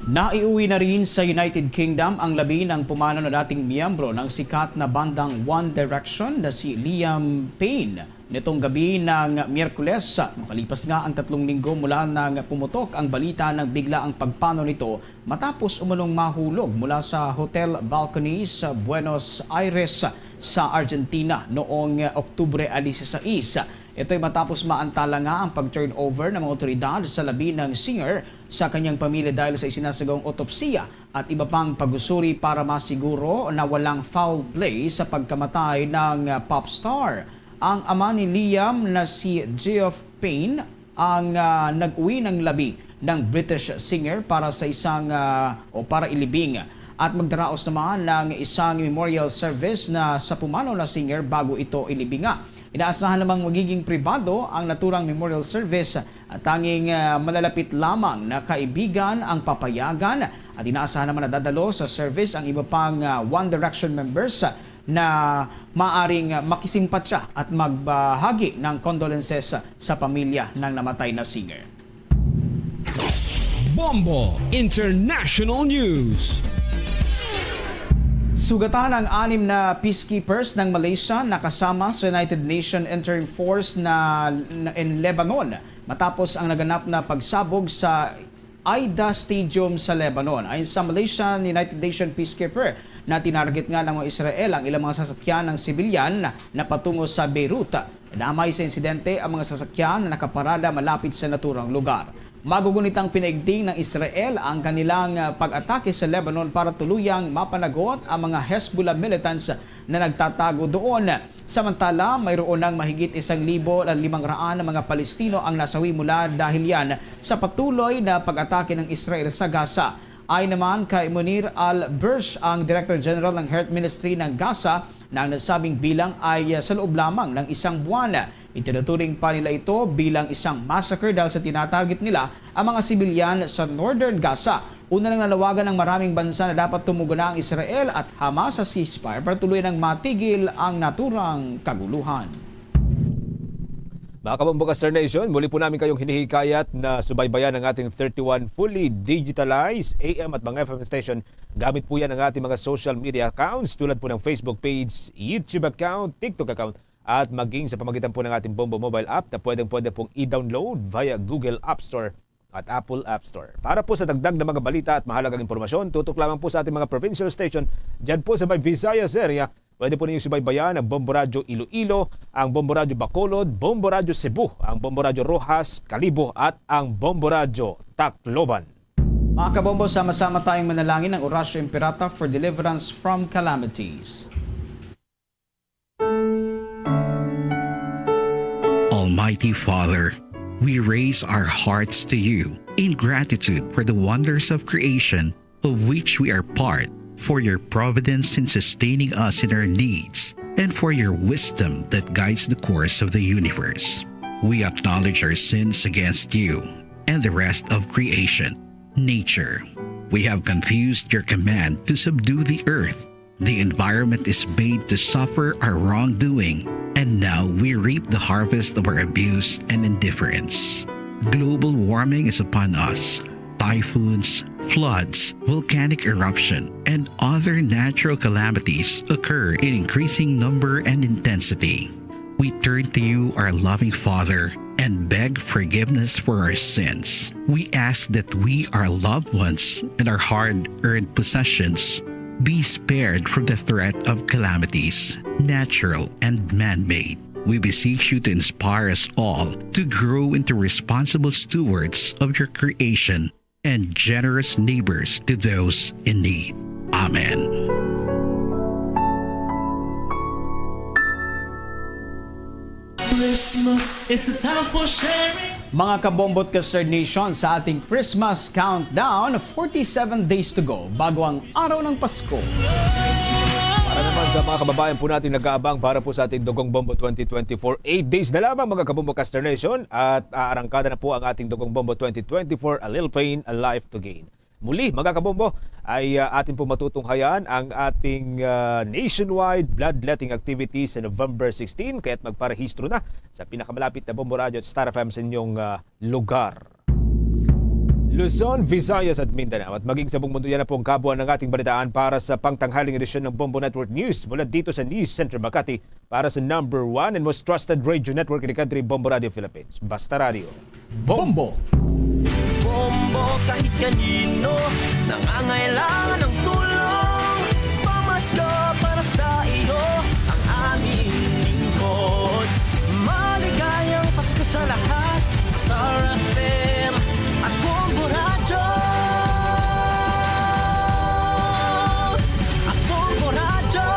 Naiuwi na rin sa United Kingdom ang labi ng pumanaw na dating miyembro ng sikat na bandang One Direction na si Liam Payne. Nitong gabi ng Miyerkules, makalipas nga ang tatlong linggo mula nang pumutok ang balita ng biglaang pagpanaw nito matapos umanong mahulog mula sa hotel balcony sa Buenos Aires sa Argentina noong Oktubre a dieciséis. Ito'y matapos maantala nga ang pag-turnover ng mga otoridad sa labi ng singer sa kanyang pamilya dahil sa isinasagawang otopsiya at iba pang pagusuri para masiguro na walang foul play sa pagkamatay ng, ah, pop star. Ang ama ni Liam na si Geoff Payne ang, ah, nag-uwi ng labi ng British singer para sa isang, ah, o para ilibing. At magdaraos naman ng isang memorial service na sa pumanaw na singer bago ito ilibinga. Inaasahan namang magiging pribado ang naturang memorial service at tanging, ah, malalapit lamang na kaibigan ang papayagan at inaasahan naman na dadalo sa service ang iba pang, ah, One Direction members na maaring, ah, makisimpatya at magbahagi ng condolences sa pamilya ng namatay na singer. Bombo International News. Sugatan ang anim na peacekeepers ng Malaysia na kasama sa United Nations Interim Force na, na in Lebanon matapos ang naganap na pagsabog sa Aida Stadium sa Lebanon. Ayon sa Malaysian United Nations peacekeeper, na tinarget nga ng mga Israel ang ilang mga sasakyan ng sibilyan na patungo sa Beirut. Nadamay sa insidente ang mga sasakyan na nakaparada malapit sa naturang lugar. Magugunit ang pinaigting ng Israel ang kanilang, ah, pag-atake sa Lebanon para tuluyang mapanagot ang mga Hezbollah militants na nagtatago doon. Samantala, mayroon ng mahigit isang libo limang raan na mga Palestino ang nasawi mula dahil yan sa patuloy na pag-atake ng Israel sa Gaza. Ayon naman kay Munir Al-Birsh, ang Director General ng Health Ministry ng Gaza, na ang nasabing bilang ay, ah, sa loob lamang ng isang buwan. Itinuturing pa nila ito bilang isang massacre dahil sa tinatarget nila ang mga sibilyan sa northern Gaza. Una nang nanawagan ang maraming bansa na dapat tumugon na ang Israel at Hamas sa ceasefire para tuluyan ng matigil ang naturang kaguluhan. Mga kabombo, Caster Nation, muli po namin kayong hinihikayat na subaybayan ang ating thirty-one fully digitalized A M at mga F M station. Gamit po yan ang ating mga social media accounts tulad po ng Facebook page, YouTube account, TikTok account, at maging sa pamagitan po ng ating Bombo mobile app na pwedeng-pwede pong i-download via Google App Store at Apple App Store. Para po sa dagdag na mga balita at mahalagang impormasyon, tutok lamang po sa ating mga provincial station dyan po sa may Visayas area. Pwede po ninyo subaybayan ang Bombo Radyo Iloilo, ang Bombo Radyo Bacolod, Bombo Radyo Cebu, ang Bombo Radyo Roxas, Kalibo, at ang Bombo Radyo Tacloban. Mga kabombo, sama-sama tayong manalangin ng Oratio Imperata for deliverance from calamities. Almighty Father, we raise our hearts to you in gratitude for the wonders of creation of which we are part, for your providence in sustaining us in our needs, and for your wisdom that guides the course of the universe. We acknowledge our sins against you and the rest of creation, nature. We have confused your command to subdue the earth. The environment is made to suffer our wrongdoing, and now we reap the harvest of our abuse and indifference. Global warming is upon us. Typhoons, floods, volcanic eruption, and other natural calamities occur in increasing number and intensity. We turn to you, our loving Father, and beg forgiveness for our sins. We ask that we, our loved ones, and our hard-earned possessions be spared from the threat of calamities, natural and man-made. We beseech you to inspire us all to grow into responsible stewards of your creation and generous neighbors to those in need. Amen. Christmas is a time for sharing. Mga kabombo at Caster Nation, sa ating Christmas countdown, forty-seven days to go bago ang araw ng Pasko. Para naman sa mga kababayan po natin nag-aabang para po sa ating Dugong Bombo twenty twenty-four, eight days na lamang, mga kabombo, Caster Nation, at aarangkada na po ang ating Dugong Bombo twenty twenty-four, A Little Pain, A Life to Gain. Muli, mga kabombo, ay, ah, atin po matutunghayan ang ating, ah, nationwide bloodletting activity sa November sixteen, kaya't magparehistro na sa pinakamalapit na Bombo Radyo at Star F M sa inyong, ah, lugar. Luzon, Visayas at Mindanao at maging sa buong mundo. Yan na po ang kabuuan ng ating balitaan para sa pangtanghaling edisyon ng Bombo Network News mula dito sa News Center Makati. Para sa number one and most trusted radio network in the country, Bombo Radio Philippines. Basta Radio. Bombo! Bombo, kahit kanino nangangailangan ng tulong, pamasko para sa iyo ang aming lingkod. Maligayang Pasko sa lahat, Star F M at Bombo Radyo. At Bombo Radyo.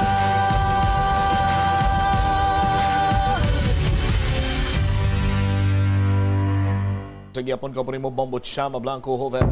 Sa gihapon ko, Primo Bombo Chama Blanco Hover.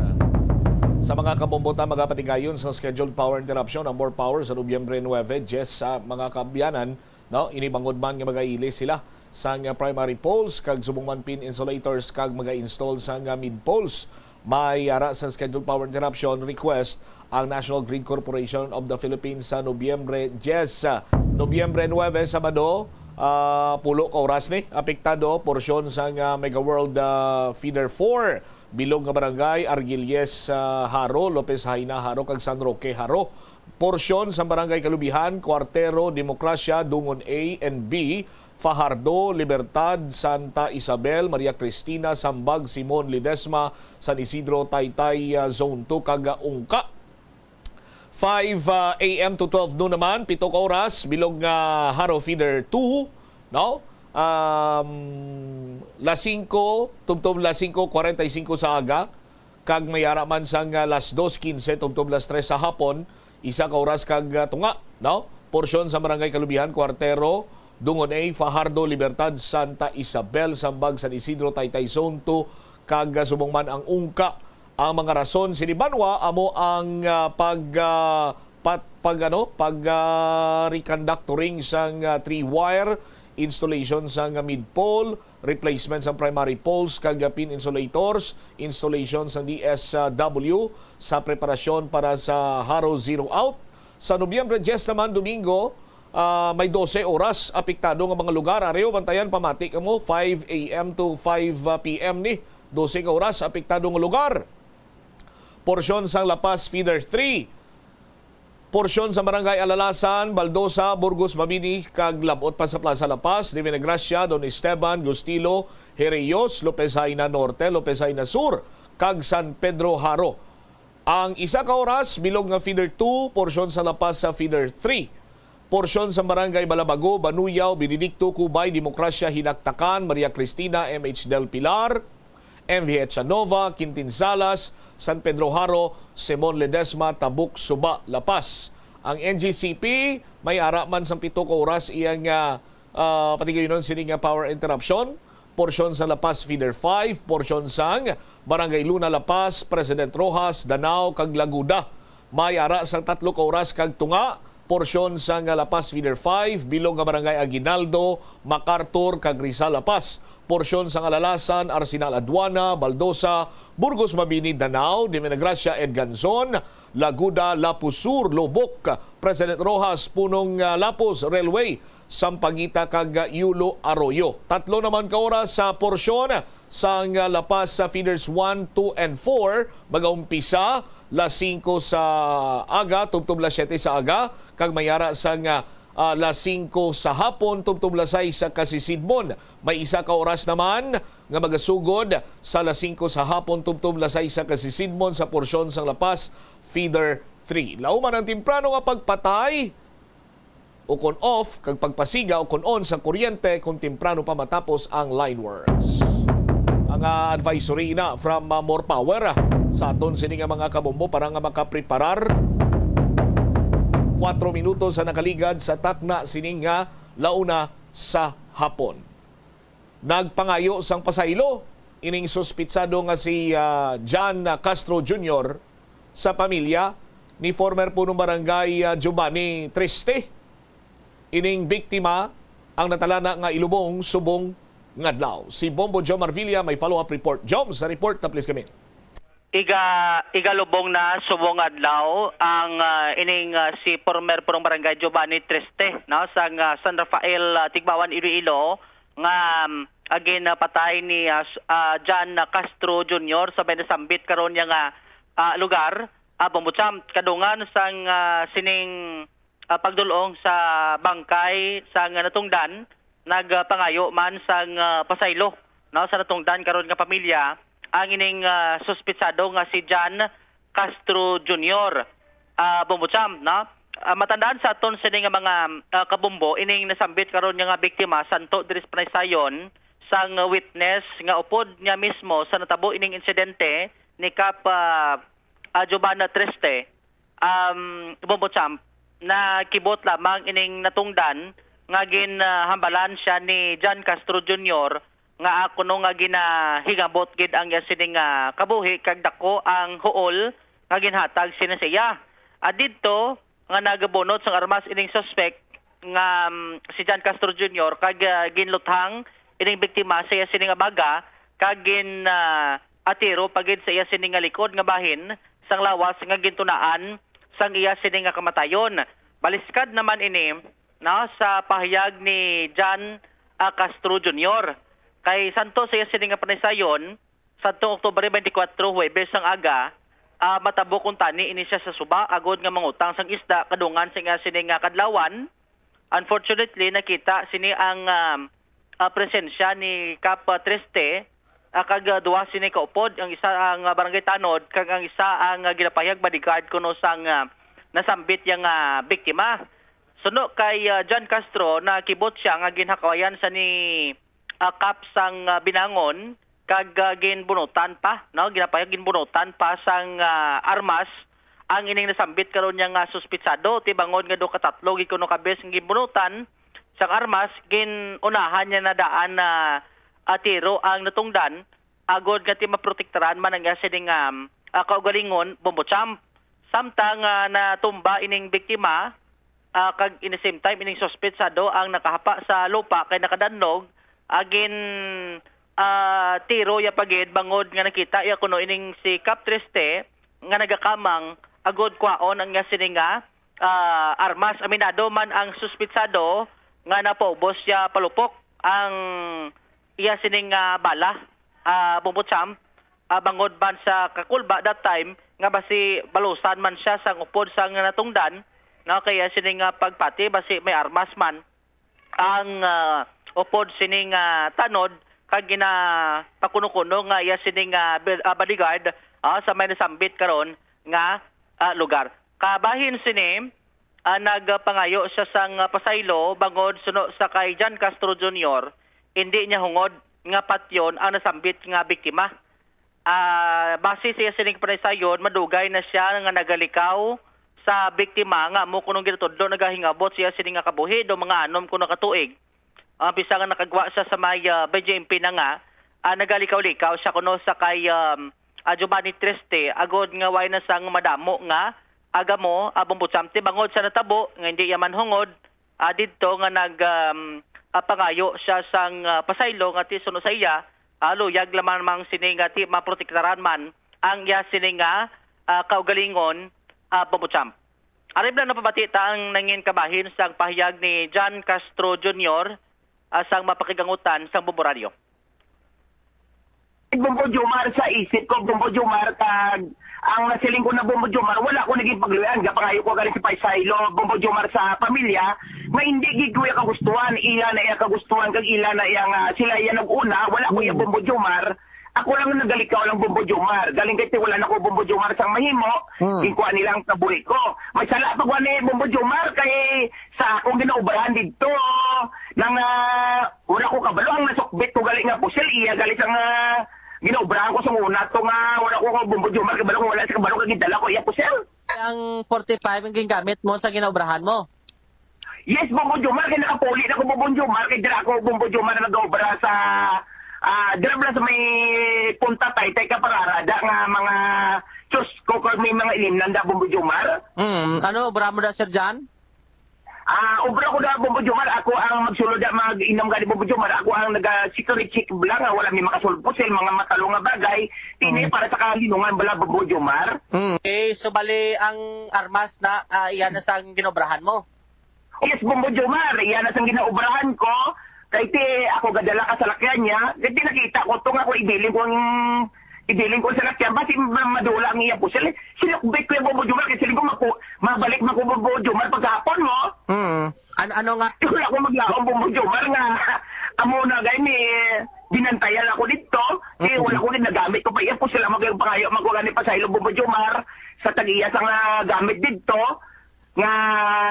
Sa mga kabombo ta, magapatigayon sa scheduled power interruption ang More Power sa Nobyembre nuebe, diyes sa mga kaabyanan, no? Ini bangod man nga magaili sila sang primary poles kag subong man pin insulators kag maga-install sang mid poles. May ara sa scheduled power interruption request ang National Grid Corporation of the Philippines sa Nobyembre diyes. Nobyembre nuebe, Sabado, ah, pulo ka oras ni. Apektado porsyon sang, ah, Mega World, ah, Feeder four, bilog nga barangay, Argilles, ah, Jaro, Lopez Jaena, Jaro, kag San Roque, Jaro. Porsyon sang Barangay Kalubihan, Kuartero, Demokrasya, Dungon A and B, Fajardo, Libertad, Santa Isabel, Maria Cristina, Sambag, Simon, Ledesma, San Isidro, Taytay, ah, Zone two, kag, ah, Ungka. Five, ah, A M to twelve noon naman, pito ka oras, bilog nga Jaro Feeder two, no? Um, las singko, tubtob las singko kwarenta y singko sa aga, kag may ara man sang, ah, las dos quince tubtob las tres sa hapon, isa ka oras kag, ah, tunga, no? Porsyon sa Barangay Kalubihan, Cuartero, Dungon A, Fajardo, Libertad, Santa Isabel, Sambag, San Isidro, Taytay Zone two, kag subong man ang Ungka. Ang mga rason sini banwa amo ang, ah, pag, ah, pat-, pag, ano, pag, ah, reconductoring sang, ah, three wire, installation sang, ah, mid pole, replacement sang primary poles kag, ah, pin insulators, installation sang D S W sa preparasyon para sa Haro Zero Out. Sa Nobyembre diyes naman, Domingo, ah, may dose oras apektado nga mga lugar. Ari, bantayan, pamati kamo, five A M to five P M ni. Dose ka oras apektado nga lugar. Porsyon sang La Paz Feeder three. Porsyon sa Barangay Alalasan, Baldosa, Burgos, Mabini, kag lab-ot pa sa Plaza La Paz, Divina Gracia, Don Esteban, Gustilo, Jerejos, Lopez Jaena Norte, Lopez Jaena Sur, kag San Pedro Jaro. Ang isa ka oras, bilog nga Feeder two, porsyon sa La Paz sa Feeder three. Porsyon sa Barangay Balabago, Banuyaw, Benedicto, Cubay, Demokrasya, Hinaktakan, Maria Cristina, M H Del Pilar, M V H Nova, Quintin Salas, San Pedro Jaro, Simon Ledesma, Tabuk, Suba, La Paz. Ang N G C P may ara man sang pito ka oras iyang, ah, ah, patigayunon sini nga power interruption. Porsyon sa La Paz Feeder five, porsyon sang Barangay Luna, La Paz, President Roxas, Danao, kag Laguda. May ara sang tatlo ka oras kag tunga, porsyon sang La Paz Feeder five, bilog nga Barangay Aguinaldo, MacArthur, kag Rizal, La Paz. Porsyon sang Alalasan, Arsenal, Aduana, Baldosa, Burgos, Mabini, Danao, Divina Gracia, Edganzon, Laguda, Lapuz Sur, Loboc, President Roxas, Punong, ah, Lapuz, Railway, Sampaguita, kag Yulo Arroyo. Tatlo naman ka oras sa porsyon sang La Paz sa Feeders one, two, and four, magaumpisa las singko sa aga tubtob las siyete sa aga, kag may ara sang, ah, las singko sa hapon tubtob las sais sa kasisidmon. May isa ka oras naman nga magasugod sa las singko sa hapon tubtob las sais sa kasisidmon sa porsyon sang La Paz Feeder three. Lauman ang temprano nga pagpatay ukon off kag pagpasiga ukon on sa kuryente kon temprano pa matapos ang line works. Ang, ah, advisory ina from, ah, More Power, ah, sa aton sini nga mga kabombo para nga makapreparar. Kuwatro minutos ang nakaligad sa takna sini nga launa sa hapon. Nagpangayo sang pasaylo ining suspitsado nga si, ah, John Castro Junior sa pamilya ni former punong barangay, ah, Giovanni Triste. Ining biktima ang natalana nga ilubong subong nga adlaw. Si Bombo Jom Marvilla may follow-up report. Jom, sa report na please kami. Iga, igalubong na subong adlaw ang, ah, ining, ah, si former punong barangay Giovanni Triste, no, sang, ah, San Rafael, ah, Tigbawan, Iloilo, nga, um, agin, ah, patay ni, ah, s-, ah, John Castro Junior sa may nasambit karon niya nga, ah, lugar, ah, Bombo Champ, kadungan sang, ah, sining, ah, pagdul-ong sa bangkay sang natungdan, nagpangayo man sang, ah, pasaylo, no, sa natungdan karon nga pamilya ang ining, ah, suspitsado nga si John Castro Junior, ah, Bombo Champ, no? Ah, matandaan sa aton sini nga mga, ah, kabombo, ining nasambit karon nga biktima santo diri sa Panaysayon sang witness nga upod niya mismo sa natabo ining insidente ni Kap, ah, ah, Giovanna Triste, um, Bombo Champ, nakibot lamang ining natungdan nga gin, ah, hambalan siya ni John Castro Junior nga, ah, kuno nga ginahingabot gid ang iya sini nga kabuhi kag dako ang huol nga ginhatag sini sa iya. Ah, didto nga nagabunot sang armas ining suspek nga, um, si John Castro Junior kag, ah, ginluthang ining biktima sa iya sini nga baga kag gin, ah, atiro pa gid sa iya sini nga likod nga bahin sang lawas nga gintunaan sang iya sini nga kamatayon. Baliskad naman ini, no, sa pahayag ni John, ah, Castro Junior. Kay santo sa iya sini nga panaysayon, sadtong Oktubre twenty-four, Huwebes sang aga, ah, matabok kuntani ini siya sa suba agod nga mangutang sang isda kadungan sa iya sini nga kadlawan. Unfortunately, nakita sini ang, ah, ah, presensya ni Kap Triste, ah, kag, ah, duha sini kaupod, ang isa ang, ah, barangay tanod, kag ang isa ang, ah, ginapahayag bodyguard kuno sang, ah, nasambit yang, ah, biktima. Suno kay, ah, John Castro, nakibot siya nga ginhakawayan sa ni, ah, Kap sang, ah, binangon kag, ah, ginbunutan pa, no? Ginapahayag ginbunutan pa sang, ah, armas ang ining nasambit karon niya nga suspitsado, ti bangod nga duha ka tatlo gid kuno ka beses nga ginbunutan sang armas, gin-unahan niya na daan na, ah, tiro ang natungdan, agod nga ti maprotektaran man ang iya sining, um, ah, kaugalingon, Bombo Champ. Samtang, ah, natumba ining biktima, ah, kag in the same time ining suspetsado ang nakahapa sa lupa kay nakadanlog, agin, ah, tiro ya pagid bangod nga nakita ya kuno ining si Kap Triste nga nagakamang agud kwaon ang iya sini nga, ah, armas. Aminado man ang suspetsado nga napaubos siya palupok ang iya sining, ah, bala, ah, Bombo Champ, ah, bangod man sa kakulba that time nga basi balusan man siya sang upod sang natungdan, no, kaya sining, ah, pagpati basi may armas man ang, ah, upod sining, ah, tanod kag ginapakuno-kuno nga iya sining, ah, bil-, ah, bodyguard, ah, sa may nasambit karon nga, ah, lugar. Kabahin sini, ah, nagpangayo siya sang, ah, pasaylo bangod suno sa kay John Castro Junior, indi niya hungod nga patyon ang nasambit nga biktima. Ah, base sa iya sining panaysayon, madugay na siya nga nagalikaw sa biktima nga amo kunong ginatudlo nagahingabot siya sini nga kabuhi do mga anom kuno ka tuig. Ah, bisan nga nakagwa siya sa may, ah, B J M P na nga, ah, nagalikaw-likaw siya kuno sa kay, um, ah, Giovanni Triste, agod nga way na sang madamo nga agamo, ah, Bombo Champ, ti bangod sa natabo nga hindi iya man hungod, ah, didto nga nag, um, ah, pangayo siya sang, ah, pasaylo nga ti suno sa iya, ah, luyag lamang mang sini nga ti maprotektaran man ang iya sini nga, ah, kaugalingon, ah, Bombo Champ. Ari bala napabati ta ang nangin kabahin sang pahayag ni John Castro Junior, ah, sang mapakigangutan sang Bombo Radio. Bombo Jomar, sa isip ko, Bombo Jomar, kag ang nasiling ko na Bombo Jomar, wala ko naging pagluyan. Gapangayo ko gani sa paisaylo, Bombo Jomar, sa pamilya, nga hindi gid ko iya kagustuhan, ila na iya kagustuhan, kag ila na iya nga sila iya nag-una, wala ko iya Hmm. Bombo Jomar. Ako lang nagalikaw lang Bombo Jomar. Galing kay ti wala na ko Bombo Jomar sang mahimo, Hmm. ginkuha nila ang kabuhi ko. May sala pa ko ni Bombo Jomar kay sa akong ginaubrahan didto, nang, ah, wala ko kabalo ang nasukbit ko gali nga pusil, iya gali sang, ah, ginaubrahan ko sa una to nga wala ko Bombo Jomar kabalo, wala sa kabalo kag gidala ko iya pusil. Ang forty-five ang gingamit mo sa ginaubrahan mo? Yes, Bombo Jomar, kay nakapuli na ko, Bombo Jomar, kay dira ako, Bombo Jomar, nag-obra sa, ah, dira bala sa may Punta Taytay ka pararada nga mga Diyos ko, kag may mga ilimnan da, Bombo Jomar. Hmm, ano obra mo da, Sir John? Ah, obra ko da, Bombo Jomar. Ako ang magsulod da, mag-inom gani, Bombo Jomar. Ako ang naga-security check bala nga wala may makasulpo sa mga matalong nga bagay. Tini Hmm. para sa kalinungan bala, Bombo Jomar. Hmm. Okay, so bali ang armas na, ah, iya na sang ginobrahan mo? Yes, Bombo Jomar, iya na sang ginobrahan ko. Kay ti ako gadala ka salakyan niya. Kay ti nakita ko to nga ako ibilin ko ang ibilin ko sa lakyan, basi ma-, madula ang iya pusil. Sinukbit ko yung Bombo Jomar, kasi ko maku-, mabalik man ko Bombo Jomar pagkahapon mo. Mm. Ano, ano nga? Wala ko maglaom Bombo Jomar nga amo na gay ni binantayan ako dito. Eh, Mm. wala ko ginagamit ko pa iya pusil, amo kay pangayo man ko gani pa sa ilo Bombo Jomar, sa tag-iya sa nga gamit dito, nga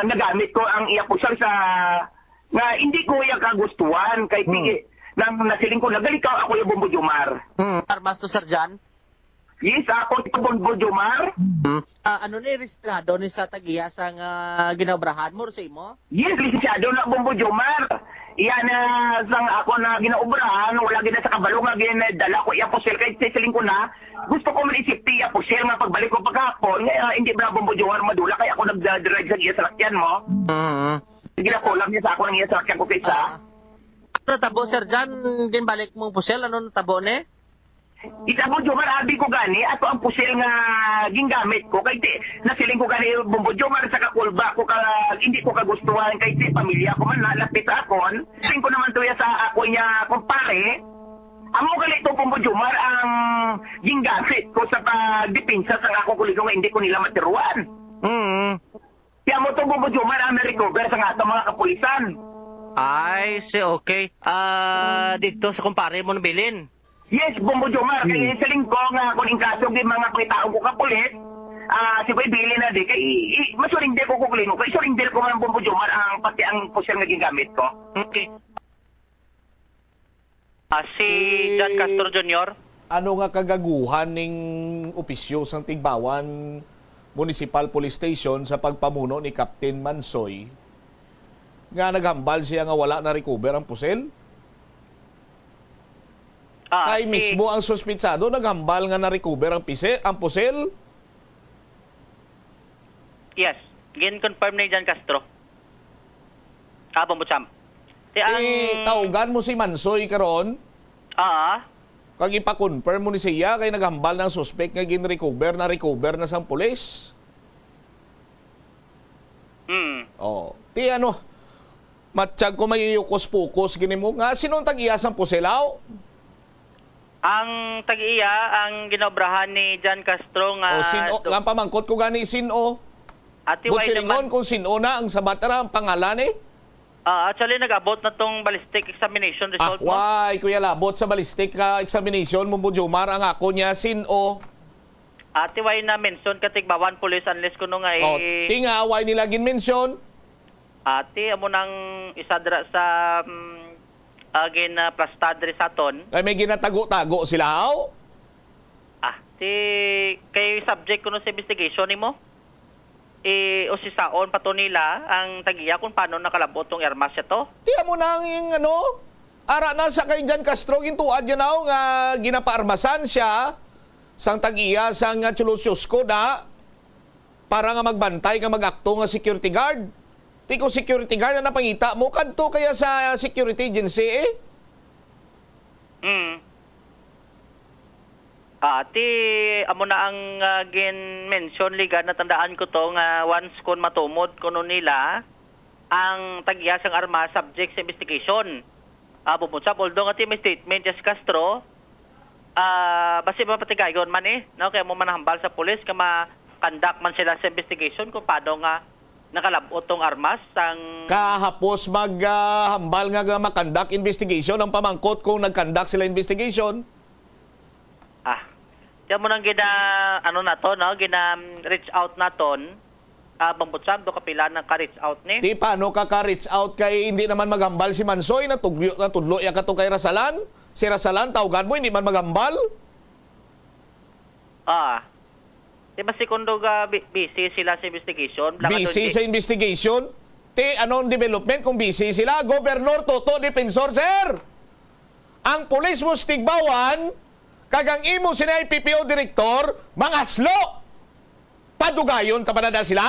nagamit ko ang iya pusil sa, nga hindi ko iya kagustuhan, kay Hmm. ti-, nang nasiling ko, nagalikaw ako yung Bombo Jomar. Hmm. Armas to, Sir John? Yes, ako si Bombo Jomar. Hmm. Ah, ano ni, rehistrado ni sa tag-iya sa nga ginaobrahan mo, sa imo? Yes, lisensyado na Bombo Jomar. Iya na sang ako na ginaobrahan, wala gid na sa kabalo nga ginadala ko iya pusil kay siling ko na, gusto ko man isipti iya pusil nga pagbalik ko pagkahapon, nga, ah, hindi bala Bombo Jomar madula kay ako nagdadrive sa iya salakyan mo. Mm. Ginakulang niya sa ako ng iya salakyan ko kaysa. Ah. Ano natabo, Sir John? Ginbalik mong pusil? Ano natabo ni? Kita mo, Jomar, abi ko gani, ato ang pusil nga gingamit ko. Kay ti, nasiling ko gani, Bombo Jomar, sa kakulba ko ka, hindi ko kagustuhan. Kay ti, pamilya ko man, nalapit sa akon. Siling ko naman to ya sa ako niya, kumpare. Amo gali to, Bombo Jomar, ang gingamit ko sa pagdepensa sa akong kuligo nga hindi ko nila matiruan. Mm. Kaya mo to, Bombo Jomar, ang na-recover sa nga atong mga kapulisan. Ay, si, okay. Ah, dito sa kumpare mo nabilin? Yes, Bombo Jomar. Hmm. Kaya siling ko nga kung in kaso di mga pangitaon ko kapulit, ah, si Kuya Billy na di, kay i-, i-, masurrender ko kung kulingon ko. Isurrender ko man, Bombo Jomar, ang pati ang pusil nga gingamit ko. Okay. Ah, si John Castro Junior. Ano nga kagaguhan ning opisyo sang Tigbawan, Municipal Police Station sa pagpamuno ni Captain Mansoy nga naghambal siya nga wala na-recover ang pusil? Ah, Kay si mismo ang suspitsado naghambal nga na-recover ang pisi-, ang pusil? Yes. Gin-confirm ni John Castro. Ah, Bombo Champ. Ti ang Tawgan mo si Mansoy karon? Ah. Kag ipa-confirm mo ni siya kay naghambal ng suspect nga gin-recover, na-recover na sang pulis. Hmm. Oh, ti ano, matsyag ko may iyukos-pukos gini mo nga sino ang tag-iya sang pusilaw? Ang tag-iya, ang ginaobrahan ni John Castro nga O, sin-o, do- ang pamangkot ko gani, sin-o? Ati, But why silingon naman? Kung sin-o na ang sabat ra ang pangalan, eh? Ah, actually, nag-abot na tong ballistic examination Ah, result mo. Why, Kuya Labot, sa ballistic, ah, examination mo, Bujumar, ang ako niya, sin-o? Ati, why na mention ka Tigbawan Police unless kuno nga Oh, eh, tinga, why nila gin-mention? Ati, amo nang isa dira sa, mm, ah, gin, ah, plastad diri sa aton. Ay, may ginatago-tago sila, aw? Ah, ti, kay subject kuno sa investigation nimo. Eh, usisaon pa to nila ang tag-iya kung paano nakalabot tong armas siya to. Ti amo na ang ing-, ano, ara na sa kay John Castro, gintuad niya na, oh, nga ginapaarmasan siya sang tag-iya sang, ah, Chulusyusko da para nga magbantay nga mag-akto nga security guard. Ti kung security guard na napangita mo, kadto kaya sa security agency, eh? Mm. Ah, ti, amo na ang, ah, gin-mention, Ligan, natandaan ko to nga once kon matumod kuno nila ang tag-iya sang armas subject sa investigation. Ah, Bubunsa, although nga ti may statement yes Castro, ah, basi mapatigayon man eh, no? Kaya mo manahambal sa pulis nga ma-conduct man sila sa investigation kung paano nga nakalabot tong armas sang Kahapos mag, ah, hambal nga, nga makandak investigation ang pamangkot kung nagkandak sila investigation. Ah, kaya mo nang gina, ano na to, no? Gina, um, reach out naton. Ah, Bambutsam, do kapila nang ka-reach out ni? Ti, paano ka ka-reach out kay hindi naman maghambal si Mansoy? Natugyo, natudlo ya ka to kay Rasalan? Si Rasalan, tawgan mo, hindi man maghambal? Ah. Di ba, segundo ga, bi-, busy sila sa investigation? Blanca Busy twenty. Sa investigation? Ti, anong development kung busy sila? Governor Toto Defensor, sir! Ang pulis mo sa Tigbawan, kag ang imo sini I P P O direktor, mangaslo! Padugayon ta pa na da sila?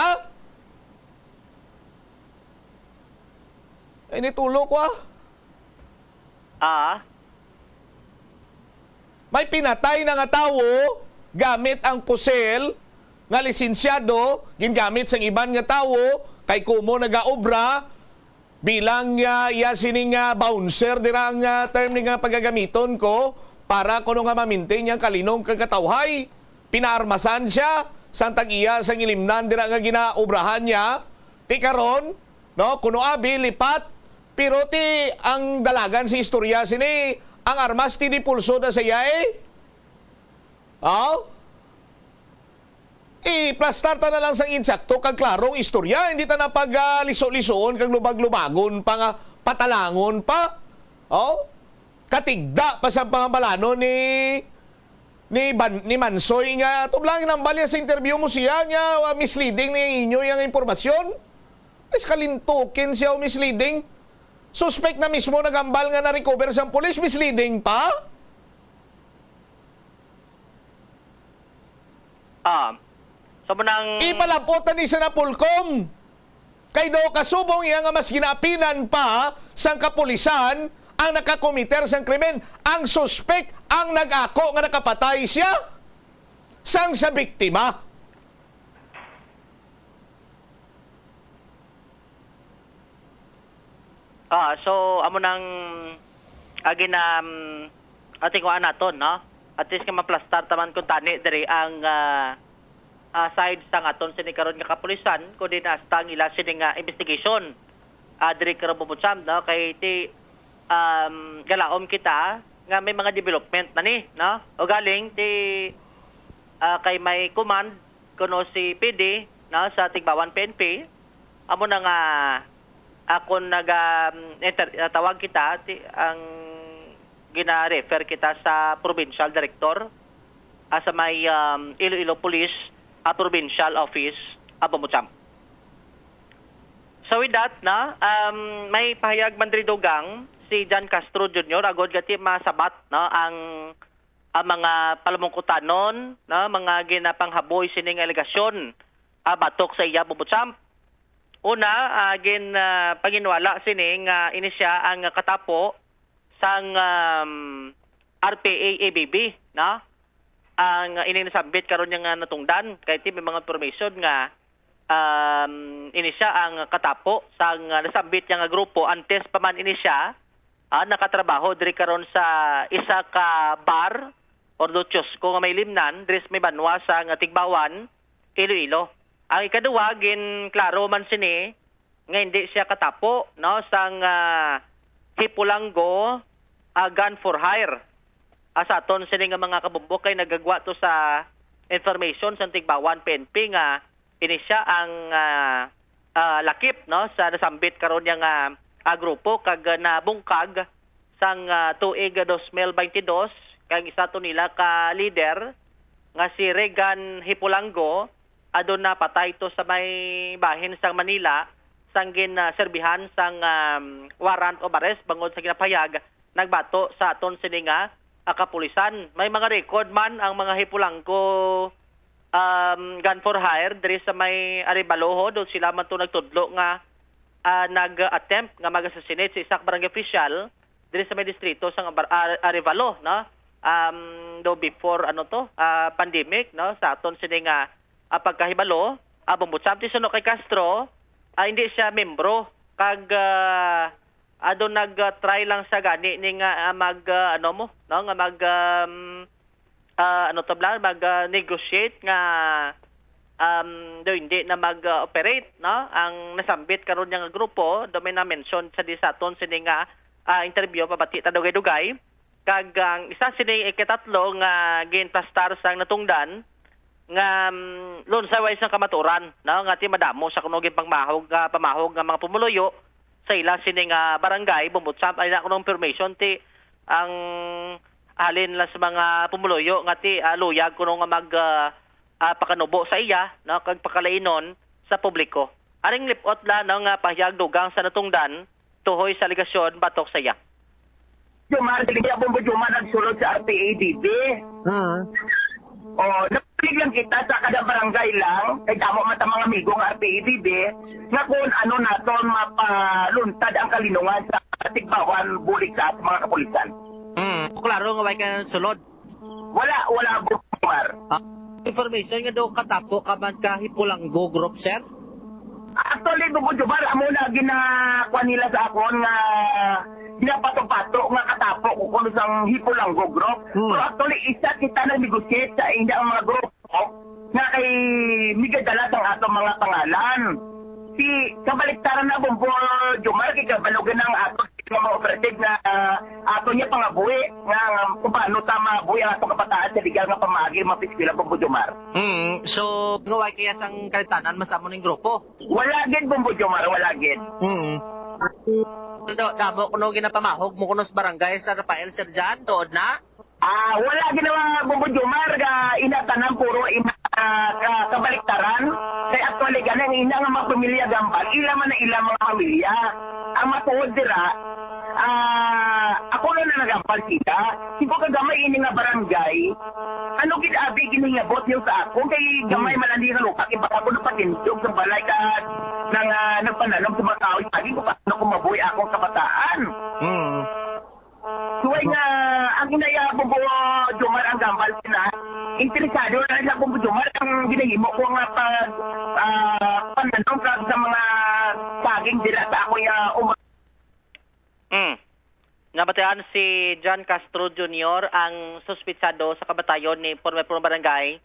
Ay, nitulo ko, ah. Ah. May pinatay na nga tawo gamit ang pusil nga lisensyado gingamit sang iban nga tawo kay kumo nagaobra bilang, ah, iya sining, ah, bouncer dira ang, ah, term ni nga pagagamiton ko para kuno nga ma-maintain niyang kalinom kag katawhay. Pinaarmasan siya sang tag-iya sang ilimnan dira nga ginaobrahan niya. Ti karon, no, kuno abi lipat, pero ti ang dalagan sa istorya sini, ang armas ti di pulso na sa iya, eh. Oh? Iplastar ta na lang sang insakto kag klarong istorya, hindi ta na pag, ah, liso-lisuon kag lubag-lubagon pa nga patalangon pa. Oh? Katigda pa sa pangabalanon ni, ni Ban-, ni Mansoy nga, tublang nambal niya sa interview mo siya, nga, ah, misleading ni inyo yang impormasyon. Is kalintukin siya o misleading. Suspect na mismo nagambal nga na-recover sang pulis, misleading pa? Ah, sa munang Ipalabot na ni sa Napolcom. Kay daw kasubong iya nga mas ginaapinan pa sang kapulisan ang nakakomiter sang krimen. Ang suspek ang nag-ako nga nakapatay siya sang sa biktima. Ah, so, amo nang, ah, gina-, um, ah, tinguhaan naton, no? At least nga maplastar taman kung tani diri ang, ah, ah, side sang aton sini karon nga kapulisan, kundi na hasta ang ila sini nga investigation, ah, diri karon, Bubunsan, no? Kay ti, um, galaom kita nga may mga development na ni, no? O galing ti, ah, kay may command kuno si P D, no, sa Tigbawan P N P, amo na nga akon naga, um, inter-, natawag kita, ti-, ang gina-refer kita sa provincial director, ah, sa may, um, Iloilo Police, ah, provincial office, ah, Bombo Champ. So with that, na, um, may pahayag man diri dugang si John Castro Junior agod gati masabat, no, ang, ang mga palamungkutanon, no, mga ginapanghaboy sini nga alegasyon, ah, batok sa iya, Bombo Champ. Una, ah, gin, ah, panginwala sini nga ini sia ang katapo sang, um, R P A A B B, no? Ang ining nasambit karon niya nga natungdan, kay ti may mga information nga, um, ini sia ang katapo sang nasambit niya nga grupo antes pa man ini sia, ah, nakatrabaho diri karon sa isa ka bar or do kiosko nga may limnan diri sa may banwa sa nga Tigbawan, Iloilo. Ang ikaduha, gin klaro man sini nga hindi siya katapo, no, sang, ah, Hipolanggo, ah, gun for hire. Ah, sa aton sini nga mga kabumbok kay nagagwa to sa information sa Tigbawan P N P nga ini siya ang, ah, ah, lakip, no, sa nasambit karon niya nga, ah, grupo kag, ah, nabungkag sang, ah, tuig dos mil baynte dos, kag isa to nila ka leader nga si Regan Hipolanggo, aduna patay to sa may bahin sang Manila, sang gin, ah, serbihan sang, um, warrant of arrest bangod sa ginapahayag nagbato sa aton sini nga, ah, kapulisan. May mga record man ang mga Hipolanggo, um, gun for hire diri sa may Arevalo, do sila man to nagtudlo nga, ah, nag-attempt nga mag-assassinate sa isa ka barangay official diri sa may distrito sa Ar-, Ar-, Arevalo, no? Um, do before, ano to, ah, pandemic, no? Sa aton sini nga, ah, pagkahibalo, ah, Bombo Champ, ti suno kay Castro, ah, hindi siya membro kag, ah, ado nag, ah, try lang sa gani ni nga, ah, mag, ah, ano mo, no? Nga mag, um, ah, ano to bla, mag, ah, negotiate nga, um, do hindi na mag, ah, operate, no? Ang nasambit karon niya nga grupo, do may na-mention sa di sa aton sini nga, ah, interview, pabati ta dugay-dugay. Kag ang isa sini ikatatlo nga ginplastar sang natungdan nga, um, lunsay way sang kamaturan, no? Nga ti madamo sa kuno ginpangmahog, ah, pamahog nga mga pumuluyo sa ila sini nga barangay, Bombo Champ, ay na kuno information ti ang halin la sa mga pumuluyo nga ti, ah, luyag kuno nga mag, ah, ah, pakanubo sa iya, no, kag pakalainon sa publiko. Aring lipot la, no, nga pahayag dugang sa natungdan tuhoy sa alegasyon batok sa iya. Jomar, dili siya Bombo Jomar nagsulod sa R P A B B. Hmm. Oh, napilig lang kita sa kada barangay lang, kay damo man ta mga amigo nga R P A B B, nga kung ano naton mapaluntad ang kalinungan sa Tigbawan bulig sa ato mga kapulisan. Hmm, klaro nga way ka sulod. Wala, wala, Bombo Jomar. Ah, information nga do katapo ka man ka Hipolanggo group, sir? Actually, Bombo Jomar, amo na ginakuha nila sa akon nga ginapato-pato nga katapo ko kuno sang Hipolanggo group. Hmm. Pero actually, isa kita nag-negotiate sa ila ang mga grupo nga kay migadala sang ato mga pangalan. Si kabaliktaran na, Bombo Jomar, kay kabalugan ang ato nga mga operative nga, ah, ato niya pangabuhi nga, nga kung paano ta mabuhi ang atong kabataan sa legal nga pamaagi, mga piskila, Bombo Jomar. Mm, so, nga way kaya sang kalimtanan, masamo ning grupo? Wala gid, Bombo Jomar, wala gid. Mm. Do, damo kuno ginapamahog mo kuno sa barangay sa Rafael, Sir Jan, tuod na? Ah, wala ginawa, Bombo Jomar, ga ina tanan puro ina, ah, ka, kabaliktaran. Kay actually, gani ang ina nga mga pamilya Gambal, ila man na ila mga pamilya. Ang matuod dira, ah, ako na na nagambal sila. Sigo ka gamay ini nga barangay. Ano gid abi ginhingabot niyo sa ako? Kay gamay Hmm. man ani nga lupa, kay baka ko napatindog sa balay ka nang, ah, nagpananom sa mga kahoy. Pagi ko pa, ano ko mabuhi akong kabataan. Hmm. Suway nga, ang inaya, Bombo Jomar, ang gambal sila. Interesado na sila, Bombo Jomar, ang ginahimo ko nga pag, ah, pananom sa, sa mga saging dira sa ako ya uma- Mm. Nabatian si John Castro Junior, ang suspitsado sa kamatayon ni former Punong Barangay,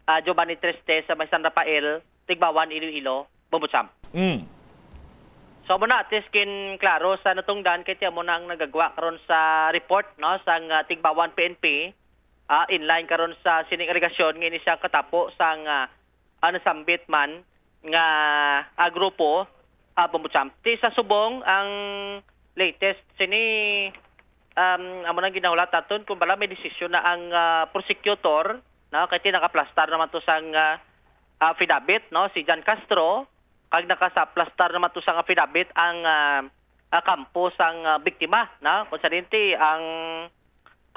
ah, Giovanni Triste sa may San Rafael, Tigbawan, Iloilo, Bombo Champ. Mm. So, amo na, at least kin klaro sa natungdan kay ti amo na ang nagagwa karon sa report, no, sang, ah, Tigbawan P N P, ah, in line karon sa sining alegasyon nga ini siya katapo sang, ah, ah, nasambit man nga, ah, grupo, ah, Bombo Champ. Ti sa subong ang latest sini, um, amo nang ginahulat naton kung bala may desisyon na ang, ah, prosecutor, no, kay ti nakaplastar naman to sang, ah, affidavit, no, si John Castro, kag nakasaplastar naman to sang affidavit ang, ah, ah, kampo sang, ah, biktima, no? Kung sa dinti, ang,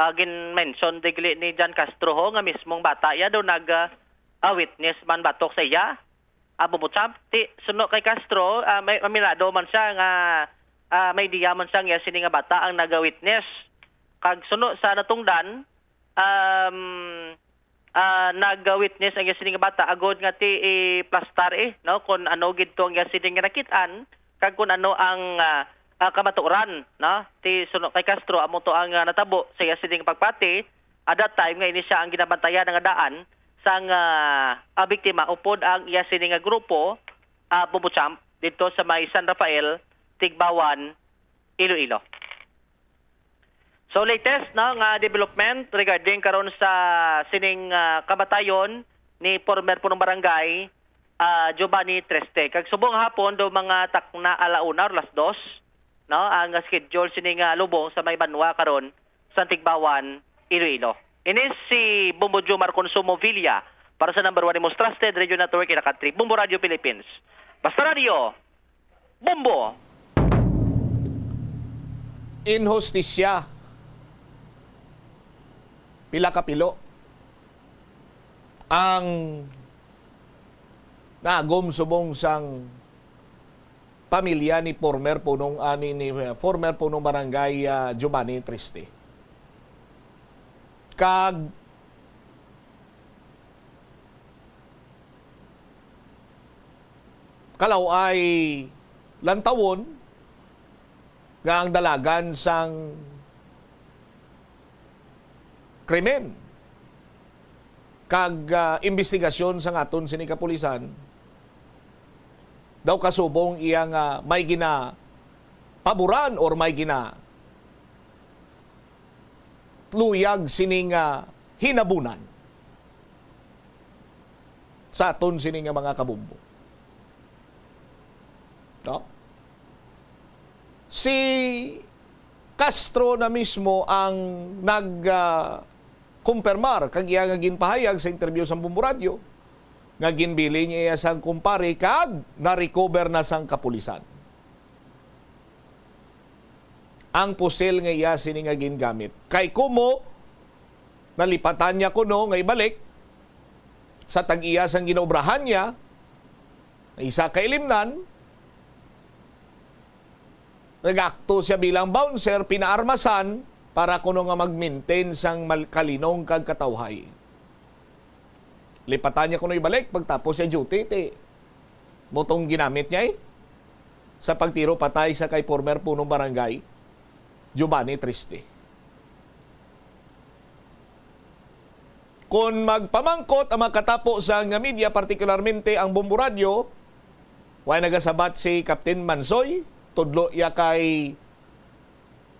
ah, gin-mention digli ni John Castro ho nga mismong bata iya daw nag, ah, ah, witness man batok sa iya. Ah, Bombo Champ, ti, suno kay Castro, ah, may, aminado man siya nga, ah, may idea man siya nga iya sini nga bata ang naga-witness. Kag suno sa natungdan, um, ah, nag-witness ang iya sini nga bata agod nga ti iplastar, eh, no, kung ano gid to ang iya sini nga nakit-an kag kung ano ang, ah, ah, kamatuoran, no? Ti suno kay Castro, amo to ang, ah, natabo sa iya sini nga pagpati at that time nga ini siya ang ginabantayan nga daan sang, ah, ah, biktima upod ang iya sini nga grupo, ah, Bombo Champ, didto sa may San Rafael, Tigbawan, Iloilo. So, latest, no, nga development regarding karon sa sining, ah, kamatayon ni former punong barangay, ah, Giovanni Triste. Kag subong hapon daw mga takna ala una or las dos, no, ang schedule sining, ah, lubong sa may banwa karon sa Tigbawan, Iloilo. Ini si Bombo Jomar Consumo Villa para sa number one most trusted radio network in the country, Bombo Radio Philippines. Basta Radio, Bombo! Inhustisya. Pila ka pilo ang nagom subong sang pamilya ni former punong, ah, ni, ni, uh, former punong barangay, ah, Giovanni Triste. Kag kalaw-ay lantawon nga ang dalagan sang krimen kag, ah, imbestigasyon sang aton sini kapulisan daw kasubong iya nga may ginapaboran or may gina luyag sini nga hinabunan sa aton sini nga mga kabombo. No? Si Castro na mismo ang nag, ah, kumpirmar kag iya nga ginpahayag sa interview sa Bombo Radyo nga ginbilin niya iya sang kumpare kag na-recover na sang kapulisan ang pusil nga iya sini nga gingamit. Kay kumo, nalipatan niya kuno nga ibalik sa tag-iya sang ginobrahan niya, nga isa ka ilimnan, nag-akto siya bilang bouncer, pinaarmasan para kuno nga mag-maintain sang mal-, kalinong kag katawhay. Lipatan niya kuno ibalik pagtapos sa duty, ti mutong ginamit niya, eh, sa pagtiro patay sa kay former punong barangay, Giovanni Triste. Kon magpamangkot ang mga katapo sa nga media, partikularmente ang Bombo Radyo, way nagasabat si Captain Mansoy, tudlo iya kay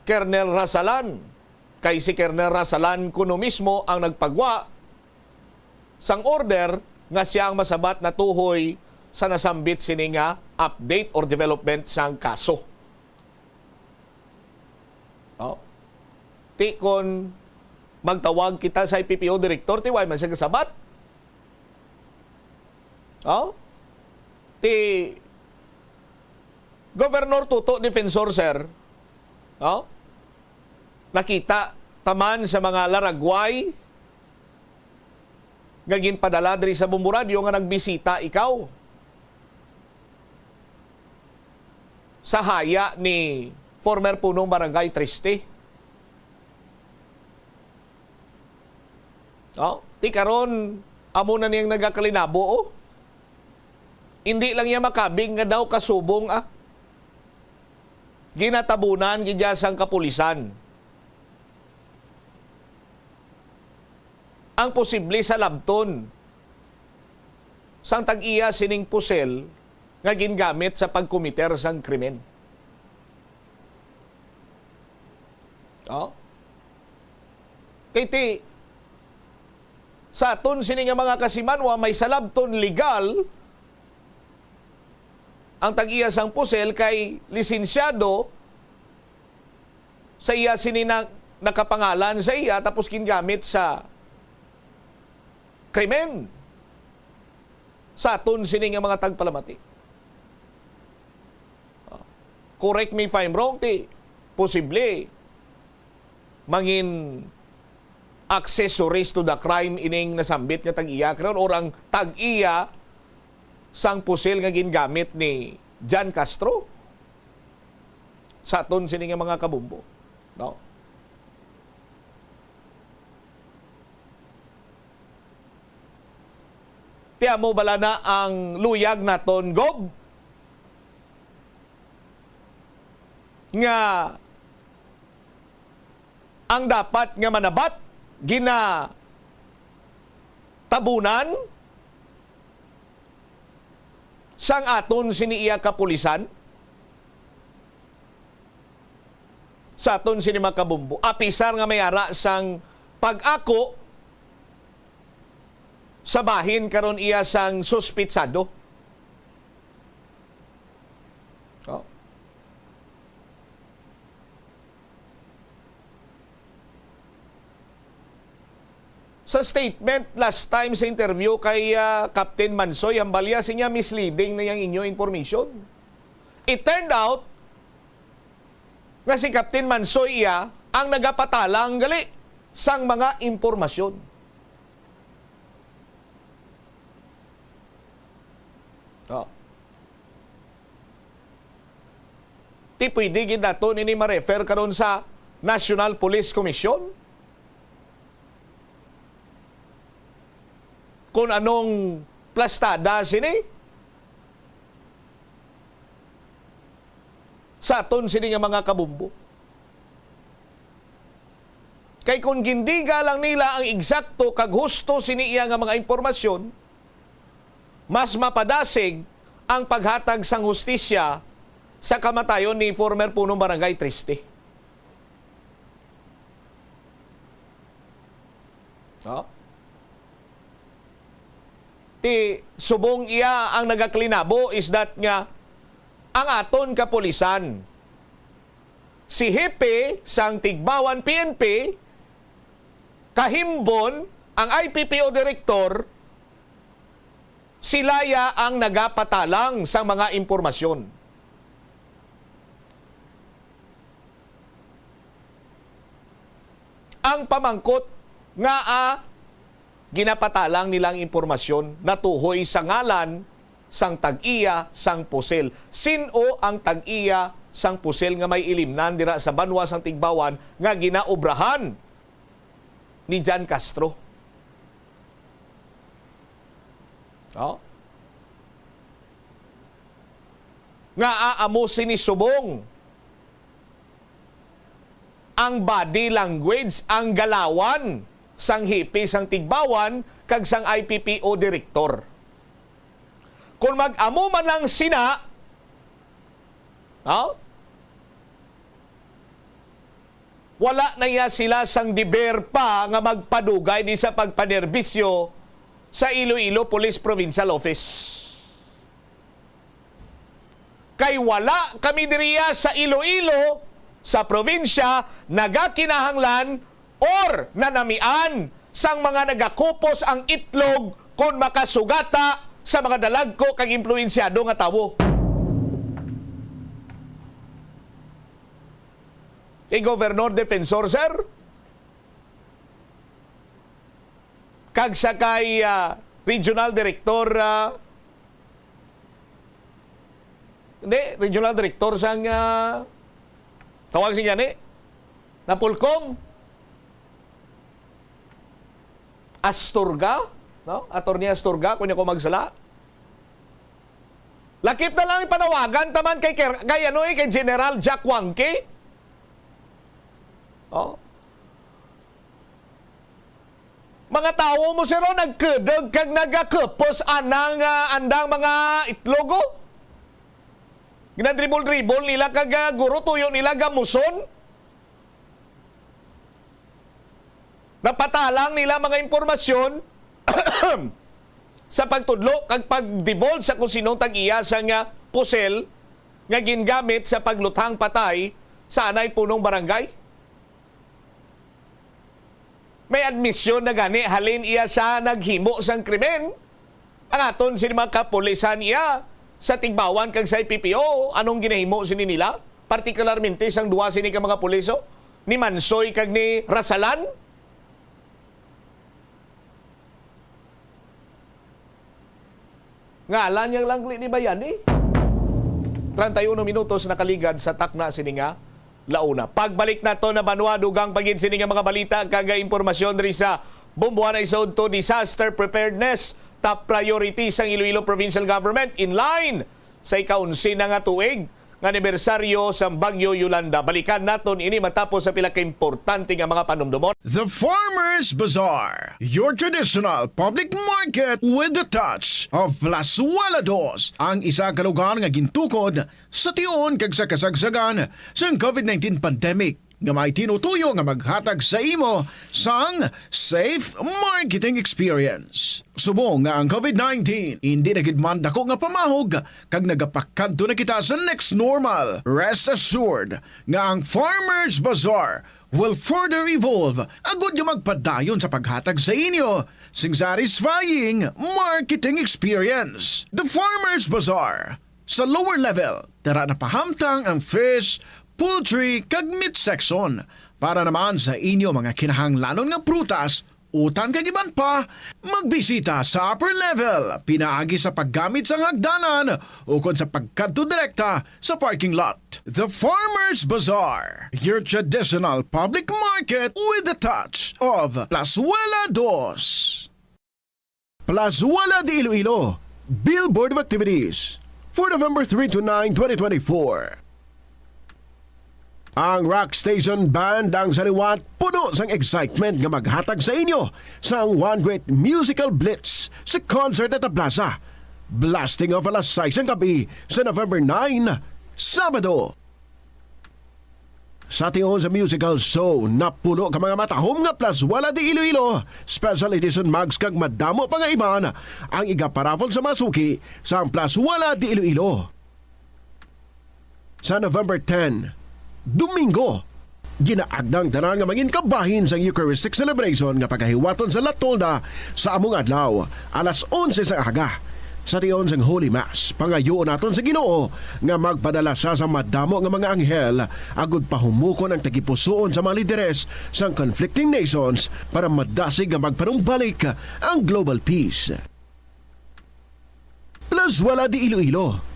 Colonel Rasalan, kay si Colonel Rasalan kuno mismo ang nagpagwa sang order nga siya ang masabat natuhoy sa nasambit sini nga update or development sang kaso. Oh. Ti kon magtawag kita sa I P P O director, ti way man siya kasabat. Oh? Ti Governor Toto, defensor, sir. Oh? Nakita taman sa mga laragway nga ginpadala diri sa Bombo Radyo nga nagbisita ikaw sa haya ni former punong barangay Triste. Oh, ti karon, amo na niyang nagakalinabo, oh. Indi lang niya makabig nga daw kasubong, ah. Ginatabunan gid siya sang kapulisan. Ang posible sa labton sang tag-iya sining pusil nga gingamit sa pagkomiter sang krimen. Oh? Kay ti, sa aton sini nga mga kasimanwa, may salabton legal ang tag-iya sang pusil kay lisensyado sa iya sini na nakapangalan sa iya tapos gingamit sa krimen. sa aton sini nga mga tagpalamati. Ah, correct me if I'm wrong, ti posible mangin accessories to the crime ining nasambit nga tag-iya karon, or ang tag-iya sang pusil nga gingamit ni John Castro sa aton sini nga mga kabombo, no? Ti amo bala na ang luyag naton, Gob, nga ang dapat nga manabat ginatabunan sang aton sini iya kapulisan, sa aton sini mga kabombo, apisar nga may ara sang pag-ako sa bahin karon iya sang suspitsado. Oh. Sa statement last time sa interview kay, ah, Captain Mansoy, hambal iya, siya, misleading na yang inyo information. It turned out nga si Captain Mansoy iya ang nagapatalang gali sang mga impormasyon. Oh. Ti pwede gid naton ini ma-refer karon sa National Police Commission kung anong plastada sini sa aton sini nga mga kabombo. Kay kung gindiga lang nila ang eksakto kag husto sini iya nga mga impormasyon, mas mapadasig ang paghatag sang hustisya sa kamatayon ni former punong barangay Triste. No? Ti subong iya ang nagaklinabo is that nga ang aton kapulisan, si hepe sang Tigbawan P N P, kahimbon ang I P P O direktor, sila ya ang nagapatalang sang mga impormasyon. Ang pamangkot nga, ah, ginapatalang nila ang impormasyon natuhoy sa ngalan sang tag-iya sang pusil. Sin-o ang tag-iya sang pusil nga may ilimnan dira sa banwa sang Tigbawan nga ginaobrahan ni John Castro? Oh? Nga, ah, amo sini subong ang body language, ang galawan sang hepe sang Tigbawan kag sang I P P O direktor. Kung mag-amo man lang sina, no? Wala na iya sila sang deber pa nga magpadugay ni sa pagpanerbisyo sa Iloilo Police Provincial Office. Kay wala kami diriya sa Iloilo, sa probinsya, nagakinahanglan or nanamian sang mga nagakupos ang itlog kon makasugata sa mga dalagko kag impluwensyado nga tawo. Kay Governor Defensor, sir, kag sa kay, ah, Regional Director, ah, hindi, Regional Director sang, ah, tawag siya ni Napolcom Astorga, no? Attorney Astorga, kung ako magsala. Lakip na lang ang panawagan taman kay, kay, kay, ano, eh, kay General Jack Wangke. Oh. Mga tawo mo, sir, oh, nagkudog kag nagakupos anang, ah, andang mga itlog, oh. Ginadribol-dribol nila kag, ah, guro tuyo nila gamuson. Napatalang nila mga impormasyon sa pagtudlo kag pag-divulge sa kung sinong tag-iya sang pusil nga gingamit sa pagluthang patay sa anay punong barangay. May admisyon na gani halin iya sa naghimo sang krimen. Ang aton sini mga kapulisan iya sa Tigbauan kag sa I P P O, anong ginahimo sini nila? Partikularmente sang duha sini ka mga pulis, oh, ni Mansoy kag ni Rasalan? Ngalan yang langli ni Bayani. Treinta y uno minutos nakaligad sa takna sini nga launa. Pagbalik nato na banwa, dugang pa gid sini nga mga balita kag impormasyon diri sa Bombo. Anay sa udto, disaster preparedness, top priority sang Iloilo Provincial Government in line sa ika-onse na nga tuig nga anibersaryo sang Bagyo Yolanda. Balikan naton ini matapos sa pila ka importante nga mga panumdomon. The Farmers Bazaar, your traditional public market with the touch of Plazuela Dos, ang isa ka lugar nga gintukod sa tion kag sa kasagsagan sang covid nineteen pandemic, nga may tinutuyo nga maghatag sa imo sang safe marketing experience. Subong nga ang covid nineteen indi na gid man dako nga pamahog kag nagapakadto na kita sa next normal, rest assured nga ang Farmers Bazaar will further evolve agud nga magpadayon sa paghatag sa inyo sing satisfying marketing experience. The Farmers Bazaar, sa lower level, tara na pahamtang ang fish, poultry, kag meat section. Para naman sa inyo mga kinahanglanon nga prutas, utan kag iban pa, magbisita sa upper level pinaagi sa paggamit sang hagdanan ukon sa pagkadto direkta sa parking lot. The Farmers Bazaar, your traditional public market with the touch of Plazuela Dos. Plazuela de Iloilo, Billboard of Activities for November three to nine, twenty twenty-four. Ang Rock Station Band ang sa liwat puno sang excitement nga maghatag sa inyo sang one great musical blitz sa concert at the plaza. Blasting off alas sais ang gabi sa November nine, Sabado. Sa tion sa musical show, napuno ka mga matahom nga Plazuela de Iloilo Special Edition mugs kag madamo pa nga iban ang igaparaffle sa mga suki sang Plazuela de Iloilo. Sa November ten, Domingo, ginaagda ang tanan nga mangin kabahin sang Eucharistic celebration nga pagahiwaton sa La Tolda sa among adlaw, alas onse sang aga. Sa tion sang Holy Mass, pangayoon naton sa Ginoo nga magpadala sia sa madamo nga mga anghel agud pahumukon ang tagipusoon sa mga lideres sang conflicting nations para madasig nga magpanumbalik ang global peace. Plazuela de Iloilo,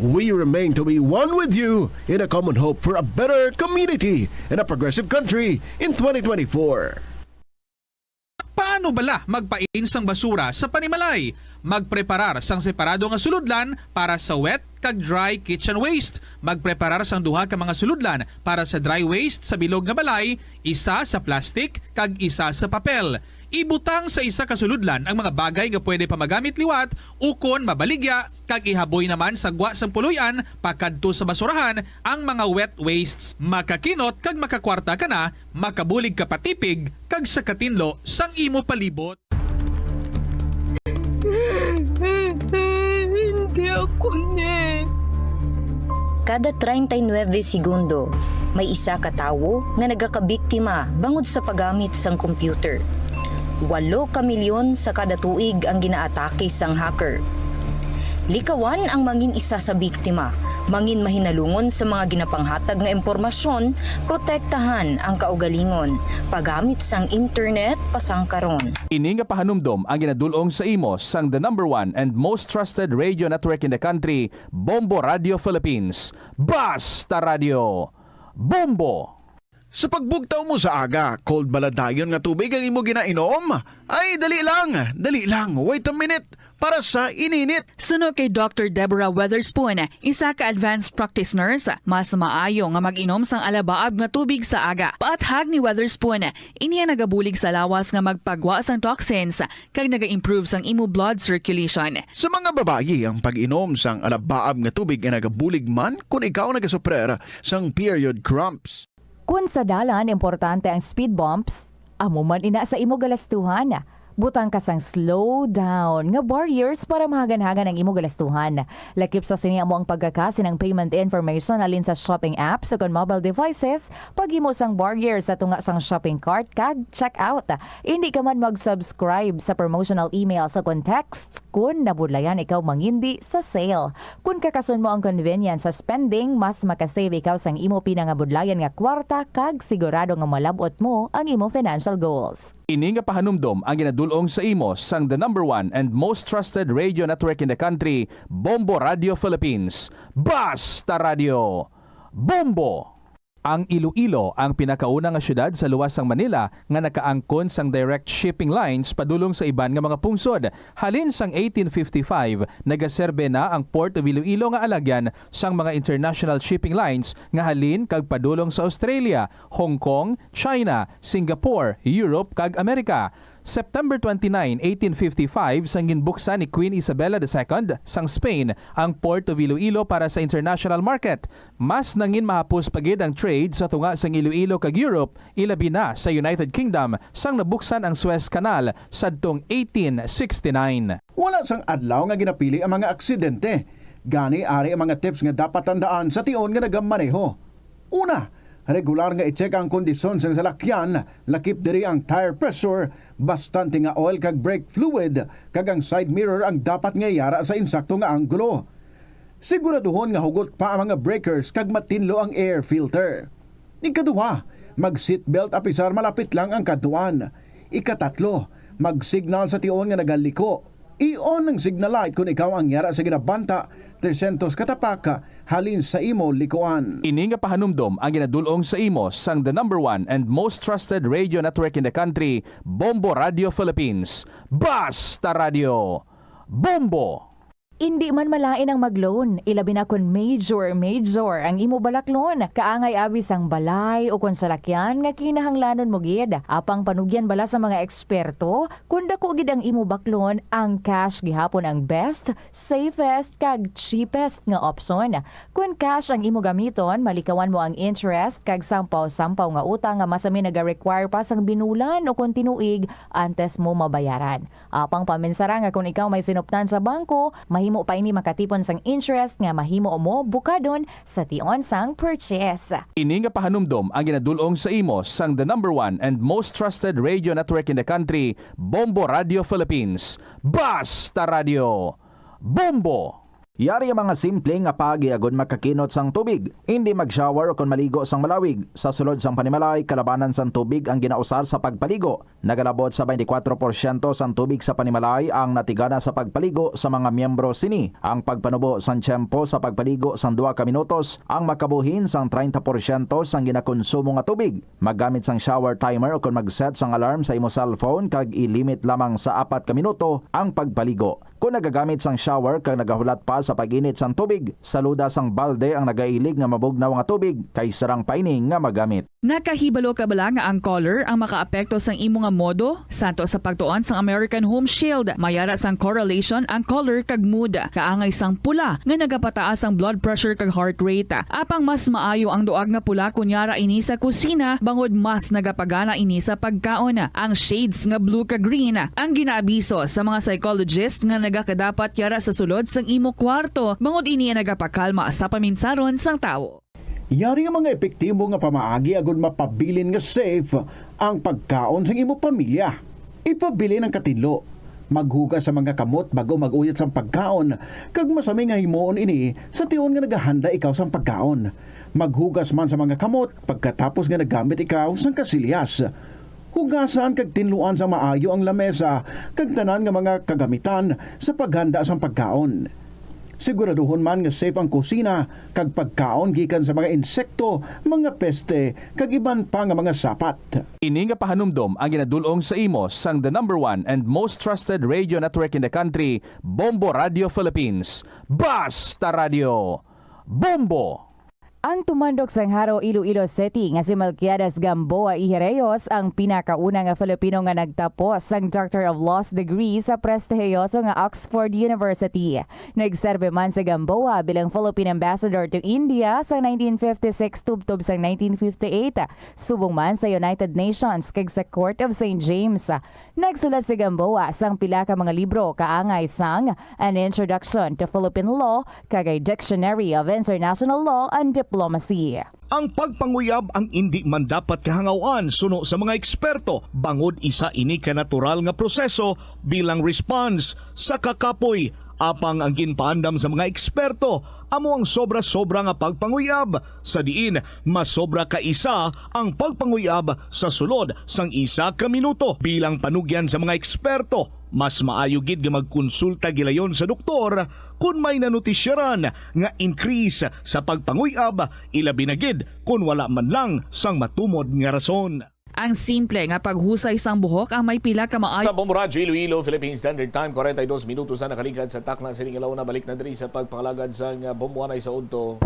we remain to be one with you in a common hope for a better community and a progressive country in twenty twenty-four. Paano bala magpain sang basura sa panimalay? Magpreparar sang separado nga sulodlan para sa wet kag dry kitchen waste. Magpreparar sang duha ka mga sulodlan para sa dry waste sa bilog nga balay, isa sa plastic kag isa sa papel. Ibutang sa isa ka sulodlan ang mga bagay nga pwede pa magamit liwat ukon mabaligya, kag ihaboy naman sa gwa sang puloy-an pakadto sa basurahan ang mga wet wastes. Makakinot kag makakwarta ka na, makabulig ka pa tipig kag sa katinlo sang imo palibot. Hindi ako ni. Kada treinta y nueve segundo, may isa ka tawo nga nagakabiktima bangod sa paggamit sang computer. Walo ka milyon sa kada tuig ang ginaatake sang hacker. Likawan ang mangin isa sa biktima, mangin mahinalungon sa mga ginapanghatag nga impormasyon, protektahan ang kaugalingon, paggamit sang internet pasangkaron. Ini nga pahanumdom ang ginadul-ong sa imo sang the number one and most trusted radio network in the country, Bombo Radio Philippines. Basta Radio, Bombo! Sa pagbugtaw mo sa aga, cold bala dayon nga tubig ang imo ginainom? Ay, dali lang, dali lang, wait a minute, para sa ininit. Suno kay Doctor Deborah Weatherspoon, isa ka advanced practice nurse, mas maayo nga mag-inom sang alabaab nga tubig sa aga. Paathag ni Weatherspoon, ini ang nagabulig sa lawas nga magpagwa sang toxins kag naga-improve sang imo blood circulation. Sa mga babayi, ang pag-inom sang alabaab nga tubig ay nagabulig man kon ikaw nagasuprer sang period cramps. Kon sa dalan importante ang speed bumps, amo man ina sa imo galastuhan. Butang ka sang slow down nga barriers para mahagan-hagan ang imo galastuhan. Lakip sa sini amo ang pagkaka sang payment information halin sa shopping apps o kon mobile devices, paghimo sang barriers sa tunga sang shopping cart kag checkout. Indi ka man mag-subscribe sa promotional emails o kon texts kon nabudlayan ikaw mangindi sa sale. Kon kakason mo ang convenience sa spending, mas makasave ikaw sang imo pinangabudlayan nga kwarta kag sigurado nga malab-ot mo ang imo financial goals. Ini nga pahanumdom ang ginadul-ong sa imo sang the number one and most trusted radio network in the country, Bombo Radio Philippines. Basta Radio! Bombo! Ang Iloilo ang pinakauna nga siyudad sa luwas sang Manila nga nakaangkon sang direct shipping lines padulong sa iban nga mga pungsod. Halin sang eighteen fifty-five, nagaserbe na ang Port of Iloilo nga alagyan sang mga international shipping lines nga halin kag padulong sa Australia, Hong Kong, China, Singapore, Europe, kag Amerika. September twenty-nine, eighteen fifty-five, sang ginbuksan ni Queen Isabella the Second sang Spain ang Port of Iloilo para sa international market. Mas nangin mahapos pa gid ang trade sa tunga sang Iloilo kag Europe, ilabi na sa United Kingdom, sang nabuksan ang Suez Canal sadtong eighteen sixty-nine. Wala sang adlaw nga ginapili ang mga aksidente. Gani, ari ang mga tips nga dapat tandaan sa tion nga nagamaneho. Una, regular nga i-check ang kondisyon sang salakyan, lakip diri ang tire pressure, bastante nga oil kag brake fluid, kag ang side mirror ang dapat nga yara sa insakto nga anggulo. Siguraduhon nga hugot pa ang mga breakers kag matinlo ang air filter. Ikaduha, mag-seatbelt apisar malapit lang ang kadtuan. Ikatatlo, mag-signal sa tion nga nagaliko. I-on ang signal light kon ikaw ang yara sa ginabanta trescientos ka tapak halin sa imo likuan. Ini nga pahanumdom ang ginadul-ong sa imo sang the number one and most trusted radio network in the country, Bombo Radio Philippines. Basta Radio! Bombo! Indi man malain ang mag-loan, ilabi na kon major, major ang imo balaklon. Kaangay abi sang balay o kon salakyan nga kinahanglanon mo gid. Apang panugyan bala sa mga eksperto, kon dako gid ang imo baklon, ang cash gihapon ang best, safest, kag cheapest nga opsyon. Kon cash ang imo gamiton, malikawan mo ang interest kag sampaw-sampaw nga utang nga masami naga-require pa sang binulan o kon tinuig antes mo mabayaran. Apang paminsara nga kon ikaw may sinuptan sa bangko, mahimo pa ini makatipon sang interest nga mahimo mo bukadon sa tion sang purchase. Ini nga pahanumdom ang ginadul-ong sa imo sang the number one and most trusted radio network in the country, Bombo Radio Philippines. Basta Radio! Bombo! Yari ang mga simple nga paagi agud makakinot sang tubig. Indi mag-shower ukon maligo sang malawig. Sa sulod sang panimalay, kalabanan sang tubig ang ginausar sa pagpaligo. Nagalabot sa twenty-four porsyento sang tubig sa panimalay ang natigana sa pagpaligo sa mga miyembro sini. Ang pagpanubo sang tiyempo sa pagpaligo sang duha ka minutos ang makabuhin sang treinta porsyento sang ginakonsumo nga tubig. Maggamit sang shower timer ukon mag-set sang alarm sa imo cellphone kag i-limit lamang sa apat ka minuto ang pagpaligo. Kon nagagamit sang shower kag nagahulat pa sa pag-init sang tubig, saluda sang balde ang nagailig nga mabugnaw nga tubig kay sarang pa ini nga magamit. Nakahibalo ka bala nga ang color ang makaapekto sang imo nga modo? Santo sa pagtuon sang American Home Shield, may ara sang correlation ang color kag mood. Kaangay sang pula nga nagapataas ang blood pressure kag heart rate. Apang mas maayo ang duag nga pula kon yara ini sa kusina, bangod mas nagapagana ini sa pagkaon. Ang shades nga blue kag green ang ginaabiso sa mga psychologist nga nagakadapat yara sa sulod sang imo kwarto, bangod ini ang nagapakalma sa paminsaron sang tawo. Yari nga mga epektibo nga pamaagi agud mapabilin nga safe ang pagkaon sang imo pamilya. Ipabilin ang katinlo. Maghugas sa mga kamot bag-o mag-uyat sang pagkaon, kag masami nga himuon ini sa tion nga nagahanda ikaw sang pagkaon. Maghugas man sa mga kamot pagkatapos nga naggamit ikaw sang kasilyas. Hugasan kag tinluan sa maayo ang lamesa kag tanan nga mga kagamitan sa paghanda sang pagkaon. Siguraduhon man nga safe ang kusina kag pagkaon gikan sa mga insekto, mga peste, kag iban pa nga mga sapat. Ini nga pahanumdom ang ginadul-ong sa imo sang the number one and most trusted radio network in the country, Bombo Radio Philippines. Basta Radio! Bombo! Ang tumandok sang Jaro, Iloilo City nga si Melquiades Gamboa y Reyes ang pinakauna nga Filipino nga nagtapos sang Doctor of Laws degree sa prestihiyoso nga Oxford University. Nagserbe man si Gamboa bilang Philippine Ambassador to India sa nineteen fifty-six tubtob sang nineteen fifty-eight, subong man sa United Nations kag sa Court of Saint James. Nagsulat si Gamboa sang pila ka mga libro kaangay sang An Introduction to Philippine Law kag a Dictionary of International Law and Diplomacy. Ang pagpanguyab ang indi man dapat kahangaw-an suno sa mga eksperto, bangod isa ini ka natural nga proseso bilang response sa kakapoy. Apang ang ginpaandam sa mga eksperto amo ang sobra-sobra nga pagpanguyab, sa diin mas sobra ka isa ang pagpanguyab sa sulod sang isa ka minuto. Bilang panugyan sa mga eksperto, mas maayo gid nga magkonsulta gilayon sa doktor kon may nanutisyaran nga increase sa pagpanguyab, ilabi na gid kon wala man lang sang matumod nga rason. Ang simple nga paghusay sang buhok ang may pila ka maayo. Sa Bombo Radyo Iloilo, Philippine Standard Time, forty-two minutos na nakaligad sa takna sining alauna. Balik na diri sa pagpangalagad sang, ah, bomboanay sa udto.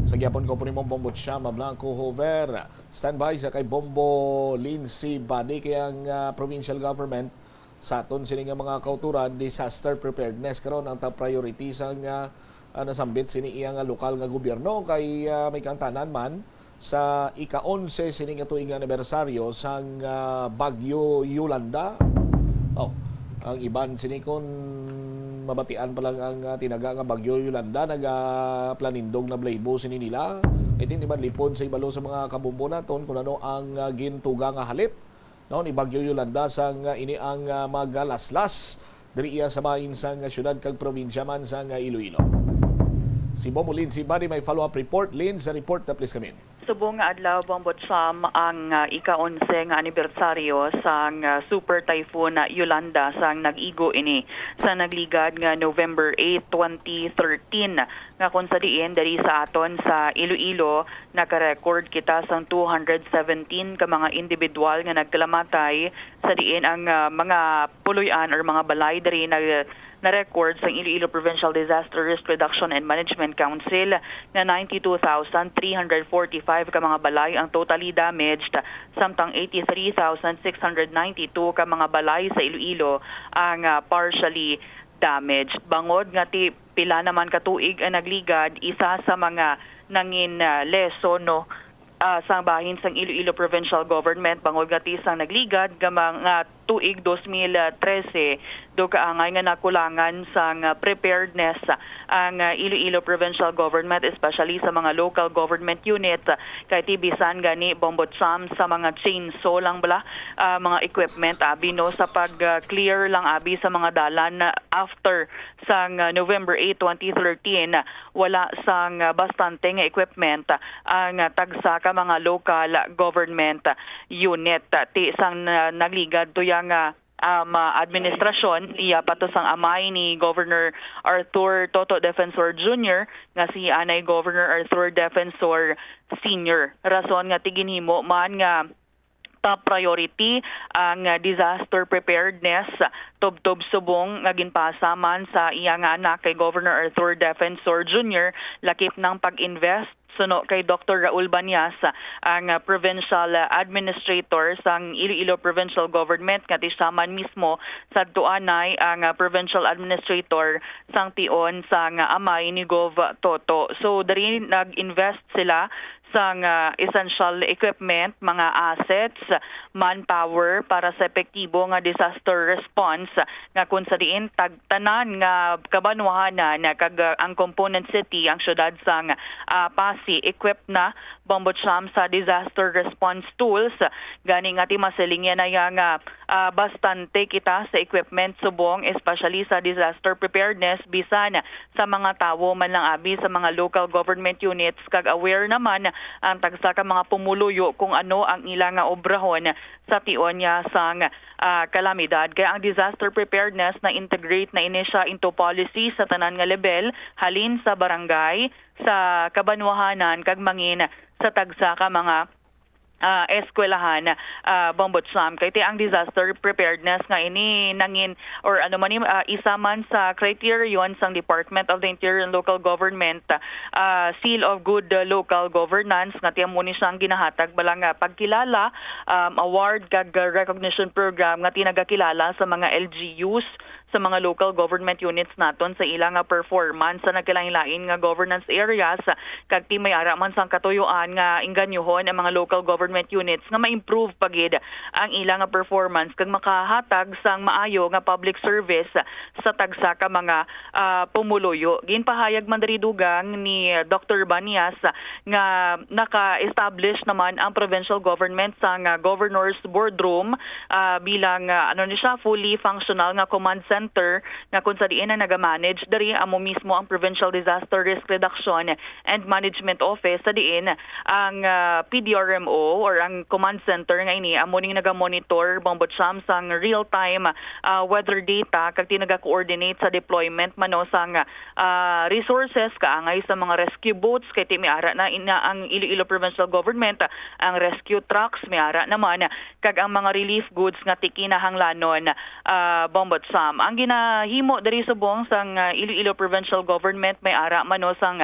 Sa gihapon ko po nimo, Bombo Chama Blanco Hover. Standby sa kay Bombo Lindsay Badi kay ang, ah, provincial government sa aton sini nga mga kauturan, disaster preparedness karon ang top priority sang, ah, ah, nasambit sini iya nga lokal nga gobyerno kay, ah, may kaangtanan man sa ika-onse sini nga tuig nga anibersaryo sang, ah, Bagyo Yolanda. Oh, ang iban sini kon mabatian pa lang ang, ah, tinaga nga Bagyo Yolanda, nagaplanindog na balahibo sini nila. I think, di ba, lipon sa ibalo sa mga kabombo naton kung ano ang, ah, gintuga nga halit. No, ni Bagyo Yolanda sang, ah, ini ang, ah, magalaslas diri iya sa bahin sang, ah, siyudad kag probinsya man sang, ah, Iloilo. Si Bombo Lin, si Bari may follow-up report. Lin, sa report na please kami. Subong nga adlaw, Bombo Cham, ang, ah, ika-onse nga anibersaryo sang, ah, Super Typhoon Yolanda sang nag-igo ini sa nagligad nga November eight, twenty thirteen, nga kung sa diin diri sa aton sa Iloilo, naka-record kita sang two hundred seventeen ka mga individual nga nagkalamatay, sa diin ang, ah, mga puloy-an or mga balay diri na, na-record sang Iloilo Provincial Disaster Risk Reduction and Management Council nga ninety-two thousand three hundred forty-five ka mga balay ang totally damaged, samtang eighty-three thousand six hundred ninety-two ka mga balay sa Iloilo ang, ah, partially damaged. Bangod nga ti pila naman ka tuig ang nagligad, isa sa mga nangin, ah, lesson, no, ah, sang bahin sang Iloilo Provincial Government, bangod nga ti sang nagligad nga mga tuig dos mil trese, do kaangay nga nakulangan sang, ah, preparedness ang, ah, Iloilo Provincial Government, especially sa mga local government unit, kay ti bisan gani, Bombo Cham, sa mga chainsaw lang bala, ah, mga equipment abi, no, sa pag, ah, clear lang abi sa mga dalan, ah, after sang, ah, November eight, twenty thirteen, wala sang, ah, bastante nga equipment ang, ah, tagsa ka mga local government unit. Ti sang, ah, nagligad to yang, ah, um, ah, administrasyon, iya pa to sang amay ni Governor Arthur Toto Defensor Junior, nga si anay Governor Arthur Defensor Senior. Rason nga ti ginhimo man nga top priority ang, ah, disaster preparedness, tubtob subong nga ginpasa man sa iya nga anak kay Governor Arthur Defensor Junior, lakip nang pag-invest suno kay Doktor Raul Banyas, ang, ah, provincial, ah, administrator sang Iloilo Provincial Government, nga ti siya man mismo sadto anay ang, ah, provincial administrator sang tion sang, ah, amay ni Gov Toto. So, diri nag-invest sila sang, ah, essential equipment, mga assets, manpower para sa epektibo nga disaster response, nga kung sa diin tag-, tanan nga kabanwahanan kag, ah, ang component city, ang siyudad sang, ah, Passi, equipped na, Bombo Cham, sa disaster response tools. Gani nga ti masiling ya na ya nga, ah, bastante kita sa equipment subong, especially sa disaster preparedness, bisan sa mga tawo man lang abi sa mga local government units, kag aware naman ang tagsa ka mga pumuluyo kung ano ang ila nga obrahon sa tion niya sang, ah, kalamidad. Kaya ang disaster preparedness, na-integrate na ini siya into policy sa tanan nga lebel, halin sa barangay, sa kabanwahanan, kag mangin sa tagsa ka mga ah, eskwelahan, ah, Bombo Cham. Kay ti ang disaster preparedness nga ini nangin or ano man ni, ah, isa man sa criterion sang Department of the Interior and Local Government, ah, Seal of Good, ah, Local Governance nga ti amo ni siyang ginahatag bala nga pagkilala, um, award kag recognition program nga tinagakilala sa mga L G Us, sa mga local government units naton sa ila nga performance sa nagkalain-lain nga governance areas, kag ti may ara man sang katuyoan nga inganyohon ang mga local government units nga ma-improve pa gid ang ila nga performance kag makahatag sang maayo nga public service sa tagsa ka mga, ah, pumuluyo. Ginpahayag man diri dugang ni Doctor Banyas nga naka-establish naman ang provincial government sang, ah, Governor's Boardroom, ah, bilang, ah, ano ni siya, fully functional nga command center nga kung sa diin ang nagamanage diri amo mismo ang Provincial Disaster Risk Reduction and Management Office, sa diin ang, ah, P D R M O or ang command center nga ini amo ning nagamonitor, Bombo Cham, sang real-time, ah, weather data kag ti naga-coordinate sa deployment mano sang, ah, resources kaangay sa mga rescue boats, kay ti may ara na ina ang Iloilo Provincial Government, ang rescue trucks may ara naman, kag ang mga relief goods nga ti kinahanglanon, ah, Bombo Cham. Ang ginahimo diri subong sang, ah, Iloilo Provincial Government may ara mano sang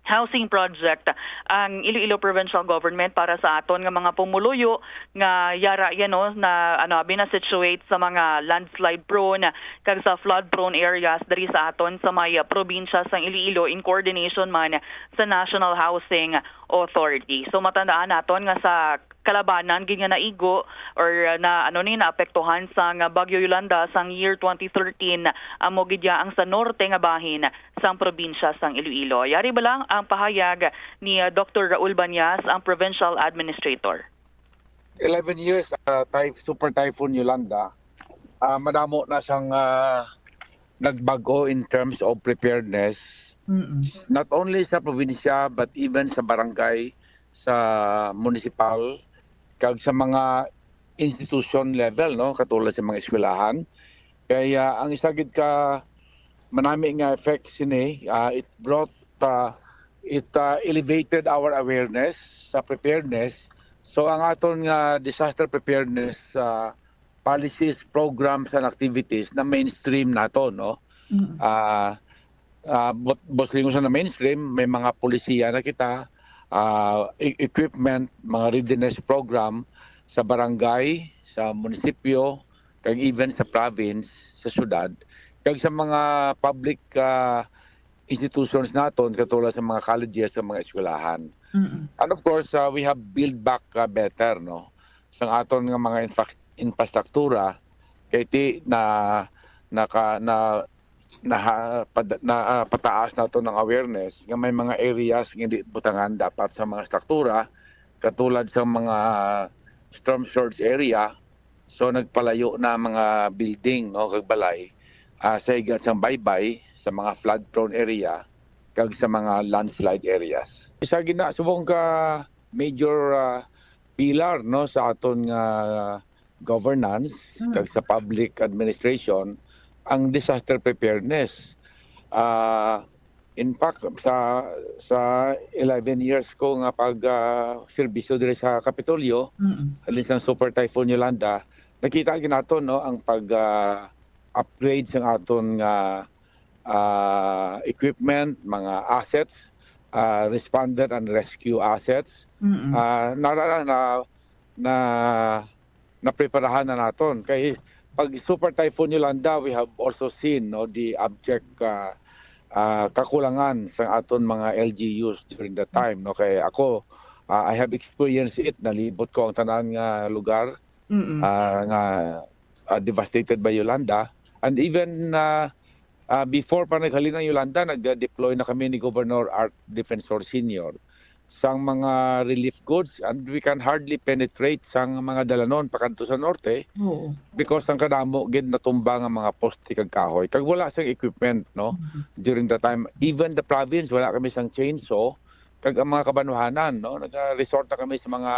housing project ang Iloilo Provincial Government para sa aton nga mga pumuluyo nga yara yan, no, na, ano, abi na situate sa mga landslide prone kag sa flood prone areas diri sa aton sa may, ah, probinsya sang Iloilo in coordination man sa National Housing Authority. So, matandaan naton nga sa kalabanan gid nga naigo or, uh, na, ano ni, naapektuhan sang Bagyo Yolanda sang year twenty thirteen, amo gid ya ang sa norte nga bahin sang probinsya sang Iloilo. Yari bala ang pahayag ni, uh, Doctor Raul Banyas, ang provincial administrator. Eleven years, uh, typh-, Super Typhoon Yolanda, uh, madamo na sang, uh, nagbag-o in terms of preparedness. Mm-mm. Not only sa probinsya but even sa barangay, sa munisipal, kag sa mga institution level, no, katulad sa mga eskwelahan. Kaya ang isa gid ka manami nga effect sini, ah, it brought, ah, it, ah, elevated our awareness sa preparedness. So ang aton nga disaster preparedness, ah, policies, programs, and activities na mainstream nato, no? Mm. Ah, ah, but, boss, lingon sa na mainstream, may mga polisiya na kita, ah, e-, equipment, mga readiness program sa barangay, sa munisipyo, kag even sa province, sa syudad, kag sa mga public, ah, institutions naton, katulad sa mga colleges, sa mga eskwelahan. Mm-mm. And of course, ah, we have build back, ah, better, no? Sang aton nga mga infra-, infrastruktura, kay ti na, naka-, na, na, pad-, na, ah, pataas nato ng awareness nga may mga areas nga di butangan dapat sa mga struktura, katulad sa mga storm surge area. So, nagpalayo na mga building, no, kag balay, ah, sa higa sang baybay, sa mga flood-prone area, kag sa mga landslide areas. Isa gina-, subong ka major, ah, pillar, no, sa aton nga governance, Mm. kag sa public administration, ang disaster preparedness. Ah, in fact, sa, sa eleven years ko nga pag, ah, serbisyo diri sa Kapitolyo, Mm. halin sang Super Typhoon Yolanda, nakita gid naton, no, ang pag, ah, upgrade sang aton nga, ah, equipment, mga assets, ah, responder and rescue assets. Mm-mm. Ah, nara-, na, na, napreparahan na naton. Kay pag Super Typhoon Yolanda, we have also seen, no, the abject, ah, ah, kakulangan sa aton mga L G Us during that time, no? Kay ako, ah, I have experienced it. Nalibot ko ang tanan nga lugar, Mm-mm. ah, nga, ah, devastated by Yolanda. And even, ah, ah, before pa naghalin ang Yolanda, nag-deploy na kami ni Governor Art Defensor Senior sang mga relief goods, and we can hardly penetrate sang mga dalanon pakadto sa norte Oo. because ang kadamo gid natumba nga mga poste kag kahoy. Kag wala sang equipment, no? Mhm. During the time, even the province, wala kami sang chainsaw. Kag ang mga kabanwahanan, no? Nag-resort na kami sa mga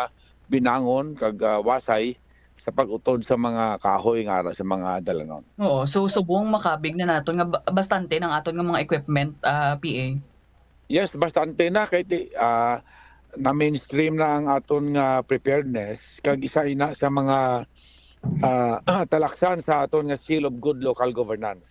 binangon kag, ah, wasay sa pag-utod sa mga kahoy nga ara sa mga dalanon. Oo, so subong makabig na naton nga ba-, bastante ng aton nga mga equipment, ah, P A. Yes, bastante na kay ti-, ah, na-mainstream na ang aton nga preparedness, kag isa ina sa mga, ah, talaksan sa aton nga Seal of Good Local Governance.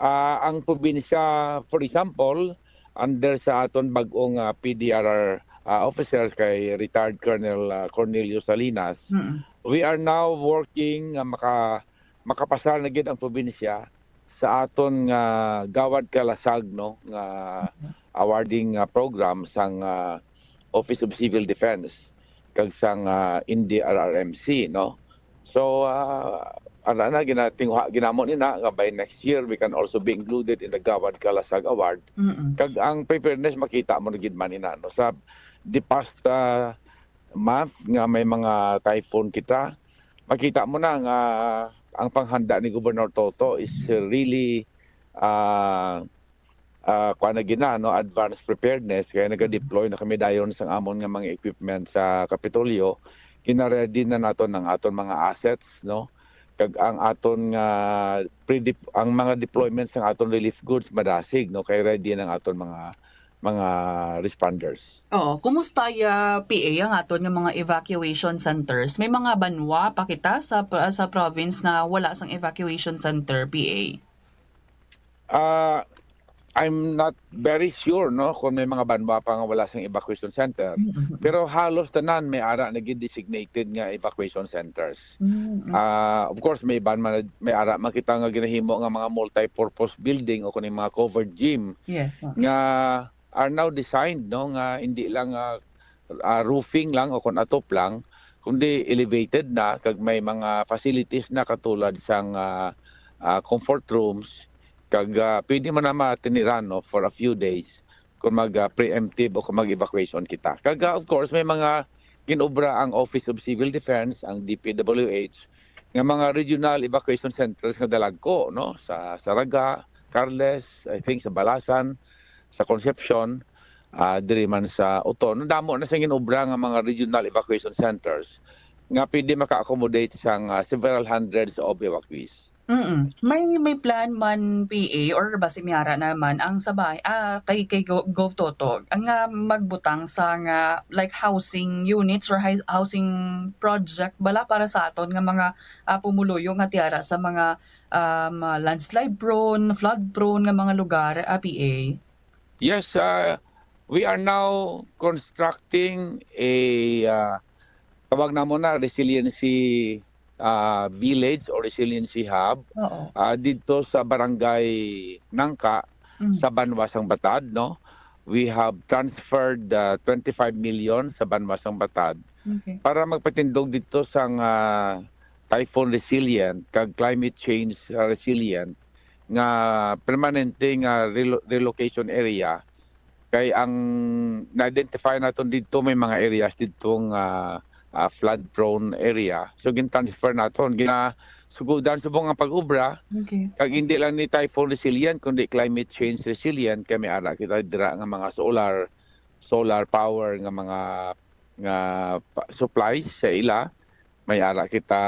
Ah, ang probinsya, for example, under sa aton bag-ong, ah, P D R R, ah, officers kay retired Colonel, ah, Cornelio Salinas, Mm. we are now working nga maka-, makapasar na gid ang probinsya sa aton nga Gawad Kalasag, no, nga Mm. awarding, ah, program sang, ah, Office of Civil Defense kag sang, ah, N D R R M C, no. So, ah, ana na, ginatinguha, ginamo ni na nga by next year we can also be included in the Gawad Kalasag Award. Mm-mm. Kag ang preparedness, makita mo na gid man ina, no, sa the past, ah, month nga may mga typhoon kita, makita mo na nga ang panghanda ni Governor Toto is really, ah, ah, kuwan na gid na, no, advanced preparedness, kaya naga-deploy na kami dayon sang amon nga mga equipment sa Kapitolyo. Gina-ready na naton ang aton mga assets, no, kag ang aton nga pre-, ang mga deployments sang aton relief goods madasig, no, kay ready na ang aton mga, mga responders. Oo, kumusta ya, P A, ang aton nga mga evacuation centers? May mga banwa pa kita sa pr-, sa province nga wala sang evacuation center, P A? Ah, I'm not very sure, no, kung may mga banwa pa nga wala sang evacuation center. Mm, mm. Pero halos tanan may ara na gid designated nga evacuation centers. Mm, mm. Ah, of course, may iban man, may ara man kita nga ginahimo nga mga multi-purpose building o kuning mga covered gym Yes, oo. nga are now designed, no, nga hindi lang, ah, ah, roofing lang o kung atop lang, kundi elevated na, kag may mga facilities na katulad sang, ah, ah, comfort rooms, kag, ah, pwede man na matiniran, no, for a few days kung mag, ah, preemptive o kung mag-evacuation kita. Kag, ah, of course, may mga ginobra ang Office of Civil Defense, ang D P W H, nga mga regional evacuation centers nga dalagko, no, sa Saraga, Carles, I think sa Balasan, sa Concepcion, ah, diri man sa Oton. Damo na sing ginobra nga mga regional evacuation centers nga pwede maka-accommodate sang, ah, several hundreds of evacuees. Mm. May, may plan man, P A, or basi may ara naman ang sa bahay, ah, kay, kay Go-, Gov Toto, nga magbutang sa nga, like, housing units or hou-, housing project bala para sa aton nga mga, ah, pumuluyo nga tiara sa mga, um, ah, landslide prone, flood prone nga mga lugar, ah, P A? Yes, ah, we are now constructing a, ah, tawag namo na resiliency, ah, village or resiliency hub, Oo. ah, didto sa Barangay Nangka, Mm. sa Banwa sang Batad, no? We have transferred, ah, twenty-five million sa Banwa sang Batad Okay. para magpatindog didto sang, ah, typhoon resilient kag climate change, ah, resilient nga permanente nga relo-, relocation area. Kay ang na-identify naton didto, may mga areas didto nga, ah, flood prone area. So, gin-transfer naton, ginasugodan subong ang pag-obra. Okay. Kag hindi lang ni typhoon resilient, kundi climate change resilient, kay may ara kita dira nga mga solar, solar power nga mga, nga pa-, supplies sa ila. May ara kita,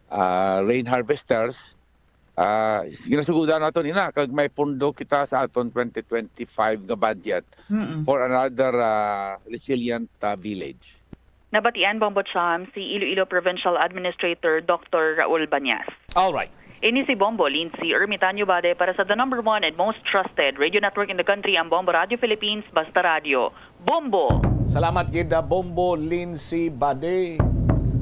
ah, rain harvesters. Ah, ginasugodan naton ina, kag may pondo kita sa aton twenty twenty-five nga budget Mm-mm. for another, ah, resilient, ah, village. Nabatian, Bombo Cham, si Iloilo Provincial Administrator Doctor Raul Banyas. All right. Ini si Bombo Lindsay Ermitanio Bade para sa the number one and most trusted radio network in the country, ang Bombo Radio Philippines, Basta Radio. Bombo! Salamat gid, ah, Bombo Lindsay Bade.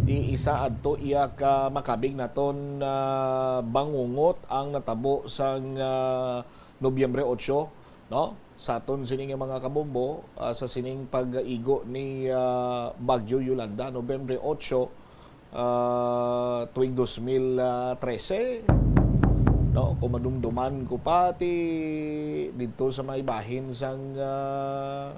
Ti isa adto iya ka makabig naton, ah, bangungot ang natabo sang, ah, Nobyembre otso, no? Sa aton sini nga mga kabombo, ah, sa sining pag-igo ni, ah, Bagyo Yolanda, Nobyembre otso, ah, tuig dos mil trese, no? Kung madumduman ko pa, ti didto sa may bahin sang, ah,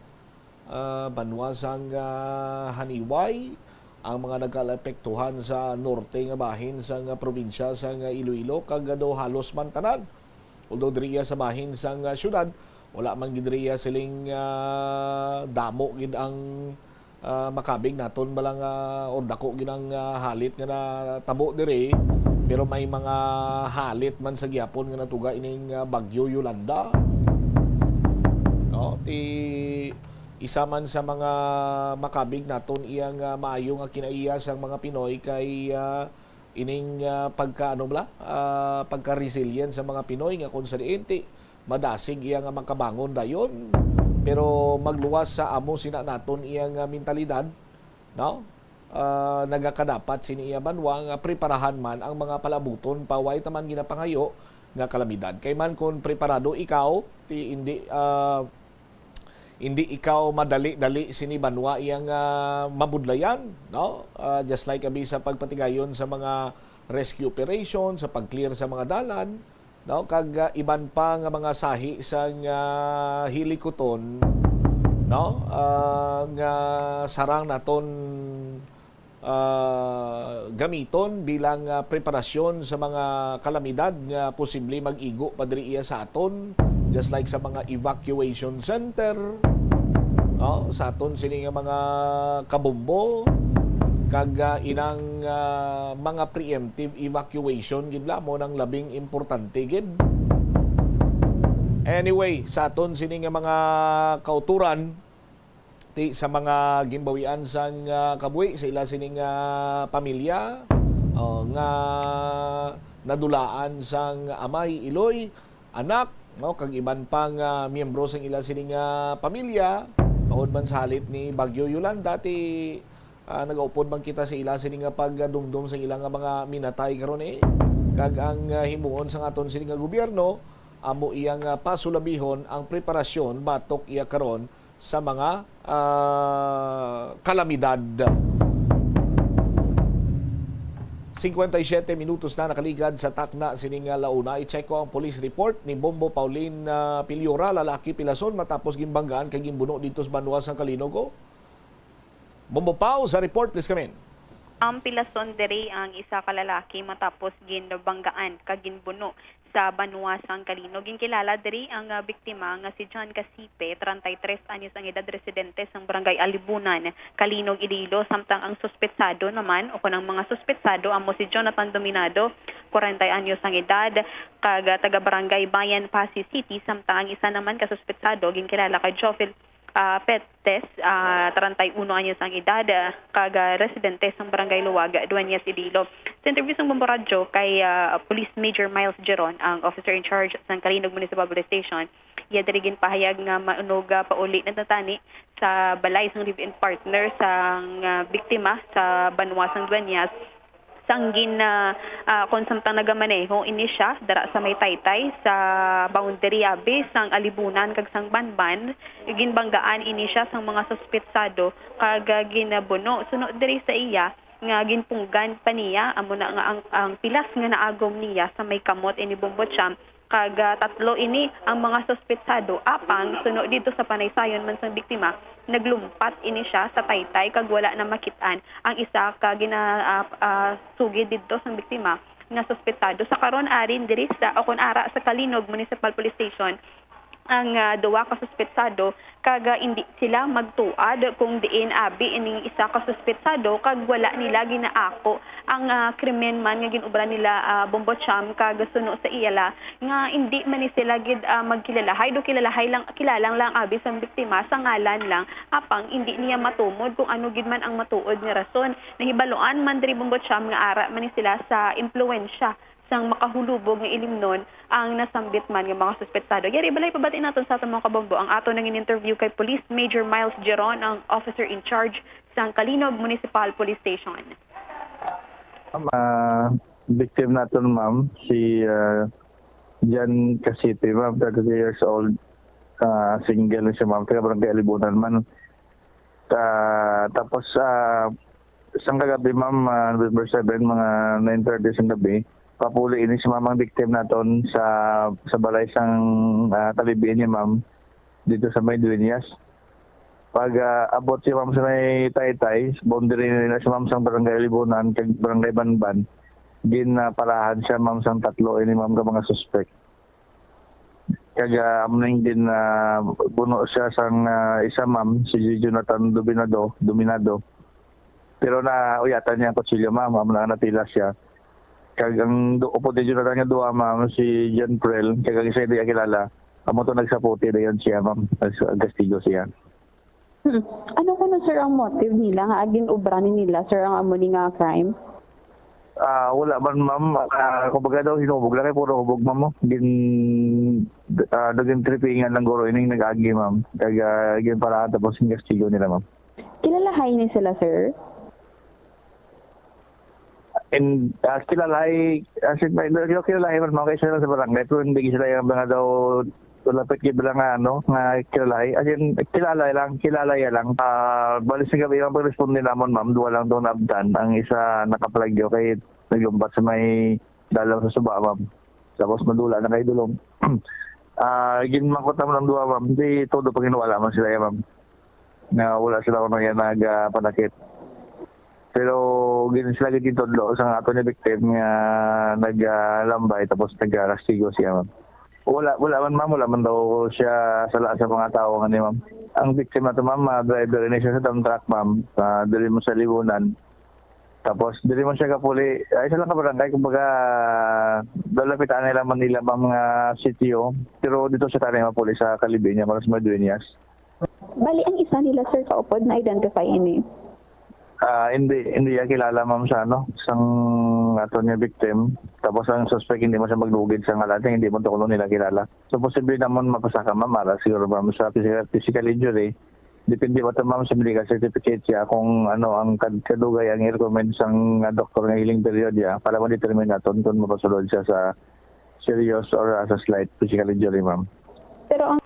ah, banwa sang, ah, Janiuay, ang mga nagkaapektuhan sa norte nga bahin sang, ah, probinsya sang, ah, Iloilo, kag daw halos man tanan. Although diri iya sa bahin sang, ah, syudad, wala man gid diri iya siling, ah, damo gid ang, ah, makabig naton bala nga, or dako gid ang, ah, halit nga natabo diri, pero may mga halit man sa gihapon nga natuga ining, ah, Bagyo Yolanda. No, ti Isa man sa mga makabig naton iya nga maayo nga kinaiya sang mga Pinoy kay, ah, ining, ah, pagka, ano bala, ah, pagka-resilient sa mga Pinoy, nga kung sa diin ti madasig iya nga makabangon dayon, pero magluwas sa amo sina naton iya nga mentalidad, no? Ah, nagakadapat sini iya banwa nga preparahan man ang mga palabuton pa way ta man ginapangayo nga kalamidad. Kay man kon preparado ikaw, ti hindi, ah, hindi ikaw madali-dali sini banwa iya nga mabudlayan, no? Ah, just like abi sa pagpatigayon sa mga rescue operation, sa pag-clear sa mga dalan, no? Kag, ah, iban pa nga mga sahi sang, ah, hilikuton, no? Ah, nga sarang naton, ah, gamiton bilang, ah, preparasyon sa mga kalamidad nga posible mag-igo pa diri iya sa aton, just like sa mga evacuation center, no? Sa aton sini nga mga kabombo, kag, ah, inang, ah, mga preemptive evacuation gid la mo nang labing importante gid. Anyway, sa aton sini nga mga kauturan, ti sa mga ginbawian sang, ah, kabuhi sa ila sining, ah, pamilya, oh, nga nadulaan sang amay, iloy, anak, no, kag iban pa nga miyembro sang ila sining, ah, pamilya, tungod man sa halit ni Bagyo Yolanda, ti, ah, nagaupod man kita sa ila sini nga pagdumdom sa ila nga mga minatay karon, eh. Kag ang, ah, himuon sang aton sini nga gobyerno, amo iya nga pasulabihon ang preparasyon batok iya karon sa mga, ah, kalamidad. Cincuenta y siete minutos na nakaligad sa takna sining, ah, launa. I-check ko ang police report ni Bombo Pauline, ah, Piliora, lalaki pilason, matapos ginbanggaan kag ginbuno dito sa banwa sang Calinog. Bombo Pau, sa report, please come in. Ang pilason diri ang isa ka lalaki matapos ginbanggaan kag ginbuno sa banwa sang Calinog. Ginkilala diri ang, ah, biktima nga si John Casipe, treinta y tres anyos ang edad, residente sang Barangay Alibunan, Calinog, Iloilo, samtang ang suspetsado naman o kon ang mga suspetsado amo si Jonathan Dominado, kwarenta anyos ang edad, kag, ah, taga Barangay Bayan, Passi City, samtang ang isa naman ka suspetsado ginkilala kay Jovel, ah, Petes, ah, treinta y uno anyos ang edad, ah, kag, ah, residente sang Barangay Luwag, Dueñas, Iloilo. Sa interview sang Bombo Radyo kay, ah, Police Major Miles Geron, ang officer in charge sang Calinog Municipal Police Station, iya diri ginpahayag nga manog, ah, pauli na natani sa balay sang live-in partner sang, ah, biktima sa banwa sang Dueñas. Sang gin, ah, ah, kon samtang nagamaneho ini siya dara sa may taytay sa boundary abi sang Alibunan kag sang Banban, ginbanggaan ini siya sang mga suspetsado kag, ah, ginabuno. Suno diri sa iya nga ginpunggan pa niya, amo na nga ang, ang pilas nga naagom niya sa may kamot ini Bombo Champ, kag, ah, tatlo ini ang mga suspetsado. Apang suno didto sa panaysayon man sang biktima, naglumpat ini siya sa taytay kag wala na makit-an ang isa ka gina-, ah, ah, sugid didto sang biktima nga suspetsado. Sa karon, arin diri sa, o kon ara sa Calinog Municipal Police Station ang, ah, duha ka suspetsado, kag, ah, indi sila magtuad kung diin abi ining isa ka suspetsado kag wala nila ginaako ang, ah, krimen man nga gin-ubra nila, ah, Bombo Cham, kag suno sa iyala nga indi man ni sila gid, ah, magkilalahay, do kilalahay lang, kilalang lang abi sang biktima sa ngalan lang, apang indi niya matumod kung ano gid man ang matuod nga rason. Nahibaluan man diri, Bombo Cham, nga ara man ni sila sa impluwensya sang makahulubog nga ilimnon ang nasambit man nga mga suspetsado. Yari, balay pabati naton sa aton mga kabombo ang aton nangin-interview kay Police Major Miles Geron, ang officer in charge sang Calinog Municipal Police Station. Ang, ah, victim naton, ma'am, si, ah, Jan Casipe, ma'am, thirty-three years old. Ah, single na siya, ma'am, taga Barangay Alibunan man. Ah, tapos, ah, sang kagabi, ma'am, ah, November seven, mga nine thirty sang gabi, papuli ini si ma'am ang victim naton sa, sa balay sang, ah, kalibian niya, ma'am, dito sa may Dueñas. Pag, ah, abot si ma'am sa may taytay, boundary nila si ma'am sang Barangay Libunan kag Barangay Banban, ginaparahan siya, ma'am, sang tatlo ini, ma'am, ka mga suspek. Kag, ah, amo ning gin, ah, buno siya sang, ah, isa, ma'am, si Jonathan Dominado, Dominado. Pero nauyatan niya ang kutsilyo, ma'am, amo na nga natila siya. Kag ang du-, upod ni Jonathan nga duha, ma'am, si John Prel, kag ang isa hindi niya kilala, amo to nagsaputi dayon siya, ma'am, nagsa-, gastigo siya. Hmm. Ano kuno, sir, ang motive nila nga gin-obra ni nila, sir, ang amo ni nga crime? Ah, wala man, ma'am. Ah, kumbaga daw, hinubog lang kay puro hubog, ma'am, oh. Gin-, ah, daw gintripingan lang guro ining nag-agi, ma'am. Kag, ah, ginparaan tapos ginkastigo nila, ma'am. Kilalahay ni sila, sir? And, ah, kilalahay, as in, may, may kilalahay man, ma'am, kay sila sa barangay, pero hindi sila yung mga daw lapit kay bilang nga, ano, nga kilalahay. As in, kilala lang, kilala ya lang. Ah, bali sa gabi, ang pag-responde namon, ma'am, duwa lang daw naabtan. Ang isa nakapalagyo kay naglumbat sa may dalaw sa suba, ma'am. Tapos madula na kay dulong. Ah, ginmangkot naman ang duwa, ma'am. Di todo paghinuwala man sila, ya, ma'am. Nga wala sila kuno yan nag, ah, panakit. Pero gin-, sila gid gintudlo sa ato ni victim nga nag, ah, lambay tapos nagkastigo siya, ma'am. Wala, wala man, ma'am, wala man daw siya sala sa mga tawo nga ni, ma'am. Ang victim nato, ma'am, ah, driver ini siya sa dump truck, ma'am. Ah, diri mo sa Libunan. Tapos diri man siya kapuli, ay, isa lang ka barangay, kumbaga, dalapitan nila man nila, ma'am, nga sitio. Pero dito siya tani mapuli sa Calibiña, para sa Madueñas. Bali, ang isa nila, sir, kaupod, na-identify ini? Ah, hindi, hindi ya kilala, ma'am, sa ano, sang ato niya victim. Tapos ang suspect, hindi mo siya magdugid sa ngalan, hindi mo to kuno nila kilala. So, posible naman mapasaka, ma'am, ara siguro, ma'am, sa physical, physical injury. Depende pa to, ma'am, sa medical certificate siya kung ano ang kad-, kadugay ang i-recommend sang, ah, doktor nga healing period niya para ma-determine naton kung mapasulod siya sa serious or, ah, sa slight physical injury, ma'am. Pero ang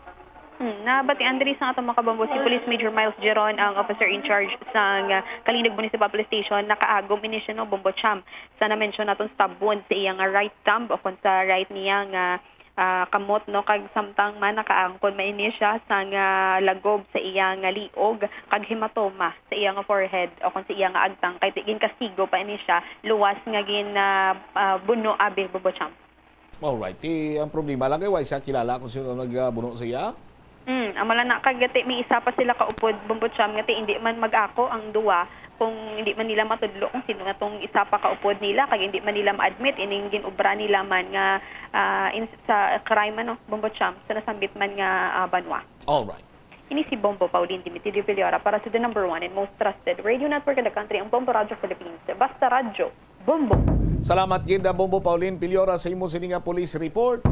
Hmm, nabatian diri sa atong mga kabombo si Police Major Miles Geron, ang officer in charge sang, ah, Calinog Municipal Police Station. Nakaagom ini siya, no, Bombo Cham, sa na-mention naton stab wound sa iya nga right thumb o kung sa right niya nga, ah, kamot, no, kag samtang man nakaangkon man ini siya sang, ah, lagob sa iya nga liog kag hematoma sa iya nga forehead o kung sa iya nga agtang, kay ti-, ginkastigo pa ini siya, luwas nga gin, ah, ah, buno abi, Bombo Cham. Alright. Ti, ang problema lang kay wa siya kilala kung sino ang nagbuno sa iya. Mm, amo lang na, kag ti may isa pa sila kaupod, Bombo Cham, nga ti hindi man mag-ako ang duwa kung hindi man nila matudlo kung sino nga tong isa pa kaupod nila, kag hindi man nila ma-admit ining gin-obra nila man nga, ah, in-, sa crime, ano, Bombo Cham, sa nasambit man nga, ah, banwa. Alright. Ini si Bombo Pauline Dimitidio Piliora para sa the number one and most trusted radio network in the country, ang Bombo Radyo Philippines. Basta Radyo, Bombo! Salamat gid, ah, Bombo Pauline Piliora, sa imo sini nga police report.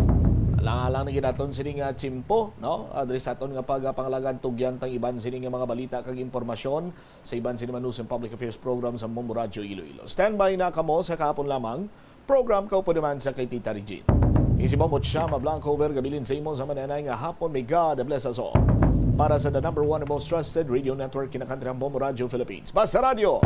Alang-alang na gid aton sini nga tiyempo, no? Adres aton nga pagpangalagan, tugyan tang iban sini nga mga balita kag impormasyon sa iban sini man usang public affairs program sa Bombo Radyo Iloilo. Standby na kamo sa kahapon lamang program, kaupod naman sa kay Tita Regine. Ini si Bombo Chama Blanco Vergabilin sa imo sa mananay nga hapon. May God bless us all. Para sa the number one and most trusted radio network, kinakantrang Bombo Radio Philippines. Basta Radio,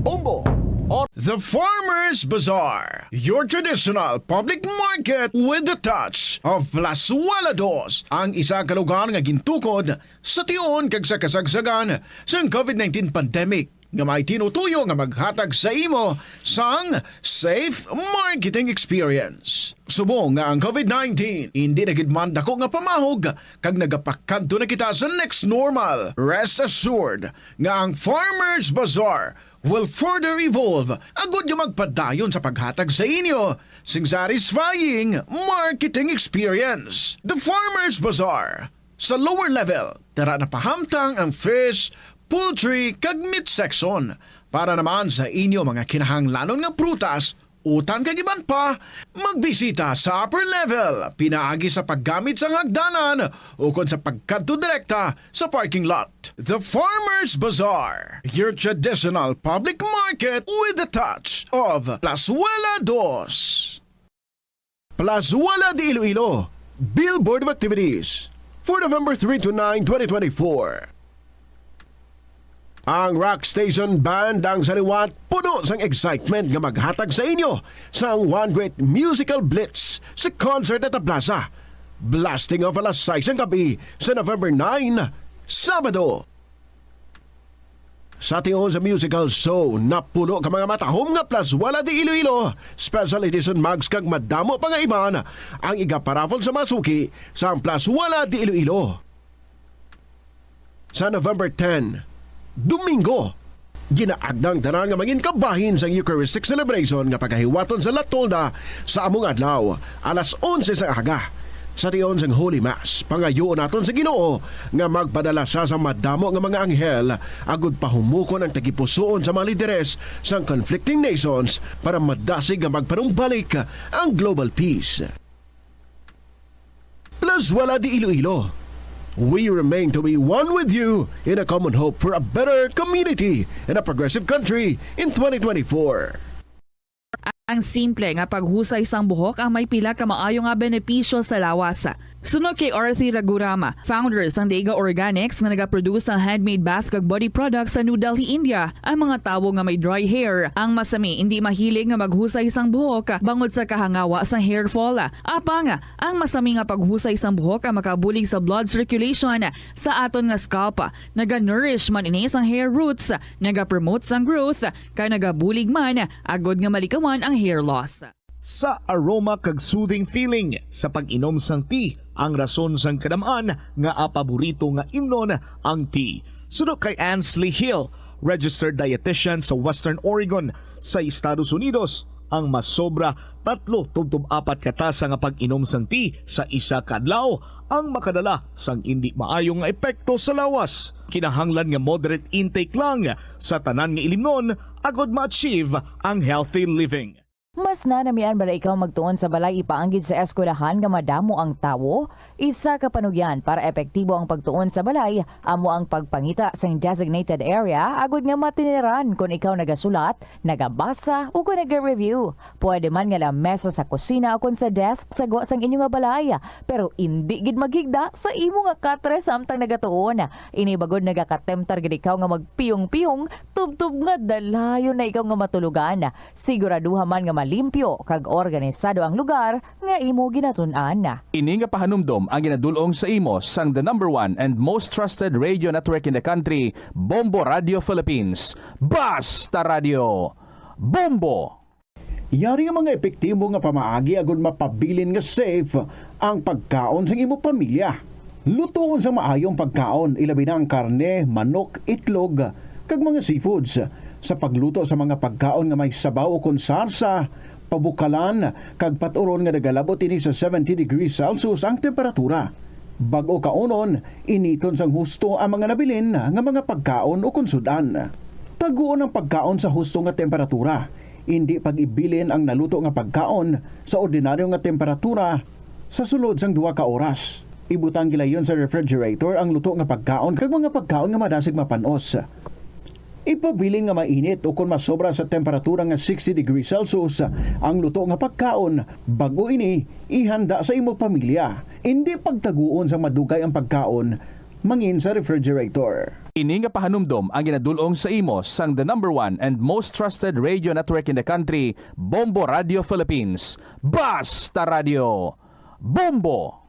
Bombo, or The Farmers Bazaar, your traditional public market with the touch of Plazuela Dos, ang isa ka lugar nga gintukod sa tion kag sa kasagsagan sang covid nineteen pandemic, nga may tinutuyo nga maghatag sa imo sang safe marketing experience. Subong nga ang covid nineteen indi na gid man dako nga pamahog kag nagapakadto na kita sa next normal, rest assured nga ang Farmers Bazaar will further evolve agud nga magpadayon sa paghatag sa inyo sing satisfying marketing experience. The Farmers Bazaar, sa lower level, tara na pahamtang ang fish, poultry, kag meat section. Para naman sa inyo mga kinahanglanon nga prutas, utan kag iban pa, magbisita sa upper level, pinaagi sa paggamit sang hagdanan ukon sa pagkadto direkta sa parking lot. The Farmers Bazaar, your traditional public market with the touch of Plazuela Dos. Plazuela de Iloilo, Billboard of Activities for November three to nine, twenty twenty-four. Ang Rock Station Band ang saliwat puno sang excitement nga maghatag sa inyo sang One Great Musical Blitz sa concert at the Plaza. Blasting off alas sais ang gabi sa November nine, Sabado. Sa tion sa musical show, napuno ka mga matahom nga Plazuela de Iloilo Special Edition mugs kag madamo pa nga iban ang igaparaffle sa mga suki sang Plazuela de Iloilo. Sa November ten, Domingo, ginaagda ang tanan nga mangin kabahin sang Eucharistic celebration nga pagahiwaton sa La Tolda sa amo nga adlaw, alas onse sang aga. Sa tion sang Holy Mass, pangayoon naton sa Ginoo nga magpadala sia sa madamo nga mga anghel agud pahumukon ang tagipusoon sa mga lideres sang conflicting nations para madasig nga magpanumbalik ang global peace. Plus, wala di Iloilo. We remain to be one with you in a common hope for a better community and a progressive country in twenty twenty-four. Ang simple nga paghusay sang buhok ang may pila ka maayo nga benepisyo sa lawas. Suno kay Arthi Ragurama, founder sang Dega Organics nga nagaproduce sang handmade bath kag body products sa New Delhi, India, ang mga tawo nga may dry hair, ang masami indi mahilig nga maghusay sang buhok bangod sa kahangawa sang hair fall. Apang, ang masami nga paghusay sang buhok ang makabulig sa blood circulation sa aton nga scalp, naga-nourish man ini sang hair roots, naga-promote sang growth, kag nagabulig man agud nga malikawan ang hair loss. Sa aroma kag soothing feeling sa pag-inom sang tea ang rason sang kadam-an nga paborito nga imnon ang tea. Suno kay Ansley Hill, registered dietitian sa Western Oregon sa Estados Unidos, ang masobra tatlo tubtob apat ka tasa nga pag-inom sang tea sa isa ka adlaw ang makadala sang indi maayo nga epekto sa lawas. Kinahanglan nga moderate intake lang sa tanan nga ilimnon agud ma-achieve ang healthy living. Mas nanamian bala ikaw magtuon sa balay ipaanggid sa eskwelahan nga madamo ang tawo? Isa ka panugyan para epektibo ang pagtuon sa balay amo ang pagpangita sang designated area agud nga matiniran kon ikaw nagasulat, nagabasa, o kon naga-review. Pwede man nga lamesa sa kusina o kon sa desk sa gwa sang inyo nga balay, pero indi gid maghigda sa imo nga katre samtang nagatuon. Ini bagod nagakatemtar gid ikaw nga magpiyong-piyong tubtob nga dalayon na ikaw nga matulogan. Siguraduha man nga malimpyo kag organisado ang lugar nga imo ginatun-an. Ini nga pahanumdom ang ginadul-ong sa imo sang the number one and most trusted radio network in the country, Bombo Radio Philippines. Basta Radio! Bombo! Yari nga mga epektibo nga pamaagi agud mapabilin nga safe ang pagkaon sang imo pamilya. Lutoon sang maayo ang pagkaon, ilabi na ang karne, manok, itlog, kag mga seafoods. Sa pagluto sa mga pagkaon nga may sabaw ukon sarsa, pabukalan, kag pat-uron nga nagalabot ini sa seventy degrees Celsius ang temperatura. Bag-o kaunon, initon sang husto ang mga nabilin nga mga pagkaon ukon sud-an. Taguon ang pagkaon sa husto nga temperatura. Indi pag-ibilin ang naluto nga pagkaon sa ordinaryo nga temperatura sa sulod sang duha ka oras. Ibutang gilayon sa refrigerator ang luto nga pagkaon kag mga pagkaon nga madasig mapan-os. Ipabilin nga mainit ukon masobra sa temperatura nga sixty degrees Celsius ang luto nga pagkaon bag-o ini ihanda sa imo pamilya. Indi pagtaguon sang madugay ang pagkaon mangin sa refrigerator. Ini nga pahanumdom ang ginadul-ong sa imo sang the number one and most trusted radio network in the country, Bombo Radio Philippines. Basta Radio! Bombo!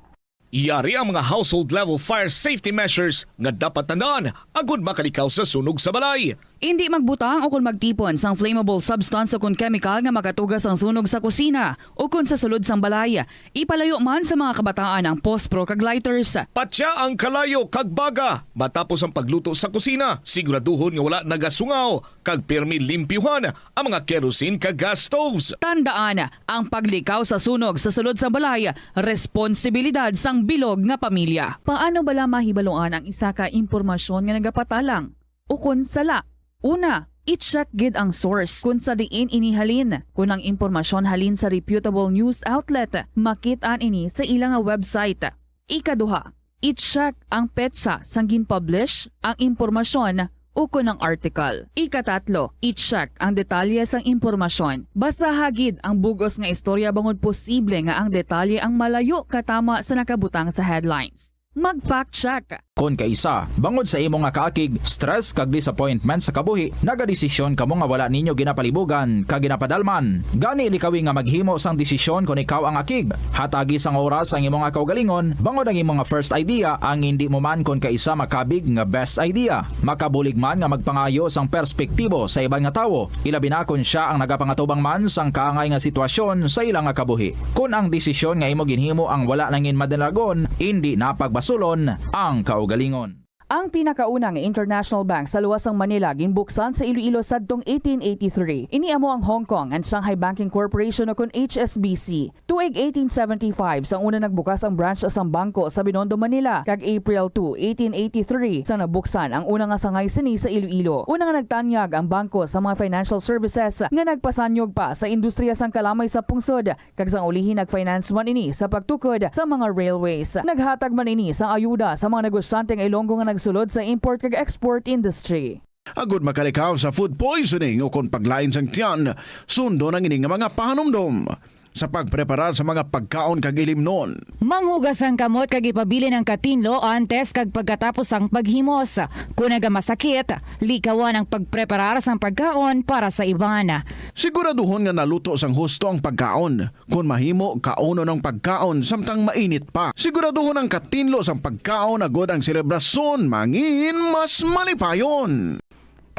Yari ang mga household level fire safety measures nga dapat tandaan agud makalikaw sa sunog sa balay. Indi magbutang o kon magtipon sang flammable substance o kon chemical nga makatuga sang sunog sa kusina o kon sa sulod sang balay. Ipalayo man sa mga kabataan ang pospro kag lighters. Patya ang kalayo kag baga matapos ang pagluto sa kusina. Siguraduhon nga wala nagasungaw kag pirmi limpyuhan ang mga kerosene kag gas stoves. Tandaan, ang paglikaw sa sunog sa sulod sang balay responsibilidad sang bilog nga pamilya. Paano bala mahibaluan ang isa ka impormasyon nga nagapatalang ukon sala? Una, i-check gid ang source kon sa diin ini halin. Kon ang impormasyon halin sa reputable news outlet, makit-an ini sa ila nga website. Ikaduha, i-check ang petsa sang gin-publish ang impormasyon ukon ang article. Ikatatlo, i-check ang detalye sang impormasyon. Basaha gid ang bug-os nga istorya bangod posible nga ang detalye ang malayo katama sa nakabutang sa headlines. Mag-fact check. Kon kaisa, bangod sa imo nga kaakig, stress kag disappointment sa kabuhi, nagadesisyon kamo nga wala ninyo ginapalibugan kag ginapadalman. Gani likawi nga maghimo sang desisyon kon ikaw ang akig. Hatagi sang oras ang imo nga kaugalingon, bangod ang imo nga first idea ang indi mo man kon kaisa makabig nga best idea. Makabulig man nga magpangayo sang perspektibo sa iban nga tawo, ilabi na kon sia ang nagapangatubang man sang kaangay nga sitwasyon sa ila nga kabuhi. Kon ang desisyon nga imo ginhimo ang wala nangin madalagon, indi na pagbasulon ang kaugalingon. Ang pinakauna nga international bank sa luwas sang Manila ginbuksan sa Iloilo sadtong eighteen eighty-three. Ini amo ang Hong Kong and Shanghai Banking Corporation, o kon H S B C. Tuig eighteen seventy-five, sang una nagbukas ang branch sang bangko sa Binondo, Manila, kag April two, eighteen eighty-three, sang nabuksan ang una nga sangay sini sa Iloilo. Una nga nagtanyag ang bangko sa mga financial services nga nagpasanyog pa sa industriya sang kalamay sa pungsod, kag sang ulihi nag-finance man ini sa pagtukod sa mga railways. Naghatag man ini sang ayuda sa mga negosyante nga Ilonggo nga nagsulod sa import kag export industry. Agod makalikaw sa food poisoning o kon paglain sang tiyan, sundon ang ini nga mga pahanumdom sa pagpreparar sa mga pagkaon kag ilimnon. Manghugas ang kamot kag ipabilin ang katinlo antes kag pagkatapos sang paghimos. Kon nagamasakit, likawan ang pagpreparar sang pagkaon para sa iban. Siguraduhon nga naluto sang husto ang pagkaon. Kon mahimo, kaunon ang pagkaon samtang mainit pa. Siguraduhon ang katinlo sang pagkaon agod ang selebrasyon mangin mas malipayon.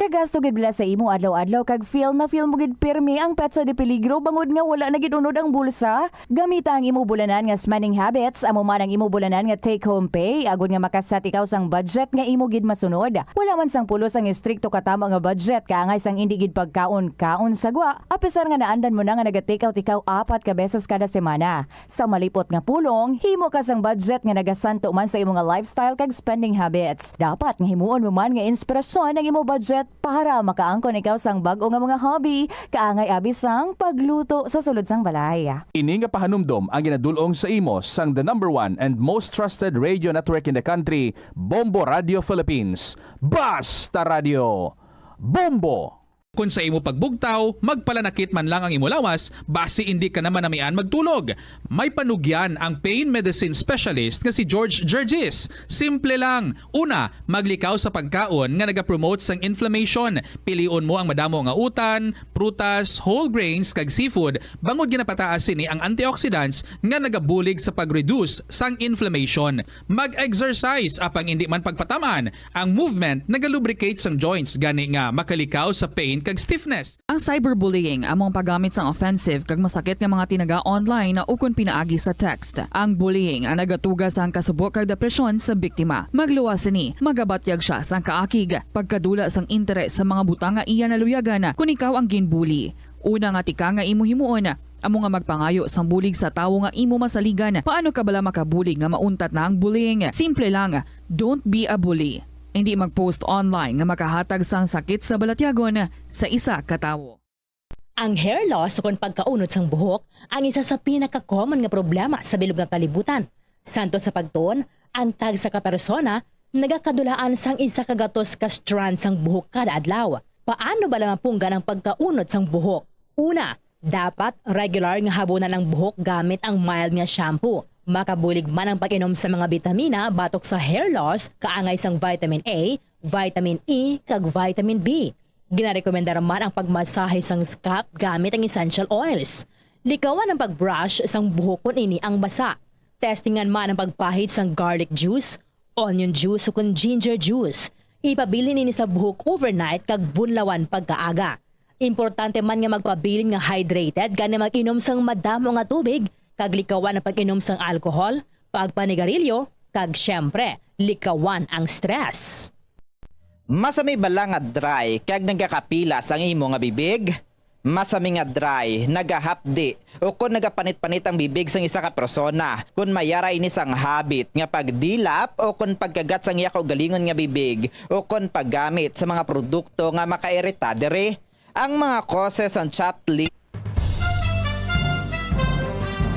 Kagasto gid bala sa imo adlaw-adlaw kag feel na feel mo gid pirmi ang petsa de peligro bangod nga wala na gid unod ang bulsa? Gamita ang imo bulanan nga spending habits, amo man ang imo bulanan nga take-home pay, agod nga maka-set ikaw sang budget nga imo gid masunod. Wala man sang pulos ang estrikto katamo nga budget, kaangay sang indi gid pagkaon-kaon sa gwa, apisar nga naandan mo na nga naga-take out ikaw apat ka beses kada semana. Sa malipot nga pulong, himo ka sang budget nga nagasanto man sa imo nga lifestyle kag spending habits. Dapat nga himuon mo man nga inspirasyon ang imo budget para makaangkon ikaw sang bag-o nga mga hobby, kaangay abi sang pagluto sa sulod sang balay. Ini nga pahanumdom ang ginadul-ong sa imo sang the number one and most trusted radio network in the country, Bombo Radio Philippines. Basta Radio, Bombo! Kon sa imo pagbugtaw, magpalanakit man lang ang imo lawas, basi indi ka na manamian magtulog. May panugyan ang pain medicine specialist nga si George Gergis. Simple lang. Una, maglikaw sa pagkaon nga nagapromote sang inflammation. Pilion mo ang madamo nga utan, prutas, whole grains, kag seafood, bangod ginapataas sini ang antioxidants nga nagabulig sa pag-reduce sang inflammation. Mag-exercise, apang indi man pagpataman. Ang movement nagalubricate sang joints, gani nga makalikaw sa pain kag stiffness. Ang cyberbullying amo ang paggamit sang offensive kag masakit nga mga tinaga online ukon pinaagi sa text. Ang bullying ang nagatuga sang kasubo kag depresyon sa biktima. Magluwas sini, magabatyag sia sang kaakig, pagkadula sang interes sa mga butang nga iya naluyagan kon ikaw ang ginbully. Una nga tika nga imo himuon, amo nga magpangayo sang bulig sa tawo nga imo masaligan. Paano ka bala makabulig nga mauntat na ang bullying? Simple lang, don't be a bully. Indi mag-post online nga makahatag sang sakit sa balatyagon sa isa ka tawo. Ang hair loss ukon pagkaunod sang buhok ang isa sa pinaka-common nga problema sa bilog nga kalibutan. Santo sa pagtuon, ang tagsa ka persona nagakadulaan sang isa ka gatos ka strand sang buhok kada adlaw. Paano bala mapunggan ang pagkaunod sang buhok? Una, dapat regular nga habunan ang buhok gamit ang mild nga shampoo. Makabulig man ang pag-inom sa mga bitamina batok sa hair loss, kaangay sang vitamin A, vitamin E, kag vitamin B. Ginarekomendar man ang pagmasahe sang scalp gamit ang essential oils. Likawan ang pag-brush sang buhok kon ini ang basa. Testingan man ang pagpahid sang garlic juice, onion juice, ukon ginger juice. Ipabilin ini sa buhok overnight kag bunlawan pagkaaga. Importante man nga magpabilin nga hydrated, gani mag-inom sang madamo nga tubig, kag likawan ang pag-inom sang alcohol, pagpanigarilyo, kag, siyempre, likawan ang stress. Masami bala nga dry kag nagakapilas ang imo nga bibig? Masami nga dry, nagahapdi, ukon nagapanit-panit ang bibig sang isa ka persona. Kon may ara ini sang habit nga pagdilap ukon pagkagat sang iya kaugalingon nga bibig, ukon paggamit sa mga produkto nga makairita diri. Ang mga causes sang chapped lips.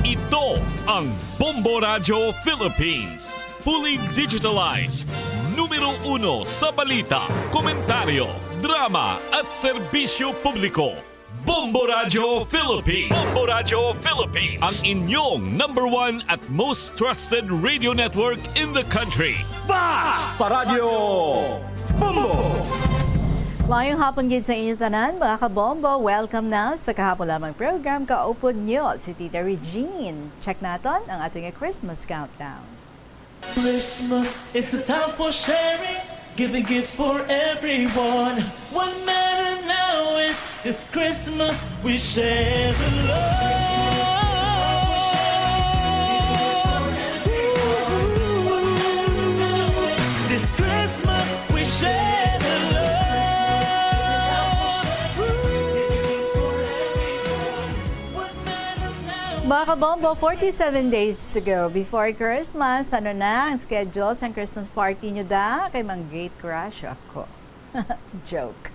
Ito ang Bombo Radyo Philippines. Fully digitalized. Numero uno sa balita, komentaryo, drama at serbisyo publiko. Bombo Radyo Philippines. Bombo Radyo Philippines. Ang inyong number one at most trusted radio network in the country. Basta Radyo Bombo! Maayong hapon gid sa inyo tanan, mga kabombo. Welcome na sa kahapon lamang program. Kaupod nyo si Tita Regine. Check naton ang ating Christmas countdown. Christmas is a time for sharing, giving gifts for everyone. What matter now is this Christmas we share the love. This Christmas Bombo, forty-seven days to go before Christmas. Ano na ang schedule sang Christmas party nyo da? Kay mang-gate crash ako. Joke.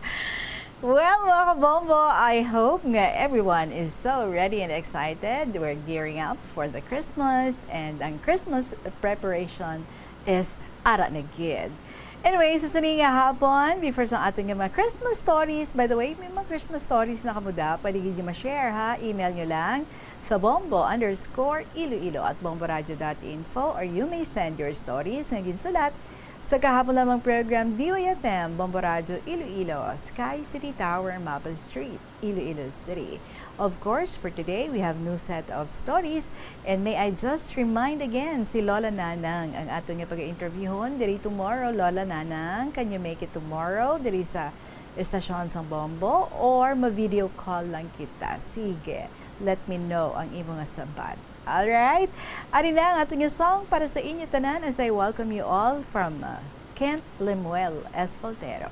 Well, mga kabombo, I hope nga everyone is so ready and excited. We're gearing up for the Christmas, and ang Christmas preparation is ara na gid. Anyway, sa sini nga hapon, before sa aton nga mga Christmas stories, by the way, may mga Christmas stories na kamo da, pwede gid nyo ma-share, ha? Email nyo lang sa bombo underscore iloilo at bomboradio dot info, or you may send your stories nga ginsulat sa kahapon lamang program, D Y F M, Bombo Radyo Iloilo, Sky City Tower, Maple Street, Iloilo City. Of course, for today, we have new set of stories. And may I just remind again, si Lola Nanang ang aton nga pag-interviewhon diri tomorrow. Lola Nanang, can you make it tomorrow diri sa estasyon sang Bombo? Or ma-video call lang kita? Sige, let me know ang imo nga sabat. Alright, ari na ang aton nga song para sa inyo tanan as I welcome you all from, uh, Kent Lemuel Espaltero.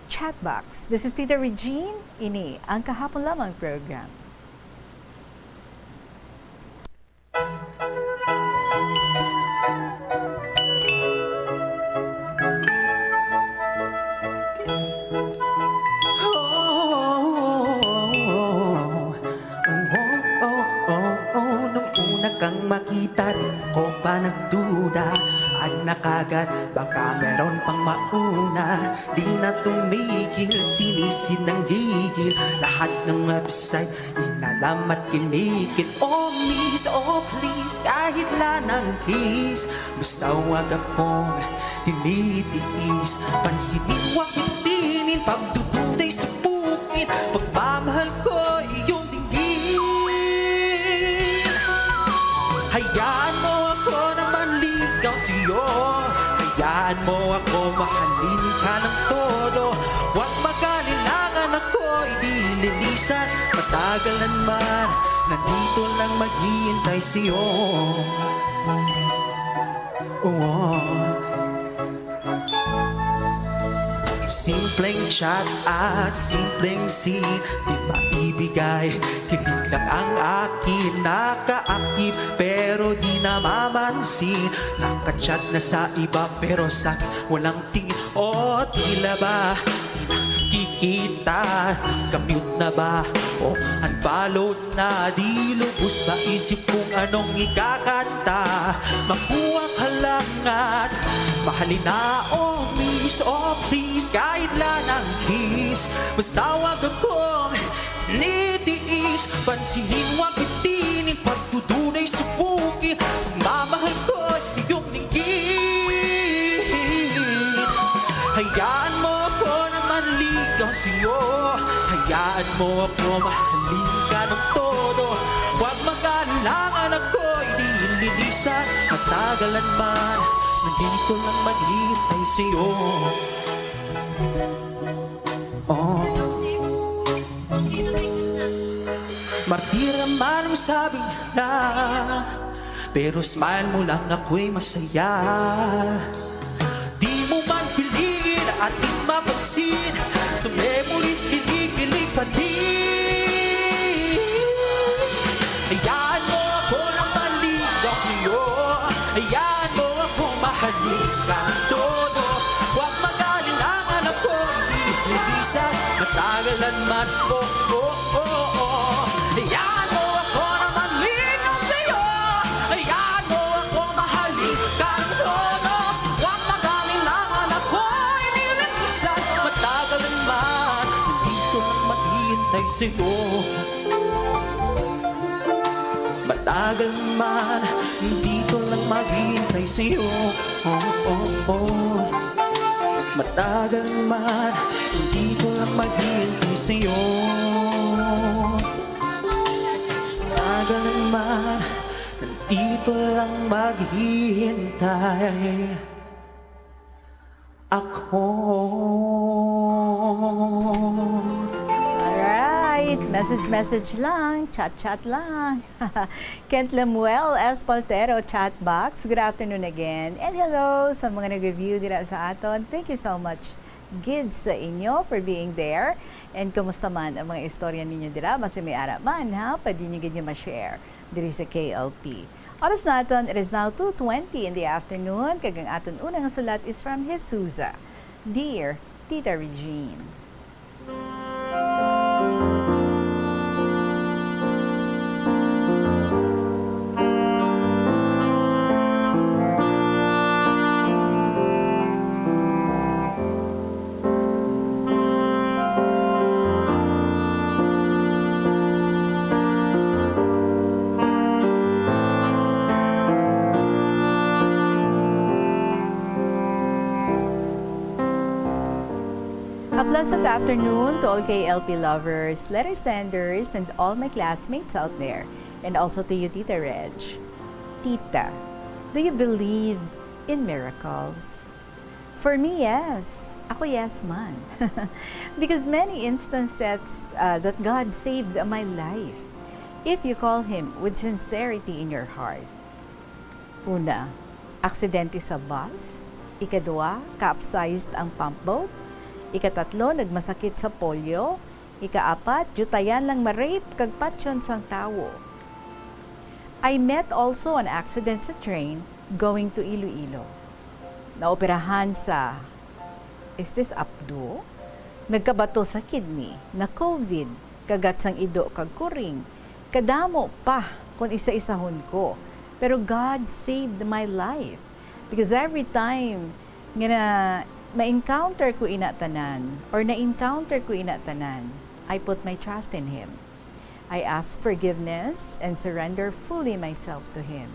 Chatbox, this is Tita Regine. Ini ang kahapon lamang program. Oh, oh, oh, oh, oh, nung una kang makita, di ko pa nagduda. Ang nakagat, baka meron pang mauna. Di na tumigil, sinisid ng gigil. Lahat ng website, inalam at kinikit. Oh, miss, oh, please, kahit lang ang kiss. Basta wag akong tinitiis. Pansinin, wag bitinin, pagdududay sa bukid. Pagmamahal ko, iyong dinggin. Hayaan mo ako na manligaw sa'yo. Hayaan mo ako mahalin ka ng todo. Huwag mag-alinlangan, ako'y di lilisan. Matagal na naman, nandito lang maghihintay sa'yo. Oh. Simpleng chat at simpleng scene, di maibigay. Kilig lang ang akin, naka-active pero di namamansin. Naka-chat na sa iba pero sa akin walang tingin. O tila ba di nakikita? Ka-mute na ba o unfollow na? Di lubos maisip kung anong ikakanta. Makuha ka lang at mahalin na, oh miss, oh please, kahit lang ang kiss. Basta wag akong nitiis, pansinin, wag bitinin, pagdududay sa bukid. Pagmamahal ko, iyong dinggin. Hayaan mo ako na manligaw sa'yo. Hayaan mo ako mahalin ka ng todo. Huwag mag-alinlangan, ako'y di lilisan. Matagal na naman, nandito lang maghihintay sa'yo. Oh. Martir naman ang sabi nila, pero smile mo lang ako'y masaya. Di mo man piliin at di mapansin, sa memories kinikilig pa din. Hayaan mo ako na maligaw sa'yo. Hayaan mo ako mahalin ka ng todo. Huwag mag-alinlangan, ako'y di lilisan. Matagal na naman, oh, oh, oh, oh. Hayaan mo ako na maligaw sa'yo. Hayaan mo ako mahalin ka ng todo. Huwag mag-alinlangan, ako'y di lilisan. Matagal na naman, nandito lang maghihintay sa'yo. Matagal man, dito lang maghihintay sa'yo. Oh, oh, oh. Matagal man, dito lang maghihintay sa'yo. Matagal man, nandito lang maghihintay ako. Alright. Message, message lang. Chat, chat lang. Kent Lemuel Espaltero, chat box. Good afternoon again. And hello sa mga nag-review dira sa aton. Thank you so much gid sa inyo for being there. And kumusta man ang mga istorya ninyo dira? Basi may ara man, ha? Pwede nyo gid nyo ma-share. diri sa K L P. Oras naton, it is now two twenty in the afternoon, kag ang aton una nga sulat is from Jesusa. Dear Tita Regine. A pleasant afternoon to all K L P lovers, letter senders, and all my classmates out there, and also to you, Tita Reg. Tita, do you believe in miracles? For me, yes. Ako, yes man. Because many instances, uh, that God saved my life. If you call Him with sincerity in your heart. Una, aksidente sa bus. Ikadua, capsized ang pump boat. Ikatatlo, nagmasakit sa polio. Ikaapat, diutayan lang ma-rape kag patyon sang tawo. I met also an accident sa train going to Iloilo. Naoperahan sa, is this apdo? Nagkabato sa kidney, na-covid, kagat sang ido kag kuring, kadamo pa kon isa-isahon ko. Pero God saved my life. Because every time nga na, ma-encounter ko ina tanan, or na-encounter ko ina tanan, I put my trust in Him. I ask forgiveness and surrender fully myself to Him.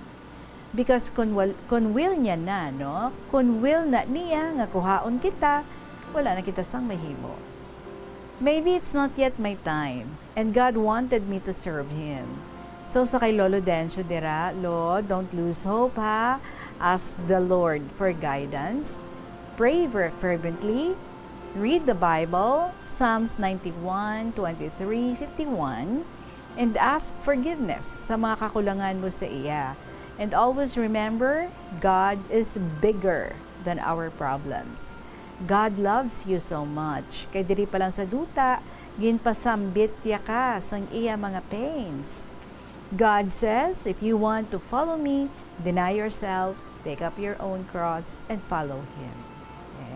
Because kun wal-, kun will niya na, no? Kun will na niya nga kuhaon kita, wala na kita sang mahimo. Maybe it's not yet my time, and God wanted me to serve Him. So sa kay Lolo Dencio dira, Lo, don't lose hope, ha? Ask the Lord for guidance. Pray ver-, fervently. Read the Bible, Psalms ninety-one, twenty-three, fifty-one, and ask forgiveness sa mga kakulangan mo sa iya. And always remember, God is bigger than our problems. God loves you so much. Kay diri pa lang sa duta, ginpasambit ya ka sang iya mga pains. God says, "If you want to follow me, deny yourself, take up your own cross, and follow Him."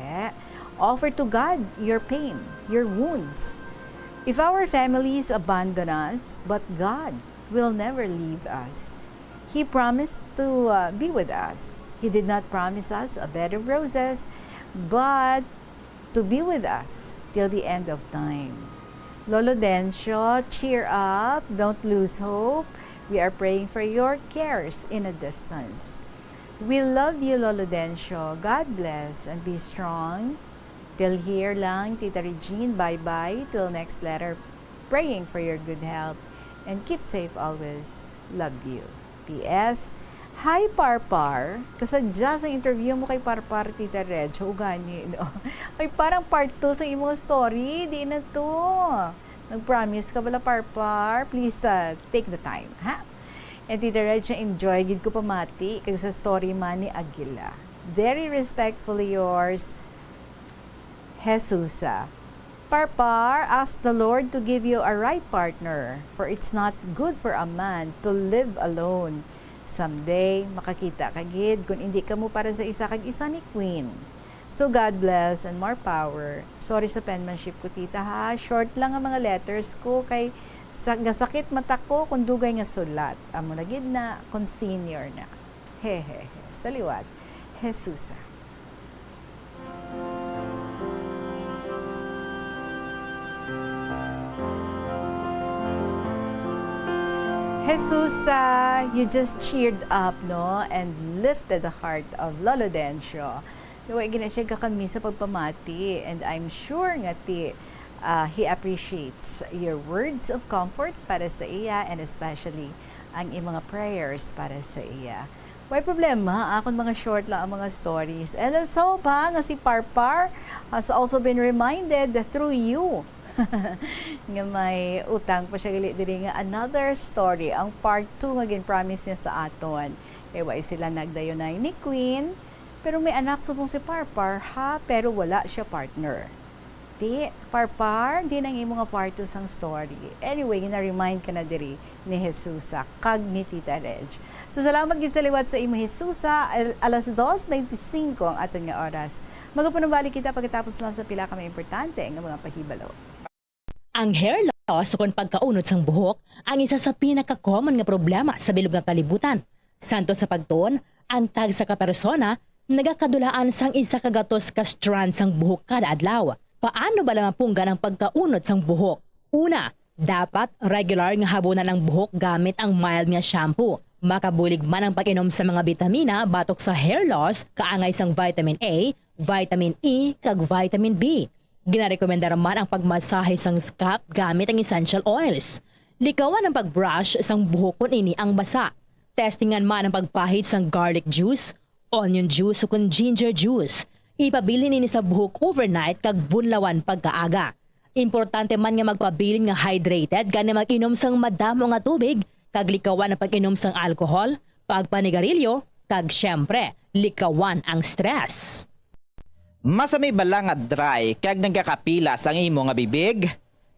Eh, offer to God your pain, your wounds. If our families abandon us, but God will never leave us. He promised to, uh, be with us. He did not promise us a bed of roses, but to be with us till the end of time. Lolo Dencio, cheer up. Don't lose hope. We are praying for your cares in a distance. We love you, Lolo Dencio. God bless and be strong. Till here lang, Tita Regine. Bye-bye. Till next letter. Praying for your good health. And keep safe always. Love you. P S, hi, Parpar. Kasadya sang interview mo kay Parpar, Tita Reg. O gani, no? Ay, parang part two sa imong story. Di na to. Nag-promise ka bala, Parpar. Please, uh, take the time, ha? And Tita Reg, na-enjoy gid ko pamati kag sa story man ni Aguila. Very respectfully yours, Jesusa. Parpar, ask the Lord to give you a right partner, for it's not good for a man to live alone. Someday, makakita ka gid kun indi kamo para sa isa kag isa ni Queen. So, God bless and more power. Sorry sa penmanship ko, tita, ha. Short lang ang mga letters ko kay sa, gasakit mata ko kung dugay nga sulat. Amo na gid na, kung senior na. Hehehe. Sa liwat, Jesusa. Jesusa, you just cheered up, no, and lifted the heart of Lolo Dencio. Nga wa gina siya kakanmi sa pagpamati, and I'm sure nga ti, ah, he appreciates your words of comfort para sa iya, and especially ang iyang mga prayers para sa iya. Way problema, akon mga short lang ang mga stories. And let's hope, ha, nga si Parpar has also been reminded through you nga may utang pa siya gali diri nga another story, ang part two nga gin-promise niya sa aton. Kay way sila nagdayunay ni Queen, pero may anak subong si Parpar, ha, pero wala siya partner. Parpar, di nang imo nga part two sang story. Anyway, gina-remind ka na diri ni Jesusa kag ni Tita Reg. So, salamat gid sa liwat sa imo, Jesusa. Al-, alas dos beintisinko ang aton nga oras. Magapanumbalik kita pagkatapos lang sa pila ka mga importante nga mga pahibalo. Ang hair loss ukon pagkaunod sang buhok ang isa sa pinaka-common nga problema sa bilog nga kalibutan. Santo sa pagtuon, ang tagsa ka persona nagakadulaan sang isa ka gatos ka strand sang buhok kada adlaw. Paano bala mapunggan ang pagkaunod sang buhok? Una, dapat regular nga habunan ang buhok gamit ang mild nga shampoo. Makabulig man ang pag-inom sa mga bitamina batok sa hair loss, kaangay sang vitamin A, vitamin E, kag vitamin B. Ginarekomendar man ang pagmasahe sang scalp gamit ang essential oils. Likawan ang pag-brush sang buhok kon ini ang basa. Testingan man ang pagpahid sang garlic juice, onion juice, o kon ginger juice. Ipabilin ini sa buhok overnight kag bunlawan pagkaaga. Importante man nga magpabilin nga hydrated, gani mag-inom sang madamo nga tubig, kag likawan ang pag-inom sang alcohol, pagpanigarilyo, kag siyempre, likawan ang stress. Masami bala nga dry kag nagakapilas ang imo nga bibig?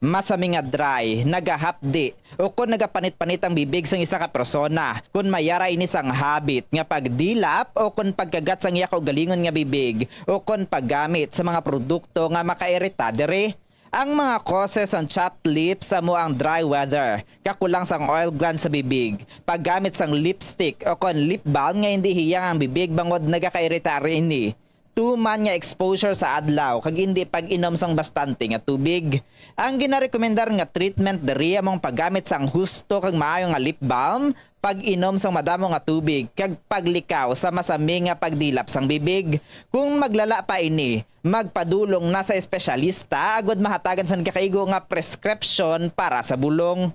Masami nga dry, nagahapdi, o kon nagapanit-panit ang bibig sang isa ka persona, kon may ara ini sang habit nga pagdilap o kon pagkagat sang iya kaugalingon nga bibig, o kon paggamit sa mga produkto nga makairita diri. Ang mga causes sang chapped lips amo ang dry weather, kakulang sang oil glands sa bibig, paggamit sang lipstick o kon lip balm nga indi hiyang ang bibig bangod nagakairita ini. Tuman nga exposure sa adlaw kag indi pag-inom sang bastante nga tubig. Ang ginarekomendar nga treatment diri amo ang paggamit sang husto kag maayo nga lip balm, pag-inom sang madamo nga tubig, kag paglikaw sa masami nga pagdilap sang bibig. Kung maglala pa ini, magpadulong na sa espesyalista agud mahatagan sang gakaigo nga prescription para sa bulong.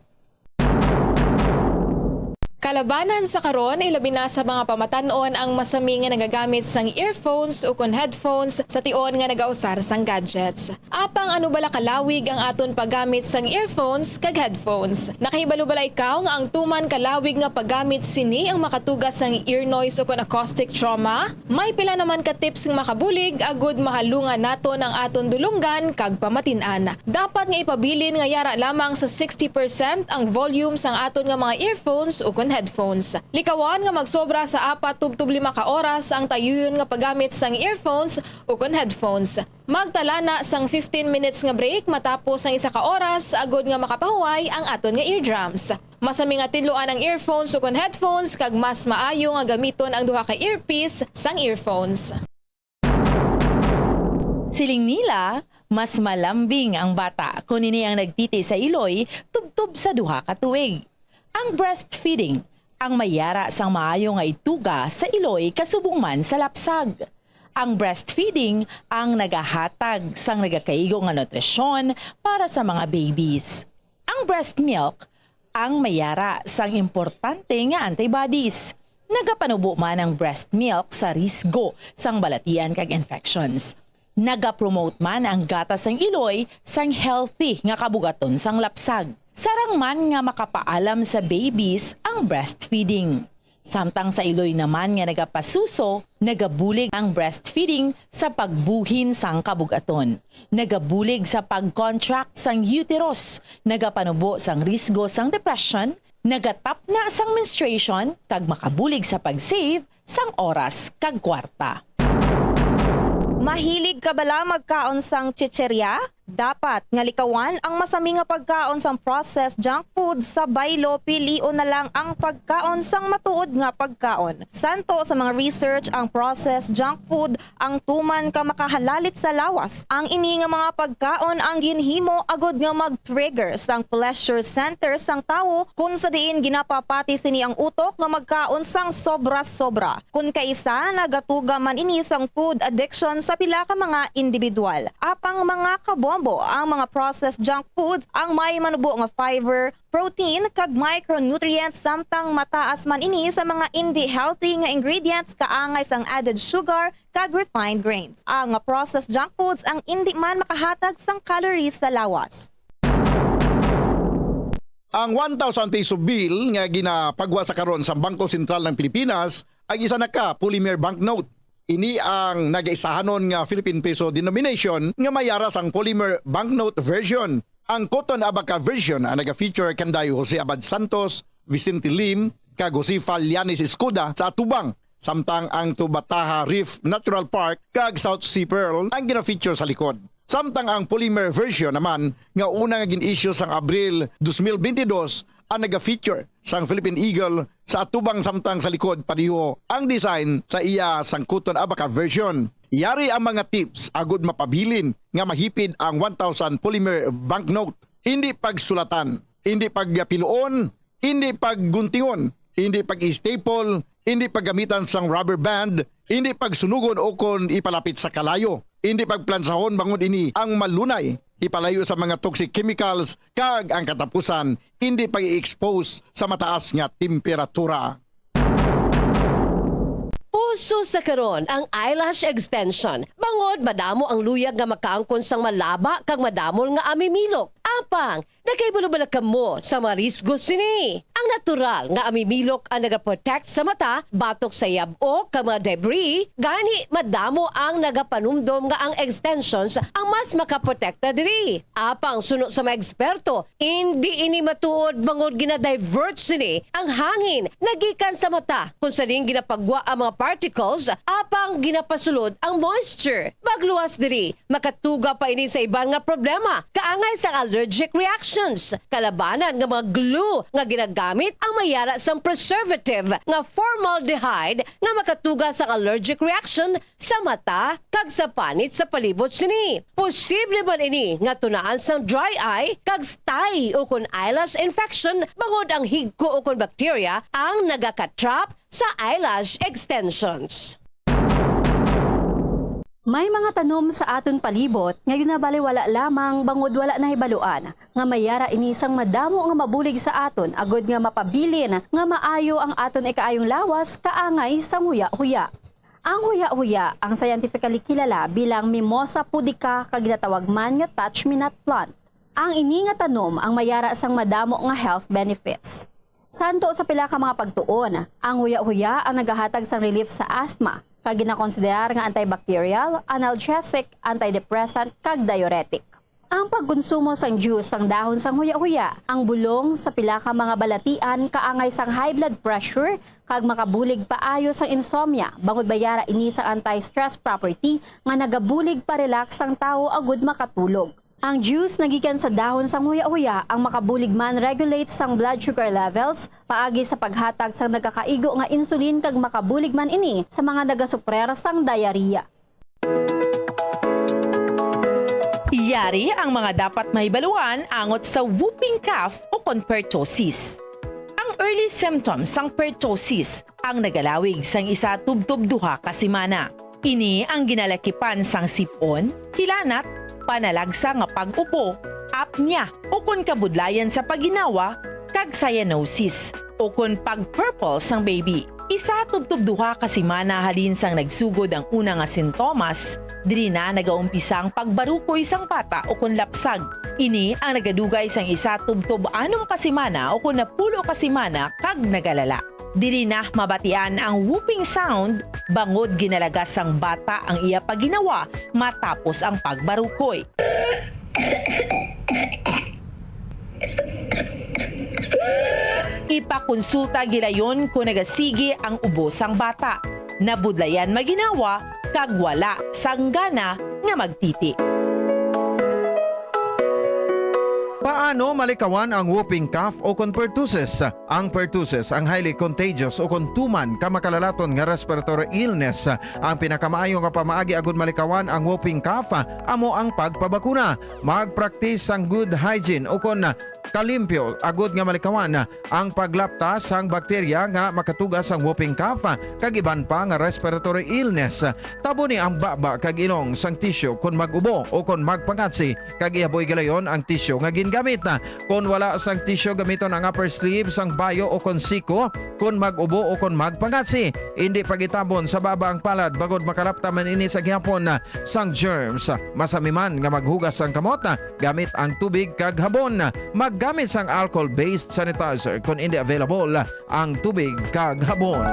Kalabanan sa karon, ilabi na sa mga pamatan-on ang masami nga nagagamit sang earphones ukon headphones sa tion nga nagausar sang gadgets. Apang ano bala kalawig ang aton paggamit sang earphones kag headphones? Nakahibalo bala ikaw nga ang tuman kalawig nga paggamit sini ang makatuga sang ear noise ukon acoustic trauma? May pila naman ka tips nga makabulig agud mahalungan naton ang aton dulonggan kag pamatin-an. Dapat nga ipabilin nga yara lamang sa sixty percent ang volume sang aton nga mga earphones ukon headphones. Likawan nga magsobra sa apat tubtob lima ka oras ang tayuyon nga paggamit sang earphones ukon headphones. Magtala na sang fifteen minutes nga break matapos ang isa ka oras agud nga makapahuway ang aton nga eardrums. Masami nga tinluan ang earphones ukon headphones kag mas maayo nga gamiton ang duha ka earpiece sang earphones. Siling nila, mas malambing ang bata kon ini ang nagtiti sa iloy tubtob sa duha ka tuig. Ang breastfeeding ang may yara sang maayo nga ituga sa iloy kasubong man sa lapsag. Ang breastfeeding ang nagahatag sang nagakaigo nga nutrisyon para sa mga babies. Ang breast milk ang may yara sang importante nga antibodies. Nagapanubo man ang breast milk sa risgo sang balatian kag infections. Nagapromote man ang gatas sang iloy sang healthy nga kabugaton sang lapsag. Sarang man nga makapaalam sa babies ang breastfeeding. Samtang sa iloy naman nga nagapasuso, nagabulig ang breastfeeding sa pagbuhin sang kabugaton. Nagabulig sa pag-contract sang uterus, nagapanubo sang risgo sang depression, nagatapna sang menstruation, kag makabulig sa pag-save sang oras kag kwarta. Mahilig ka bala magkaon sang chicheria? Dapat nga likawan ang masami nga pagkaon sang processed junk food sa baylo, pilion na lang ang pagkaon sang matuod nga pagkaon. Santo sa mga research, ang processed junk food ang tuman ka makahalalit sa lawas. Ang ini nga mga pagkaon ang ginhimo agud nga mag-trigger sang pleasure center sang tawo, kun sa diin ginapapati sini ang utok nga magkaon sang sobra-sobra. Kun kaisa, nagatuga man ini sang food addiction sa pila ka mga individual. Apang mga kabombo, ang mga processed junk foods ang may manubo nga fiber, protein, kag micronutrients, samtang mataas man ini sa mga indi healthy nga ingredients kaangay sang added sugar kag refined grains. Ang mga processed junk foods ang indi man makahatag sang calories sa lawas. Ang one thousand peso bill nga ginapagwa sa karon sa Bangko Sentral ng Pilipinas ay isa na ka polymer banknote. Ini ang nagaisahanon nga Philippine peso denomination nga may yara sang polymer banknote version. Ang Cotton Abaca version ang naga-feature kanday Jose Abad Santos, Vicente Lim, kag Josefa Llanes Escuda sa atubang, samtang ang Tubataha Reef Natural Park kag South Sea Pearl ang gina-feature sa likod. Samtang ang polymer version naman nga una nga gin-issue sang Abril dos mil bentidós ang naga-feature sang Philippine Eagle sa atubang, samtang sa likod pareho ang design sa iya sang Cotton Abaca version. Yari ang mga tips agud mapabilin nga mahipid ang one thousand polymer banknote. Hindi pagsulatan, hindi pagpiluon, hindi pagguntingon, hindi pag-staple, hindi paggamitan sang rubber band, hindi pagsunugon o kon ipalapit sa kalayo, hindi pagplansahon bangod ini ang malunay. Ipalayo sa mga toxic chemicals kag ang katapusan, hindi pag-i-expose sa mataas nga temperatura. Uso sa karon ang eyelash extension, bangod madamo ang luyag nga makaangkon sang malaba kag madamol nga amimilok. Apang, nakahibalo bala kamo sa mga risgo sini? Ang natural nga amimilok ang nagaprotect sa mata batok sa yab-o kag mga debris, gani madamo ang nagapanumdom nga ang extensions ang mas makaprotekta diri. Apang suno sa mga eksperto, indi ini matuod, bangod gina-divert sini ang hangin nga gikan sa mata, kung sa diin ginapagwa ang mga particles, apang ginapasulod ang moisture. Magluwas diri, makatuga pa ini sa iban nga problema, kaangay sang allergic reactions. Kalabanan nga mga glue nga ginagamit ang may yara sang preservative nga formaldehyde nga makatuga sang allergic reaction sa mata kag sa panit sa palibot sini. Posible man ini nga tunaan sang dry eye kag stye ukon eyelash infection, bangod ang higko ukon bakterya ang nagaka-trap sa eyelash extensions. May mga tanom sa aton palibot nga ginabaliwala lamang bangod wala nahibaluan nga may yara ini sang madamo nga mabulig sa aton, agud nga mapabilin nga maayo ang aton ikaayong lawas kaangay sang huya-huya. Ang huya-huya, ang scientifically kilala bilang Mimosa pudica kag ginatawag man nga touch-me-not plant. Ang ini nga tanom ang may yara sang madamo nga health benefits. Santo sa pila ka mga pagtuon, ang huya-huya ang nagahatag sang relief sa asthma, kag ginakonsiderar nga antibacterial, analgesic, antidepressant, kag diuretic. Ang pagkonsumo sang juice sang dahon sang huya-huya, ang bulong sa pila ka mga balatian kaangay sang high blood pressure kag makabulig paayo sang insomnia, bangod may yara ini sang anti-stress property nga nagabulig pa-relax sang tawo agud makatulog. Ang juice nga gikan sa dahon sang huya-huya ang makabulig man regulate sang blood sugar levels paagi sa paghatag sang nagakaigo nga insulin, kag makabulig man ini sa mga nagasuprer sang diarrhea. Yari ang mga dapat mahibaluan angot sa whooping cough o kon pertussis. Ang early symptoms sang pertussis ang nagalawig sang isa tubtob duha ka semana. Ini ang ginalakipan sang sip-on, hilanat, panalagsa nga pag-upo, apnea, ukon kabudlayan sa pagginawa, kag cyanosis, ukon pag-purple sang baby. Isa tubtob duha ka semana halin sang nagsugod ang una nga sintomas, diri na nagaumpisa ang pagbarukoy sang bata ukon lapsag. Ini ang nagadugay sang isa tubtob anom ka semana ukon napulo ka semana kag nagalala. Diri na mabatian ang whooping sound bangod ginalagas sang bata ang iya pagginawa matapos ang pagbarukoy. Ipakonsulta gilayon kon nagasigi ang ubo sang bata, nabudlayan maginawa, kag wala sang gana nga magtiti. Paano malikawan ang whooping cough o kon pertussis? Ang pertussis ang highly contagious o kon tuman ka makalalaton nga respiratory illness. Ang pinakamaayo nga pamaagi agud malikawan ang whooping cough amo ang pagpabakuna. Magpraktis sang good hygiene o kon kalimpyo agud nga malikawan ang paglapta sang bakterya nga makatuga sang whooping cough kag iban pa nga respiratory illness. Taboni ang baba kag ilong sang tisyu kon mag-ubo o kon magpangatsi, kag ihaboy gilayon ang tisyu nga gingamit. Kon wala sang tisyu, gamiton ang upper sleeve sang bayo o kon siko kon mag-ubo o kon magpangatsi. Indi pag-itabon sa baba ang palad bangod makalapta man ini sa gihapon sang germs. Masami man nga maghugas sang kamot gamit ang tubig kag habon. Maggamit sang alcohol-based sanitizer kon indi available ang tubig kag habon.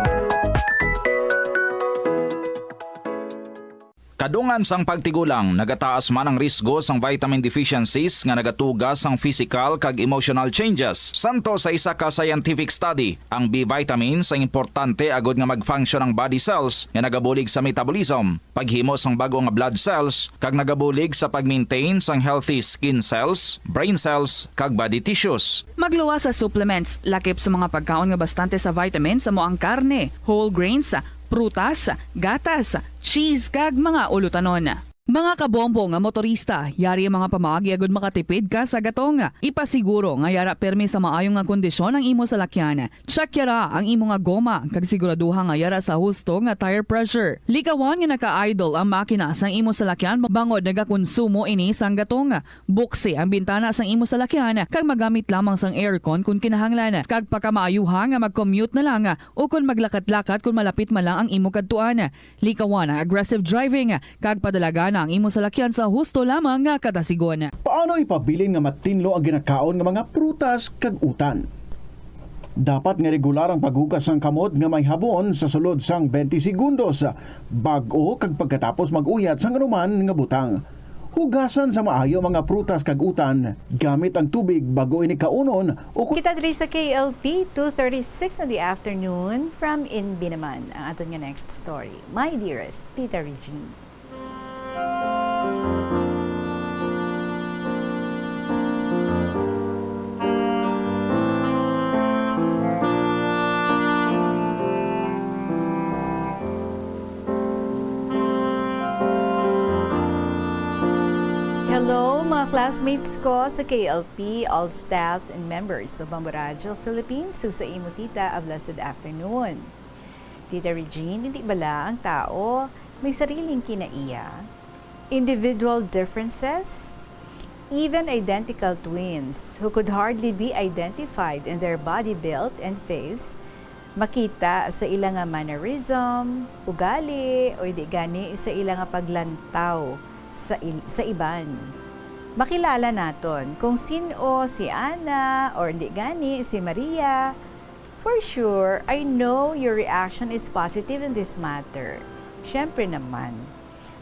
Kadungan sang pagtigulang, nagataas man ang risgo sang vitamin deficiencies nga nagatuga sang physical kag emotional changes. Santo sa isa ka scientific study, ang B vitamins ang importante agud nga mag-function ang body cells nga nagabulig sa metabolism, paghimo sang bag-o nga blood cells, kag nagabulig sa pag-maintain sang healthy skin cells, brain cells, kag body tissues. Magluwas sa supplements, lakip sa mga pagkaon nga bastante sa vitamins, amo ang karne, whole grains, prutas, gatas, cheese, kag mga ulutanon. Mga kabombo nga motorista, yari ang mga pamaagi agud makatipid ka sa gatong. Ipasiguro nga yara permi sa maayo nga kondisyon ang imo salakyan. Check yara ang imo nga goma, kag siguraduha nga yara sa husto nga tire pressure. Likawan nga naka-idle ang makina sang imo salakyan bangod nagakonsumo ini sang gatong. Buksi ang bintana sang imo salakyan kag magamit lamang sang aircon kon kinahanglan, kag pakamaayuha nga mag-commute na lang o kon maglakat-lakat kon malapit man lang ang imo kadtuan. Likawan ang aggressive driving kag padalagana ang imo salakyan sa husto lamang nga kadasigon. Paano ipabilin nga matinlo ang ginakaon nga mga prutas kag utan? Dapat nga regular ang paghugas sang kamot nga may habon sa sulod sang twenty segundos, bag-o kag pagkatapos mag-uyat sang anuman nga butang. Hugasan sa maayo ang mga prutas kag utan gamit ang tubig bag-o ini kaunon o kon Kita diri sa K L P two thirty-six in the afternoon. From Inbi naman ang aton nga next story. My dearest Tita Regine. Hello, mga classmates ko sa K L P, all staff and members of Bamboo Radyo Philippines, ug sa imo tita, a blessed afternoon. Tita Regine, hindi bala ang tao may sariling kinaiya? Individual differences? Even identical twins who could hardly be identified in their body build and face, makita sa ila nga mannerism, ugali, o hindi gani sa ila nga paglantaw sa il-, sa iban. Makilala naton kung sin-o si Ana or hindi gani si Maria. For sure, I know your reaction is positive in this matter. Siyempre naman.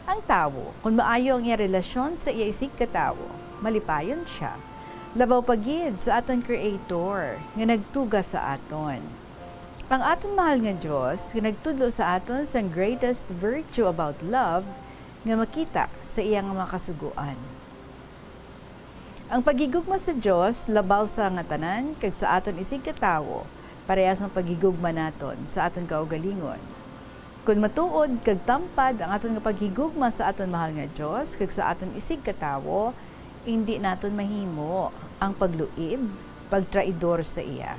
Ang tawo, kung maayo ang iya relasyon sa iya isigkatawo, malipayon sia. Labaw pa gid sa aton Creator nga nagtuga sa aton. Ang aton mahal nga Dios nga nagtudlo sa aton sang greatest virtue about love nga makita sa iya nga mga kasugoan. Ang paghigugma sa Dios labaw sa nga tanan kag sa aton isigkatawo, parehas ang paghigugma naton sa aton kaugalingon. Kon matuod kag tampad ang aton nga paghigugma sa aton mahal nga Dios kag sa aton isigkatawo, indi naton mahimo ang pagluib, pagtraidor sa iya.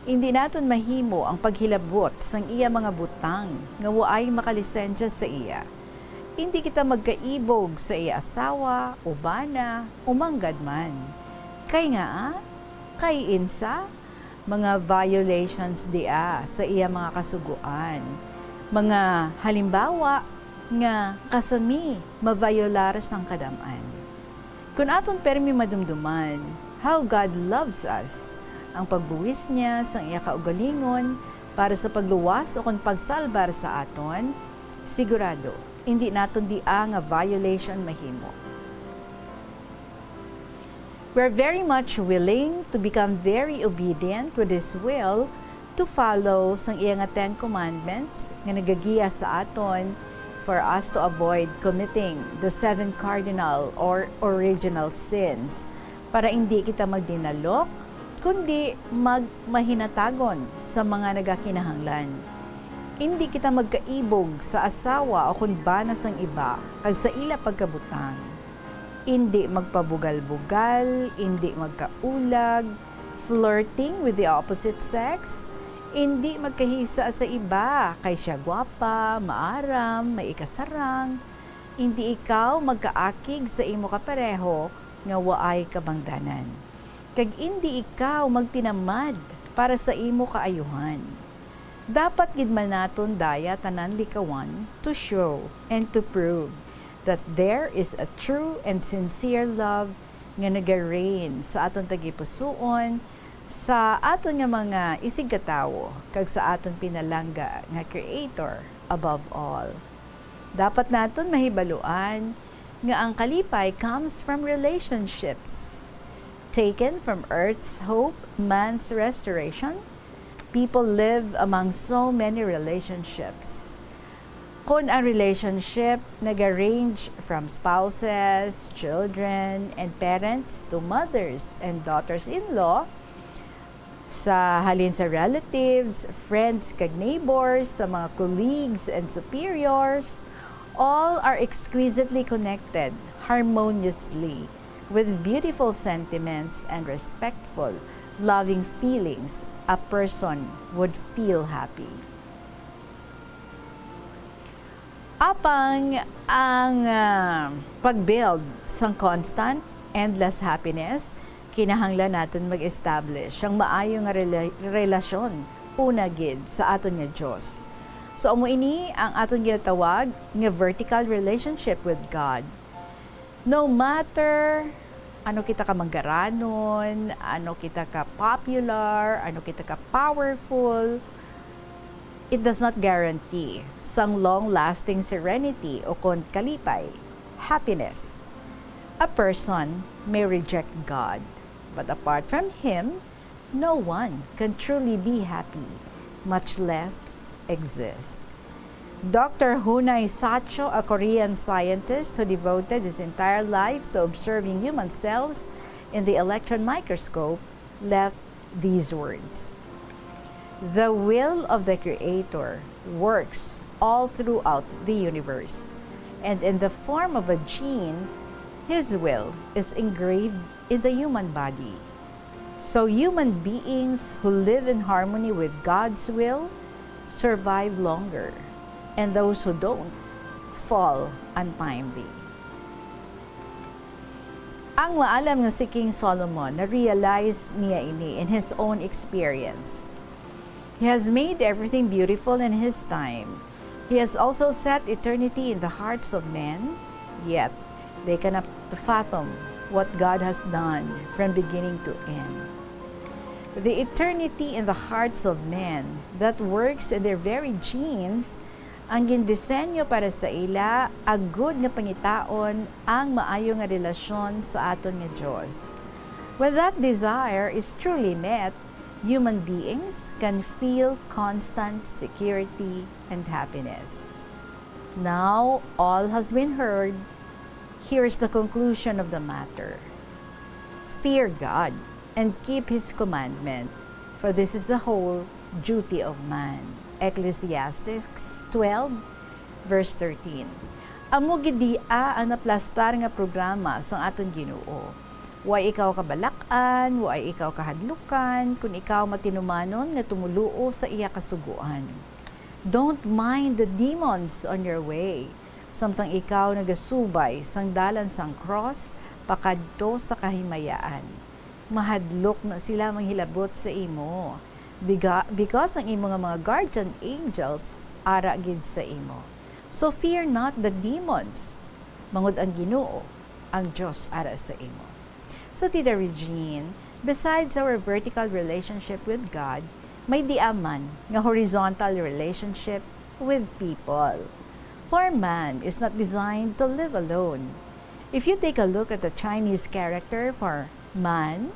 Indi naton mahimo ang paghilabot sang iya mga butang nga waay makalisensya sa iya. Indi kita magkaibog sa iya asawa o bana o manggad man. Kay ngaa? Kay insa? Mga violations dia sa iya mga kasugoan. Mga halimbawa nga kasami mavayolar sang kadam-an. Kon aton permi madumduman how God loves us, ang pagbuwis niya sang iya kaugalingon para sa pagluwas ukon pagsalbar sa aton, sigurado, indi naton dia nga violation mahimo. We're very much willing to become very obedient with His will, to follow sang iya nga Ten Commandments nga nagagiya sa aton for us to avoid committing the seven cardinal or original sins, para indi kita magdinalok, kundi magmahinatagon sa mga nagakinahanglan. Indi kita magkaibog sa asawa ukon bana sang iba kag sa ila pagkabutang. Indi magpabugal-bugal, indi magkaulag, flirting with the opposite sex, indi magkahisa sa iba kay sia gwapa, maaram, may ikasarang, indi ikaw magkaakig sa imo kapareho nga waay kabangdanan, kag indi ikaw magtinamad para sa imo kaayuhan. Dapat gid man naton daya tanan likawan to show and to prove that there is a true and sincere love nga nagareign sa aton tagipusoon, sa aton nga mga isigkatawo, kag sa aton pinalangga nga Creator above all. Dapat naton mahibaluan nga ang kalipay comes from relationships. Taken from Earth's Hope, Man's Restoration, people live among so many relationships. Kon ang relationship naga-range from spouses, children, and parents to mothers and daughters-in-law, sa halin sa relatives, friends, kag neighbors, sa mga colleagues and superiors, all are exquisitely connected harmoniously with beautiful sentiments and respectful, loving feelings. A person would feel happy. Apang ang, ah, pag-build sang constant, endless happiness, kinahanglan naton mag-establish sang maayo nga rela-, relasyon una gid sa aton nga Dios. So, amo ini ang aton ginatawag nga vertical relationship with God. No matter ano kita ka manggaranon, ano kita ka popular, ano kita ka powerful, it does not guarantee sang long-lasting serenity o kon kalipay, happiness. A person may reject God, but apart from Him, no one can truly be happy, much less exist. Doctor Hunai Sacho, a Korean scientist who devoted his entire life to observing human cells in the electron microscope, left these words: "The will of the Creator works all throughout the universe, and in the form of a gene, His will is engraved in the human body. So human beings who live in harmony with God's will survive longer, and those who don't fall untimely." Ang maalam nga si King Solomon, na-realize niya ini in his own experience. He has made everything beautiful in his time. He has also set eternity in the hearts of men, yet they cannot fathom what God has done from beginning to end. The eternity in the hearts of men that works in their very genes ang gindisenyo para sa ila, agud nga pangitaon ang maayo nga relasyon sa aton nga Dios. When that desire is truly met, human beings can feel constant security and happiness. Now all has been heard, here is the conclusion of the matter. Fear God and keep His commandment, for this is the whole duty of man. Ecclesiastes twelve, verse thirteen. Amo gid dia ang naplastar nga programa sang aton Ginoo. Wa ikaw kabalak-an, wa ikaw kahadlukan, kon ikaw matinumanon nga tumoluo sa iya kasugoan. Don't mind the demons on your way. Samtang ikaw nagasubay sang dalan sang cross pakadto sa kahimayaan, mahadlok na sila manghilabot sa imo, biga-, because ang imo nga mga guardian angels ara gid sa imo. So fear not the demons, bangod ang Ginoo, ang Dios, ara sa imo. So, Tita Regine, besides our vertical relationship with God, may dia man nga horizontal relationship with people. For man is not designed to live alone. If you take a look at the Chinese character for man,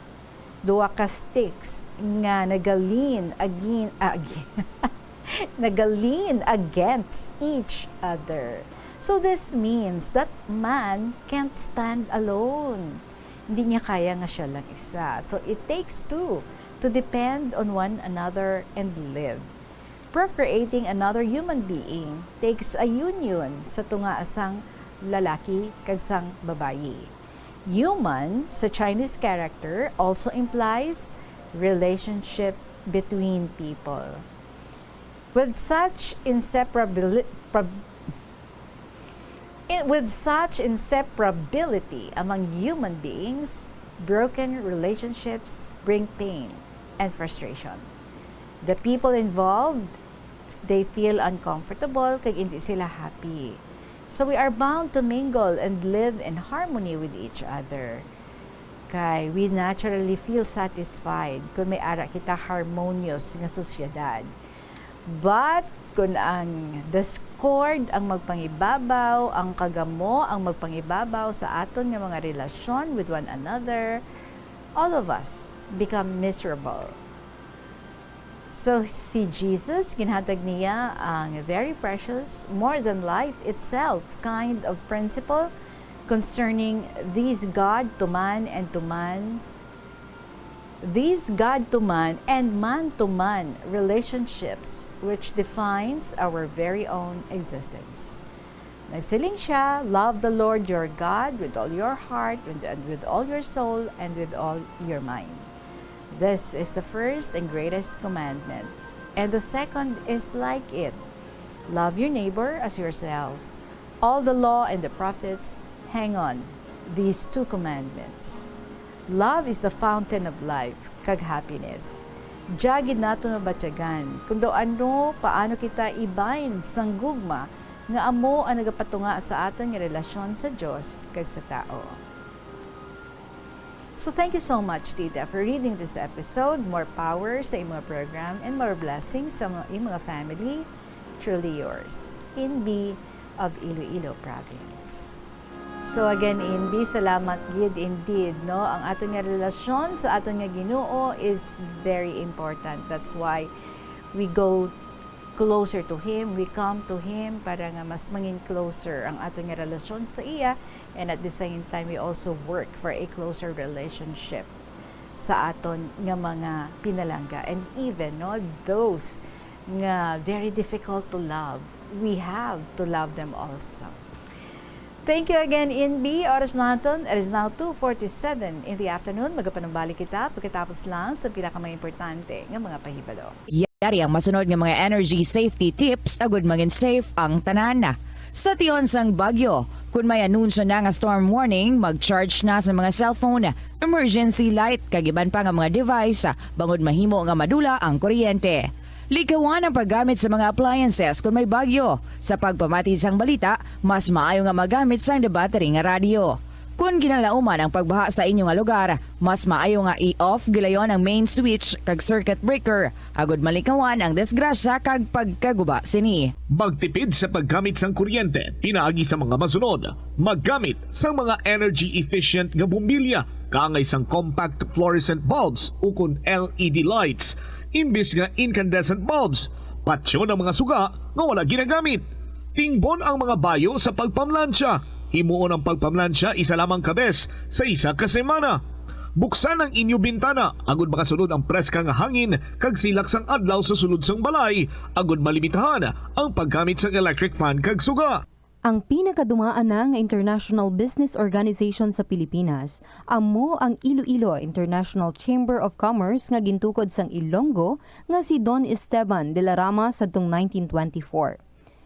duha ka sticks nga nagalean agin-, ah, agin-, nagalean against each other. So this means that man can't stand alone. Hindi niya kaya nga siya lang isa. So it takes two to depend on one another and live. Procreating another human being takes a union sa tunga sang lalaki kag sang babayi. Human sa Chinese character also implies relationship between people. With such inseparabili-, prob-, in, with such inseparability among human beings, broken relationships bring pain and frustration. The people involved, they feel uncomfortable kag hindi sila happy. So we are bound to mingle and live in harmony with each other. Kay we naturally feel satisfied kung may ara kita harmonious nga sosyedad. But Kun ang discord ang magpangibabaw, ang kagamo ang magpangibabaw sa aton nga mga relasyon with one another, all of us become miserable. So, si Jesus, ginhatag niya ang very precious, more than life itself, kind of principle concerning these God to man and to man, these God to man and man to man relationships, which defines our very own existence. Nagsiling siya, "Love the Lord your God with all your heart, with, and with all your soul, and with all your mind. This is the first and greatest commandment. And the second is like it. Love your neighbor as yourself. All the law and the prophets hang on these two commandments." Love is the fountain of life kag happiness. Diya gid nato mabatyagan kung daw ano, paano kita i-bind sang gugma nga amo ang nagapatunga sa aton nga relasyon sa Dios kag sa tao. So thank you so much, Tita, for reading this episode. More power sa imong program and more blessings sa mga, imong family. Truly yours, Inbi of Iloilo Province. So again, Inbi, salamat gid indeed, no? Ang aton nga relasyon sa aton nga Ginoo is very important. That's why we go closer to Him, we come to Him para nga mas mangin closer ang aton nga relasyon sa iya, and at the same time, we also work for a closer relationship sa aton nga mga pinalangga, and even, no, those nga very difficult to love, we have to love them also. Thank you again, Inbi. Oras naton, it is now two forty-seven in the afternoon. Magapanumbalik kita pagkatapos lang sa pila ka mga importante nga mga pahibalo. Yari ang masunod nga mga energy safety tips agud mangin safe ang tanan. Sa tion sang bagyo, kun may anunsyo na nga storm warning, mag-charge na sa mga cellphone, emergency light, kag iban pa nga mga device, bangod mahimo nga madula ang kuryente. Likawan ang paggamit sa mga appliances kun may bagyo. Sa pagpamati sang balita, mas maayo nga magamit sang debattery nga radyo. Kun ginalauman ang pagbaha sa inyo nga lugar, mas maayo nga i-off gilayon ang main switch kag circuit breaker, agud malikawan ang disgrasya kag pagkaguba sini. Magtipid sa paggamit sang kuryente pinaagi sa mga masunod. Maggamit sang mga energy efficient nga bombilya kaangay sang compact fluorescent bulbs ukon L E D lights imbis nga incandescent bulbs. Patyon ang mga suga nga wala ginagamit. Tingbon ang mga bayo sa pagpamlansya. Himuon ang pagpamlansya isa lamang ka bes sa isa ka semana. Buksan ang inyo bintana agud makasulod ang preska nga hangin kag silak sang adlaw sa sulod sang balay, agud malimitahan ang paggamit sang electric fan kag suga. Ang pinakadumaan na nga international business organization sa Pilipinas amo ang Iloilo International Chamber of Commerce nga gintukod sang Ilonggo nga si Don Esteban de la Rama sadtong nineteen twenty-four.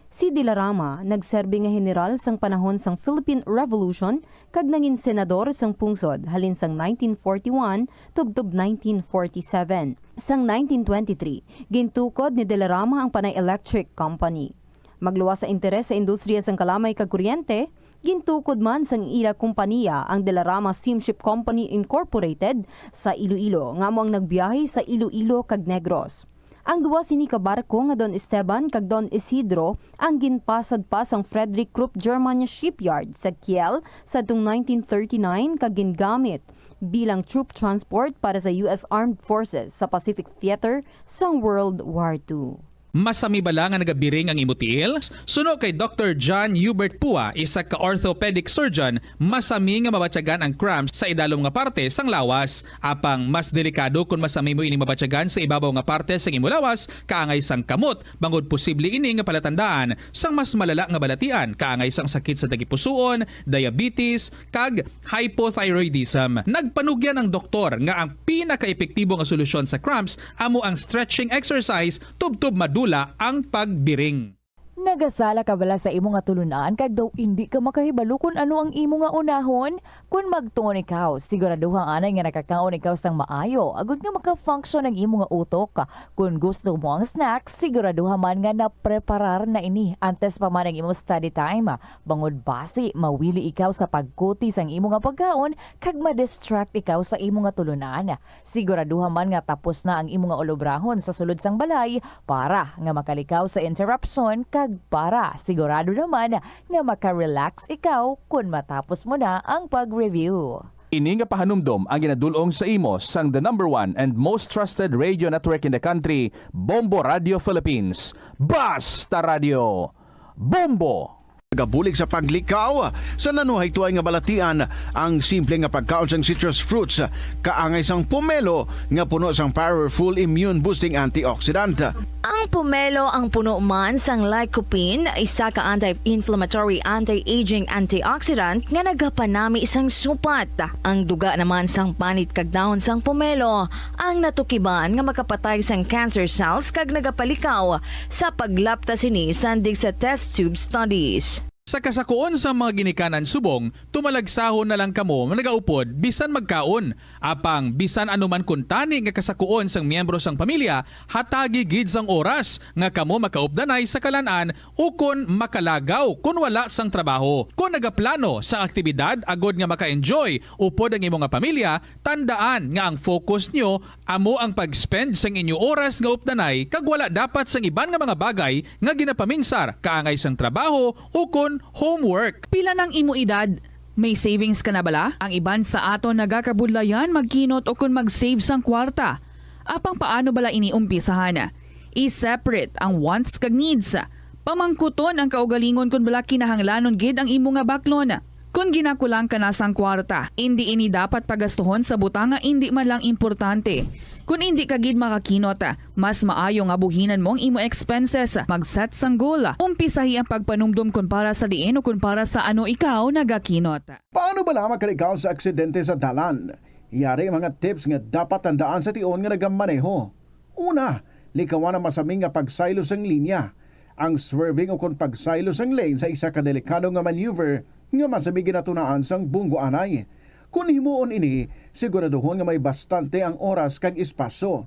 Si de la Rama nagserbi nga heneral sang panahon sang Philippine Revolution kag nangin senador sang pungsod halin sang nineteen forty-one tubtob nineteen forty-seven. Sang nineteen twenty-three, gintukod ni de la Rama ang Panay Electric Company. Magluwas sa interes sa industriya sang kalamay kag kuryente, gintukod man sang ila kompaniya ang De La Rama Steamship Company Incorporated sa Iloilo, nga amo ang nagbiyahe sa Iloilo kag Negros. Ang duha sini ka barko nga Don Esteban kag Don Isidro ang ginpasad pa sang Frederick Krupp German Shipyard sa Kiel sadtong nineteen thirty-nine kag gingamit bilang troop transport para sa U S Armed Forces sa Pacific Theater sang World War Two. Masami bala nga nagabiring ang imo tiil? Suno kay Doktor John Hubert Pua, isa ka orthopedic surgeon, masami nga mabatyagan ang cramps sa idalom nga parte sang lawas. Apang mas delikado kon masami mo ini mabatyagan sa ibabaw nga parte sang imo lawas, kaangay sang kamot, bangod posible ini nga palatandaan sang mas malala nga balatian, kaangay sang sakit sa tagipusoon, diabetes, kag hypothyroidism. Nagpanugyan ang doktor nga ang pinakaepektibo nga solusyon sa cramps amo ang stretching exercise tubtob madula ang pagbiring. Nagasala ka bala sa imo nga tulunan kag daw indi ka makahibalo kon ano ang imo nga unahon? Kon magtuon ikaw, siguraduha anay nga nakakaon ikaw sang maayo agod nga maka-function ang imo nga utok. Kon gusto mo ang snack, siguraduha man nga napreparar na ini antes pa man ang imo study time, bangod basi mawili ikaw sa pagkuti sang imo nga pagkaon kag ma-distract ikaw sa imo nga tulunan. Siguraduha man nga tapos na ang imo nga ulobrahon sa sulod sang balay para nga makalikaw sa interruption kag para sigurado naman nga maka-relax ikaw kon matapos mo na ang pag-review. Ini nga pahanumdom ang ginadul-ong sa imo sang the number one and most trusted radio network in the country, Bombo Radio Philippines. Basta Radio, Bombo! Nagabulig sa paglikaw sa nanuhaytoy nga balatian ang simple nga pagkaon sang citrus fruits, kaangay sang pomelo nga puno sang powerful immune boosting antioxidant. Ang pomelo ang puno man sang lycopene, isa ka anti-inflammatory, anti-aging antioxidant nga nagapanami sang supat. Ang duga naman sang panit kag dahon sang pomelo ang natukiban nga makapatay sang cancer cells kag nagapalikaw sa paglapta sini sandig sa test tube studies. Sa kasakuon sang mga ginikanan subong, tumalagsahon na lang kamo nagaupod bisan magkaon. Apang bisan ano man kuntani nga kasakuon sang miyembro sang pamilya, hatagi gid sang oras nga kamo makaupdanay sa kalan-an ukon makalagaw kon wala sang trabaho. Kon nagaplano sang aktibidad agod nga maka-enjoy upod ang imo nga pamilya, tandaan nga ang focus nyo amo ang pag-spend sang inyo oras nga updanay kag wala dapat sang iban nga mga bagay nga ginapaminsar kaangay sang trabaho ukon homework. Pila nang imo edad? May savings ka na bala? Ang iban sa aton nagakabudlayan magkinot ukon mag-save sang kwarta. Apang paano bala ini umpisahan? I-separate ang wants kag needs. Pamangkuton ang kaugalingon kon bala kinahanglanon gid ang imo nga baklon. Kon ginakulang ka na sang kwarta, indi ini dapat pagastuhon sa butang nga indi man lang importante. Kon indi ka gid makakinot, mas maayo nga buhinan mo ang imo expenses. Mag-set sang goal. Umpisahi ang pagpanumdom kon para sa diin o kon para sa ano ikaw nagakinot. Paano bala makalikaw sa aksidente sa dalan? Yari mga tips nga dapat tandaan sa tion nga nagamaneho. Una, likawan ang masami nga pagsaylo sang linya. Ang swerving ukon pagsaylo sang lane sa isa ka delikado nga maneuver nga masami ginatunaan sang bunggo anay. Kon himuon ini, siguraduhon nga may bastante ang oras kag espasyo.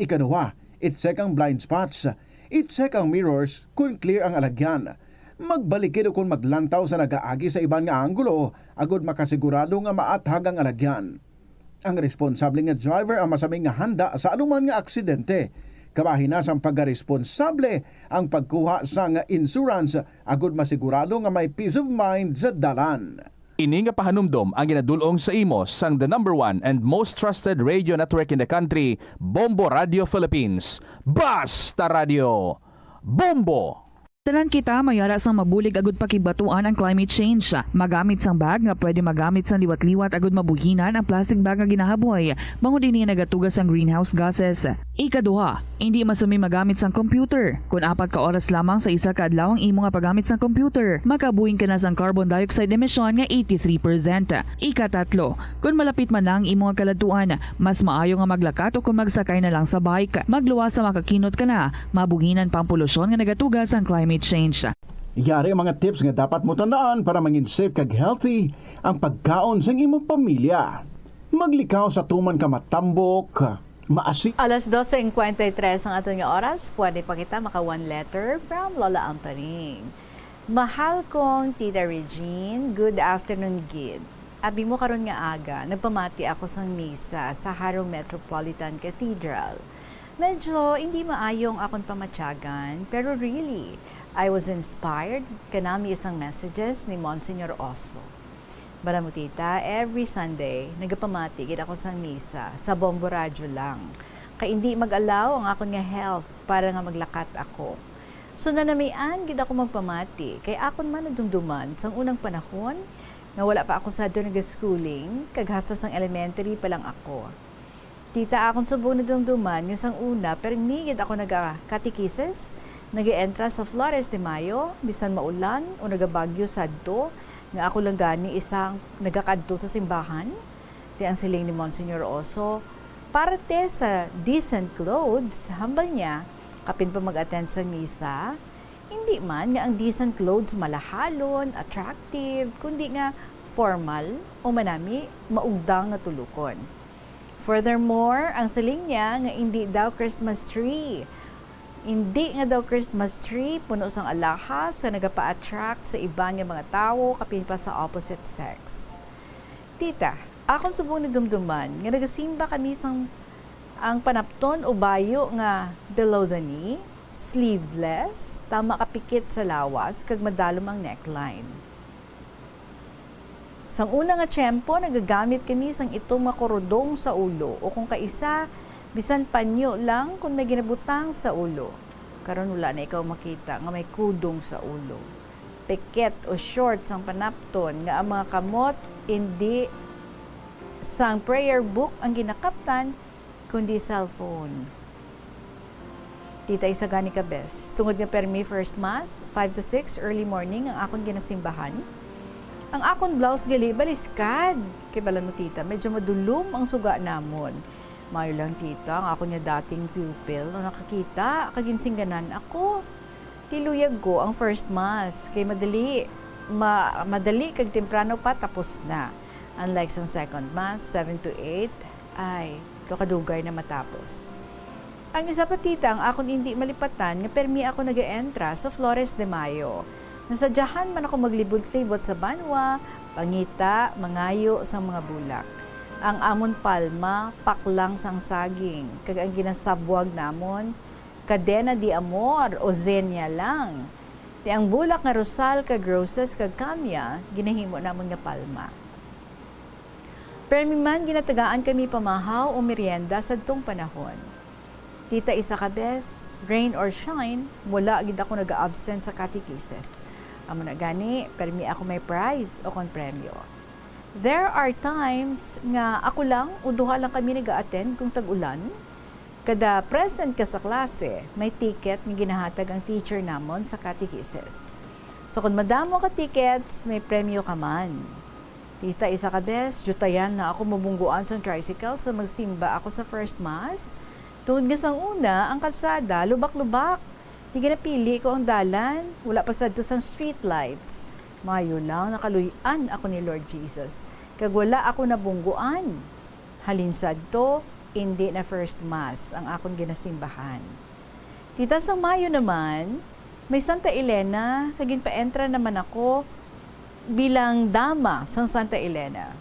Ikaduha, i-check ang blind spots. I-check ang mirrors kon clear ang alagyan. Magbalikid ukon maglantaw sa nagaagi sa iban nga anggulo agod makasigurado nga maathag ang alagyan. Ang responsable nga driver ang masami nga handa sa anuman nga aksidente. Kabahin na sang pagkaresponsable ang pagkuha sang insurance agod masigurado nga may peace of mind sa dalan. Ini nga pahanumdom ang ginadul-ong sa imo sang the number one and most trusted radio network in the country, Bombo Radio Philippines. Basta Radio, Bombo! Tanan kita may ara sang mabulig agud pakigbatuan ang climate change. Magamit sang bag nga pwede magamit sang liwat-liwat agud mabuhinan ang plastic bag nga ginahaboy, bangod ini nagatuga sang greenhouse gases. Ikaduha, indi masumi magamit sang computer kon apat ka oras lamang sa isa ka adlaw ang imo nga paggamit sang computer. Makabuhin ka na sang carbon dioxide emission nga eighty-three percent. Ikatatlo, kon malapit man na ang imo nga kaladtuan, mas maayo nga maglakat o kon magsakay na lang sa bike. Magluwas sa makakinot ka na, mabuhinan pa ang polusyon nga nagatuga sang climate change. Yari ang mga tips nga dapat mo tandaan para mangin safe kag healthy ang pagkaon sang imong pamilya. Maglikaw sa tuman ka matambok, maasi. Alas dos cincuenta y tres ang aton nga oras. Pwede pa kita maka one letter from Lola Amparing. Mahal kong Tita Regine, good afternoon gid. Abi mo karon nga aga, nagpamati ako sang misa sa Jaro Metropolitan Cathedral. Medyo hindi maayo ang akon pamatyagan, pero really, I was inspired kanami sang messages ni Monsignor Oso. Bala mo, tita, every Sunday, nagapamati gid ako sang misa sa Bombo Radyo lang. Kay indi mag-allow ang akon nga health para nga maglakat ako. So, nanamian gid ako magpamati, kay akon man nadumduman sang unang panahon nga wala pa ako sadto nagaschooling, kag hasta sang elementary pa lang ako. Tita, akon subong nadumduman nga sang una, permi gid ako naga-catechesis, naga-entra sa Flores de Mayo, bisan maulan o nagabagyo sadto, nga ako lang gani isang nagakadto sa simbahan. Ti ang siling ni Monsignor Oso, parte sa decent clothes, hambal niya, kapin pa mag-attend sa misa, Hindi man nga ang decent clothes malahalon, attractive, kundi nga formal o manami maugdang nga tulokon. Furthermore, ang siling niya nga indi daw Christmas tree. Indi nga daw Christmas tree, puno sang alahas nga nagapa-attract sa iban nga mga tawo, kapin pa sa opposite sex. Tita, akon subong nadumduman nga nagasimba kami sang ang panapton o bayo nga below the knee, sleeveless, tama kapikit sa lawas, kag madalom ang neckline. Sang una nga tiyempo, nagagamit kami sang itom nga kurudong sa ulo, o kung kaisa, bisan panyo lang kon may ginabutang sa ulo. Karon wala na ikaw makita nga may kudong sa ulo. Peket o short sang panapton nga ang mga kamot indi sang prayer book ang ginakaptan, kundi cellphone. Tita, isa gani ka bes. Tungod nga permi first mass, five to six early morning ang akon ginasimbahan. Ang akon blouse gali baliskad. Kay bala mo, tita, medyo madulom ang suga namon. Mayo lang, tita, ang akon nga dating pupil, no, nakakita, kag ginsingganan ako. Tiluyag ko ang first mass, kay madali, ma-, madali kag temprano pa tapos na. Unlike sang second mass, seven to eight, ay, to kadugay na matapos. Ang isa pa, tita, ang akon indi malipatan nga permi ako nagaentra sa Flores de Mayo. Nasadyahan man ako maglibot-libot sa banwa, pangita, mangayo sang mga bulak. Ang amon palma, paklang sang saging, kag ang ginasabwag namon, cadena de amor o zenia lang. Ti ang bulak nga rosal kag roses kag kamya, ginahimo namon nga palma. Permi man ginatagaan kami pamahaw o merienda sadtong panahon. Tita, isa ka bes, rain or shine, wala gid ako nag-absent sa catechesis. Amo na gani, permi ako may prize o kon premyo. There are times nga ako lang o duha lang kami nag-a-attend kung tag-ulan. Kada present ka sa klase, may ticket nga ginahatag ang teacher namon sa catechesis. So, kung madamo ka tickets, may premyo ka man. Tita, isa ka bes, diyutayan na ako mabungguan sang tricycle sa magsimba ako sa first mass. Tungod nga sang una, ang kalsada, lubak-lubak. Ti ginapili ko ang dalan, wala pa sadto sang street lights. Mayo lang, nakaluy-an ako ni Lord Jesus, kag wala ako nabungguan. Halin sadto, indi na first mass ang akon ginasimbahan. Tita, sang Mayo naman, may Santa Elena, kag ginpaentra naman ako bilang dama sang Santa Elena.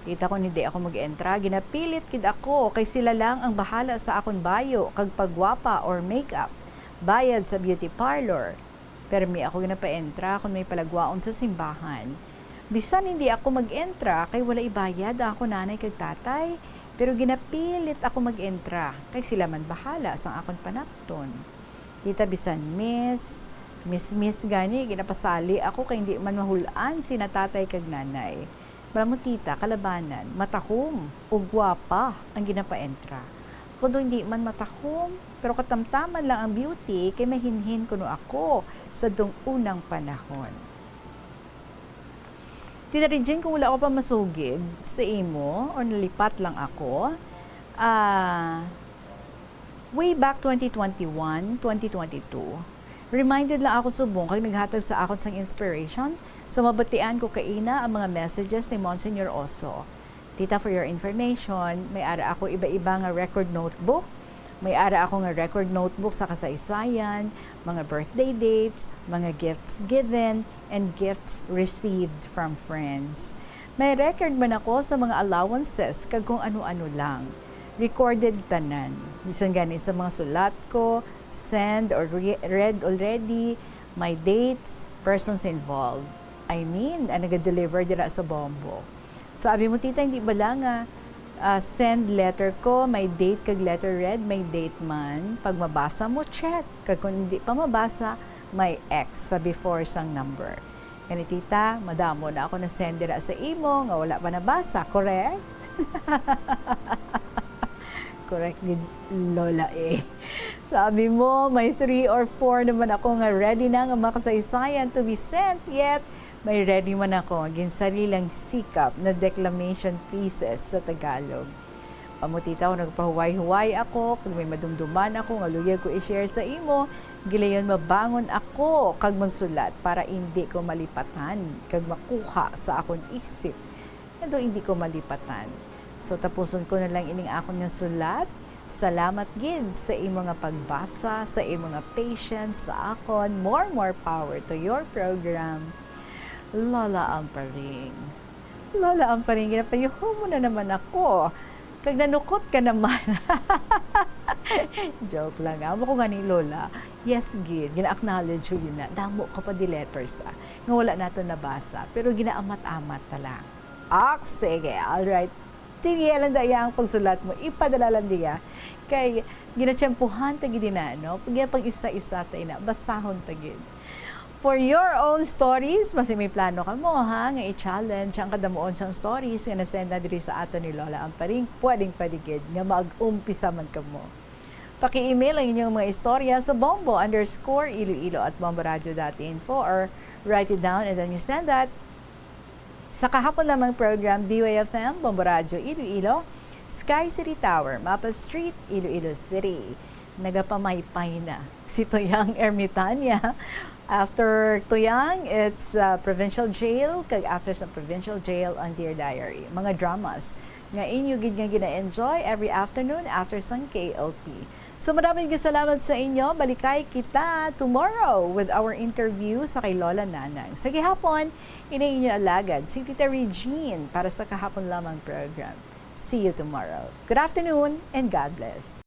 Tita, kon hindi ako mag-entra, ginapilit gid ako, kay sila lang ang bahala sa akon bayo kag paggwapa or makeup, bayad sa beauty parlor. Permi ako ginapaentra kon may palagwaon sa simbahan. Bisan hindi ako mag-entra kay wala ibayad ang akon nanay kag tatay, pero ginapilit ako mag-entra kay sila man bahala sang akon panapton. Tita, bisan miss, miss-miss gani, ginapasali ako kay hindi man mahul-an sina tatay kag nanay. Bala mo, tita, kalabanan, matahom o gwapa ang ginapaentra. Kuno hindi man matahom, pero katamtaman lang ang beauty kay mahinhin kuno ako sadtong unang panahon. Tita Regine, kung wala ako pa masugid sa imo or nalipat lang ako, ah, way back twenty twenty-one, twenty twenty-two, reminded lang ako subong kag naghatag sa akon sang inspiration sa mabatian ko kaina ang mga messages ni Monsignor Oso. Tita, for your information, may ara ako iba-iba nga record notebook. May ara ako nga record notebook sa kasaysayan, mga birthday dates, mga gifts given, and gifts received from friends. May record man ako sa mga allowances kag kung ano-ano lang. Recorded tanan. Bisan gani sa mga sulat ko, send or re-, read already, my dates, persons involved. I mean, ang naga-deliver dira sa Bombo. So, abi mo, tita, hindi bala nga, ah, send letter ko, may date kag letter read, may date man. Pag mabasa mo, check. Kag kung hindi pa mabasa, may X sa before sang number. Gani, tita, madamo na ako na-send dira sa imo nga wala pa nabasa, correct? Correct gid, Lola A. Sabi mo, may three or four naman ako nga ready na nga mga kasaysayan to be sent, yet may ready man ako nga ginsarilang sikap na declamation pieces sa Tagalog. Amo, tita, kon nagpahuway-huway ako, kag may madumduman ako nga luyag ko i-share sa imo, gilayon mabangon ako kag magsulat para indi ko malipatan kag makuha sa akon isip. Nga daw indi ko malipatan. So, tapuson ko na lang ining akon nga sulat. Salamat gid sa imo nga pagbasa, sa imo nga patience sa akon. More, more power to your program, Lola Amparing. Lola Amparing, ginapayuho mo na naman ako. Kag nanukot ka naman. Joke lang, ah. Amo ko nga ni Lola. Yes, gid. Gina-acknowledge ko yun na. Damo ka pa di letters, ah, nga wala nato nabasa. Pero ginaamat-amat ta lang. Ah, sige. Alright. Sige lang, daya ang pagsulat mo. Ipadala lang diya. Kay ginatiyempuhan ta gid na, no? Pag pang isa-isa ta ina, basahon ta gid. For your own stories, basi may plano kamo, ha, nga i-challenge ang kadamuon sang stories nga nasend na diri sa ato ni Lola Amparing, pwedeng pwede gid nga mag-umpisa man kamo. Paki-email ang inyong mga istorya sa bombo underscore iloilo at bomboradio dot info or write it down and then you send that sa kahapon lamang program, D Y F M, Bombo Radyo Iloilo, Sky City Tower, Mapa Street, Iloilo City. Nagapamaypay na si Tuyang Ermitania. After Tuyang, it's, uh, Provincial Jail, kag after sa Provincial Jail, ang Dear Diary. Mga dramas nga inyo gid nga gina-enjoy every afternoon after sang K L P. So, maraming salamat sa inyo. Balikay kita tomorrow with our interview sa kay Lola Nanang. Sa gihapon, ini inyo alagad, si Tita Regine, para sa kahapon lamang program. See you tomorrow. Good afternoon and God bless.